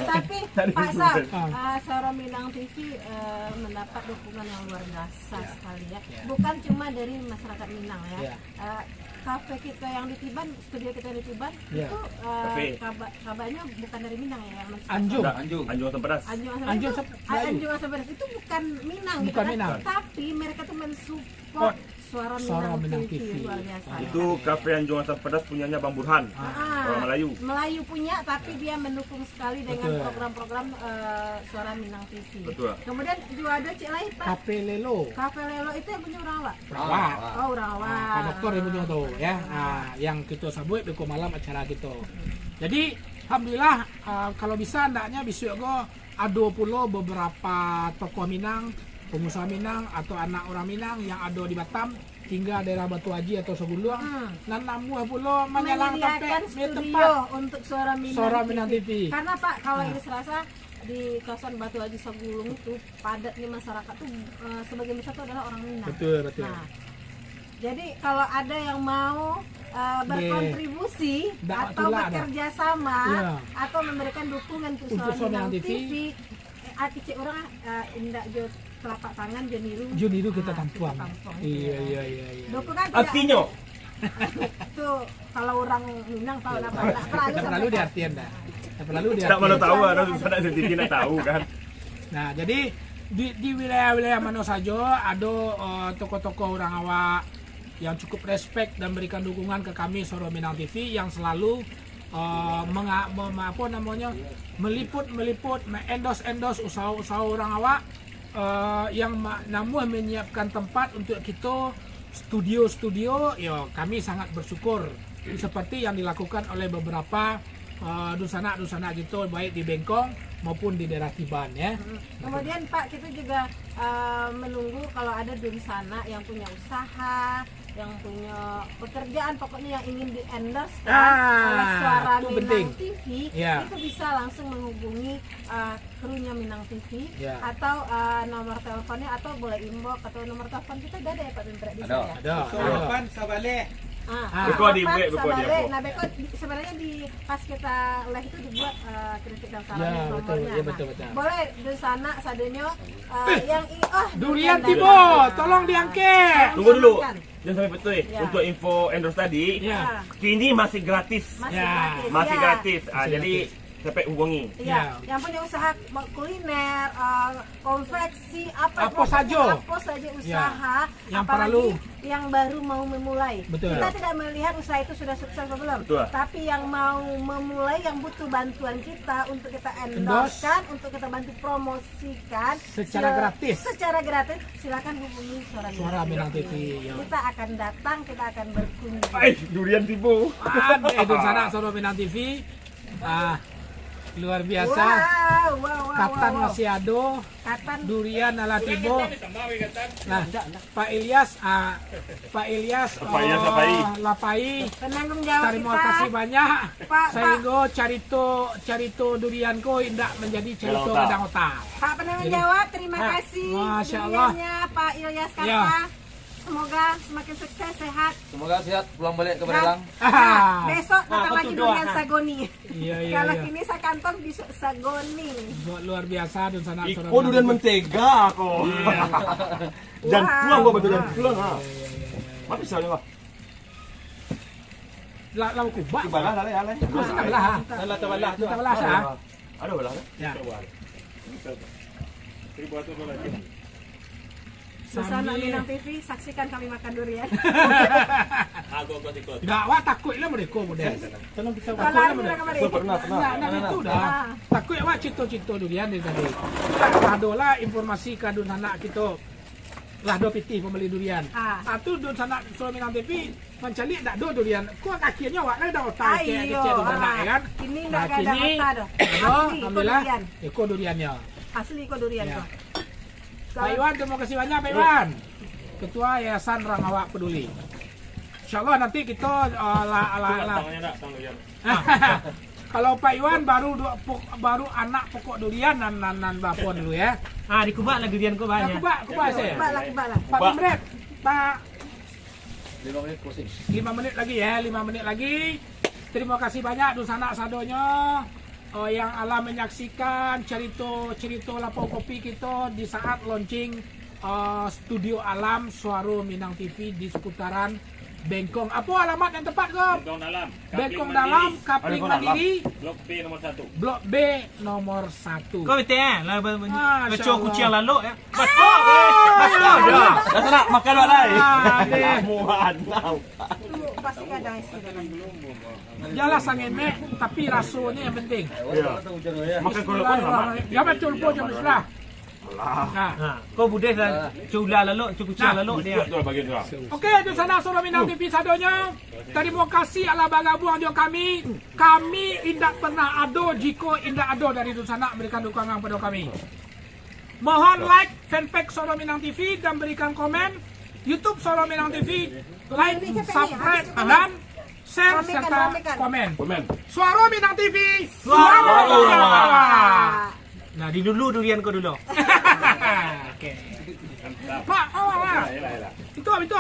Tapi, Pak Sal, ah, Suaro Minang T V, eh, mendapat dukungan yang luar biasa sekali, ya. Ya. Bukan cuma dari masyarakat Minang, ya. Ya. Eh, kafe kita yang di Tiban, studio kita yang di Tiban, itu, eh, kaba-, kabarnya bukan dari Minang, ya, yang masuk. Anjung. Anjung Asam Pedas. Anjung Asam Pedas itu, ah, Anjung Asam Pedas itu bukan Minang, gitu kan. Bukan Minang. Tapi mereka tuh mensupport Suaro Minang T V, luar biasa. Itu kafe Anjung Asam Pedas punyanya Bang Burhan. Ah. Orang Melayu. Melayu punya, tapi dia mendukung sekali dengan program-program, eh, Suaro Minang T V. Betul. Kemudian juga ada cik lain, Pak. Kafe Lelo. Kafe Lelo itu yang punya urang awak? Urang awak. Oh, urang awak. Ah, konduktor yang punya tu, ya. Ah, yang kita sebut beko malam acara kita. Jadi, alhamdulillah, ah, kalau bisa, andaknya besok ko ado pulo beberapa tokoh Minang, pengusaha Minang, atau anak urang Minang yang ado di Batam, tingga daerah Batu Haji atau Saguluang, nan namuah pulo manyalang tampek, menyediakan studio untuk Suaro Minang T V. Karena, Pak, kalau Iris rasa di kawasan Batu Haji Saguluang itu padatnya masyarakat tuh, eh, sebagian besar tuh adalah orang Minang. Betul, betul. Nah, jadi kalau ada yang mau, eh, berkontribusi atau bekerja sama atau memberikan dukungan untuk Suaro Minang T V, eh, kecek urang, eh, indak jo telapak tangan, jo niru. Jo niru kita tampuang. Iya, iya, iya, iya. Dukungan artinya? Itu kalau urang Minang tahu napa, ndak perlu diartian dah. Ndak perlu diartian. Ndak perlu tahu, ada susah nak sedikit nak tahu kan. Nah, jadi di, di wilayah-wilayah mano sajo ado, eh, tokoh-tokoh urang awak yang cukup respect dan berikan dukungan ke kami Suaro Minang T V yang selalu, eh, menga-, me-, me-, apa namanya, meliput-meliput, me-endorse-endorse usaha-usaha urang awak, eh, yang ma-, namuah menyiapkan tempat untuk kita studio-studio, yo, kami sangat bersyukur seperti yang dilakukan oleh beberapa, eh, dunsanak-dunsanak kito, baik di Bengkong maupun di daerah Tiban, ya. Hmm. Kemudian, Pak, kita juga, eh, menunggu kalau ada dunsanak yang punya usaha, yang punya pekerjaan, pokoknya yang ingin di-endorse kan, oleh Suara Minang T V, ya, itu bisa langsung menghubungi, eh, krunya Minang T V, ya, atau, eh, nomor teleponnya, atau boleh inbox, atau nomor telepon kita udah ada ya, Pak Pimprek, di sini ya? Ada, ada. Harapan Sabaleh. Ah, ah. Beko di, harapan beko di Sabaleh. Nah, beko di, sebenarnya di pas kita live itu dibuat, eh, kritik dan saran, ya, betul, nomornya. Ya, nah, betul, betul. Boleh dunsanak sadonyo, eh, yang i-, oh, durian tibo, tolong diangkek. Tunggu dulu. Jangan sampai betul. Ya. Untuk info endorse tadi, ya, kini masih gratis. Masih gratis. Masih gratis. Ah, jadi sampai hubungi. Iya, yang punya usaha kuliner, eh, konveksi, apa saja, apa saja usaha, yang perlu, apalagi yang baru mau memulai. Betul. Kita tidak melihat usaha itu sudah sukses atau belum. Betul. Tapi yang mau memulai, yang butuh bantuan kita untuk kita endorse-kan, untuk kita bantu promosikan secara gratis, silakan hubungi Suara Minang T V. Suara Minang T V, ya. Kita akan datang, kita akan berkunjung. Eh, durian tibo. Aduh, itu sana Suara Minang T V. Ah, luar biasa. Wow, wow, wow, wow. Katan masih ado. Katan. Durian alah tibo. Nah, Pak Ilyas, ah, Pak Ilyas, Pak Ilyas, oh, Lapai. Lapai. Penanggung jawab kita. Terima kasih banyak. Pak, Pak. Sehingga carito, carito durian ko indak menjadi carito gadang otak. Pak penanggung jawab, terima kasih. Masya Allah. Duriannya Pak Ilyas Kasa. Ya. Semoga semakin sukses, sehat. Semoga sehat, pulang balik ke Barelang. Nah, besok datang lagi durian Sagoni. Iya, iya. Kalau kini sakantong, besok Sagoni. Luar biasa, dunsanak. Iko durian mentega ko. Iya. Jantuang ko, betul jantuang, ha. Iya, iya, iya, iya. Mati sekali, Pak. Lah, lah kubak. Cubalah, lah, lah, lah. Lah, lah, lah. Lah, lah, lah, lah. Lah, lah, lah. Aduh, lah. Ya. Susah nak Minang T V, saksikan kami makan durian. Ndak, awak takuik lah mereka, Mudes. Kalau aku bilang kemarin. Pernah, pernah. Nah, nah, itu dah. Ah. Takuik awak cinto-cinto durian dari tadi. Lah, lah, ado lah informasi ka dunsanak kito. Lah, ado pitih pembeli durian. Ah. Ah, tu dunsanak Suara Minang T V mancaliak ndak ado durian. Ko akhirnyo awak lah dah otak kecek-kecek tu, ah, kan? Kini ndak ado otak doh. Asli, iko durian. Iko duriannyo. Asli iko durian tu. Pak Iwan, terima kasih banyak, Pak Iwan. Ketua Yayasan Rang Awak Peduli. Insyaallah nanti kita, eh, lah, lah, lah. Kalau Pak Iwan baru dua pok-, baru anak pokok durian nan, nan, nan bapon dulu ya. Ah, dikubak lah durian ko banyak. Kubak, kubak saya. Kubak lah, kubak lah. Pak Pimret, Pak. Lima menit closing. Lima menit lagi ya, lima menit lagi. Terima kasih banyak dunsanak sadonyo, eh, yang alah menyaksikan cerita-cerita Lapau Kopi kita di saat launching, eh, Studio Alam Suaro Minang T V di seputaran Bengkong. Apa alamat yang tepat ko? Bengkong Dalam. Bengkong Dalam, Kapling Mandiri. Blok B nomor satu. Blok B nomor satu. Kau betul eh? Lah, ba-, ba-, ah, baco kuciang lalok ya. Betul. Betul. Dah tak nak makan awak lai. Muat tau. Pasti ada isi dalam. Janlah sangemek, tapi rasonyo yang penting. Ya. Makan kolak pun lama. Ya, betul pun, jam sebelas. Alah. Nah. Ha, kau budes lah, cula lalok, cukuciang lalok dia. Nah, tu lah bagian tu lah. Oke, itu sanak Suara Minang T V sadonyo. Tarimo kasih alah bagabuang jo kami. Kami indak pernah ado jiko indak ado dari dunsanak memberikan dukungan kepada kami. Mohon like fanpage Suara Minang T V dan berikan komen. YouTube Suara Minang T V, like, subscribe, dan share serta komen. Komen. Suara Minang T V, suara Minang. Nah, di dulu durian ko dulu. Oke. Pak, awak, awak. Itu, itu, itu.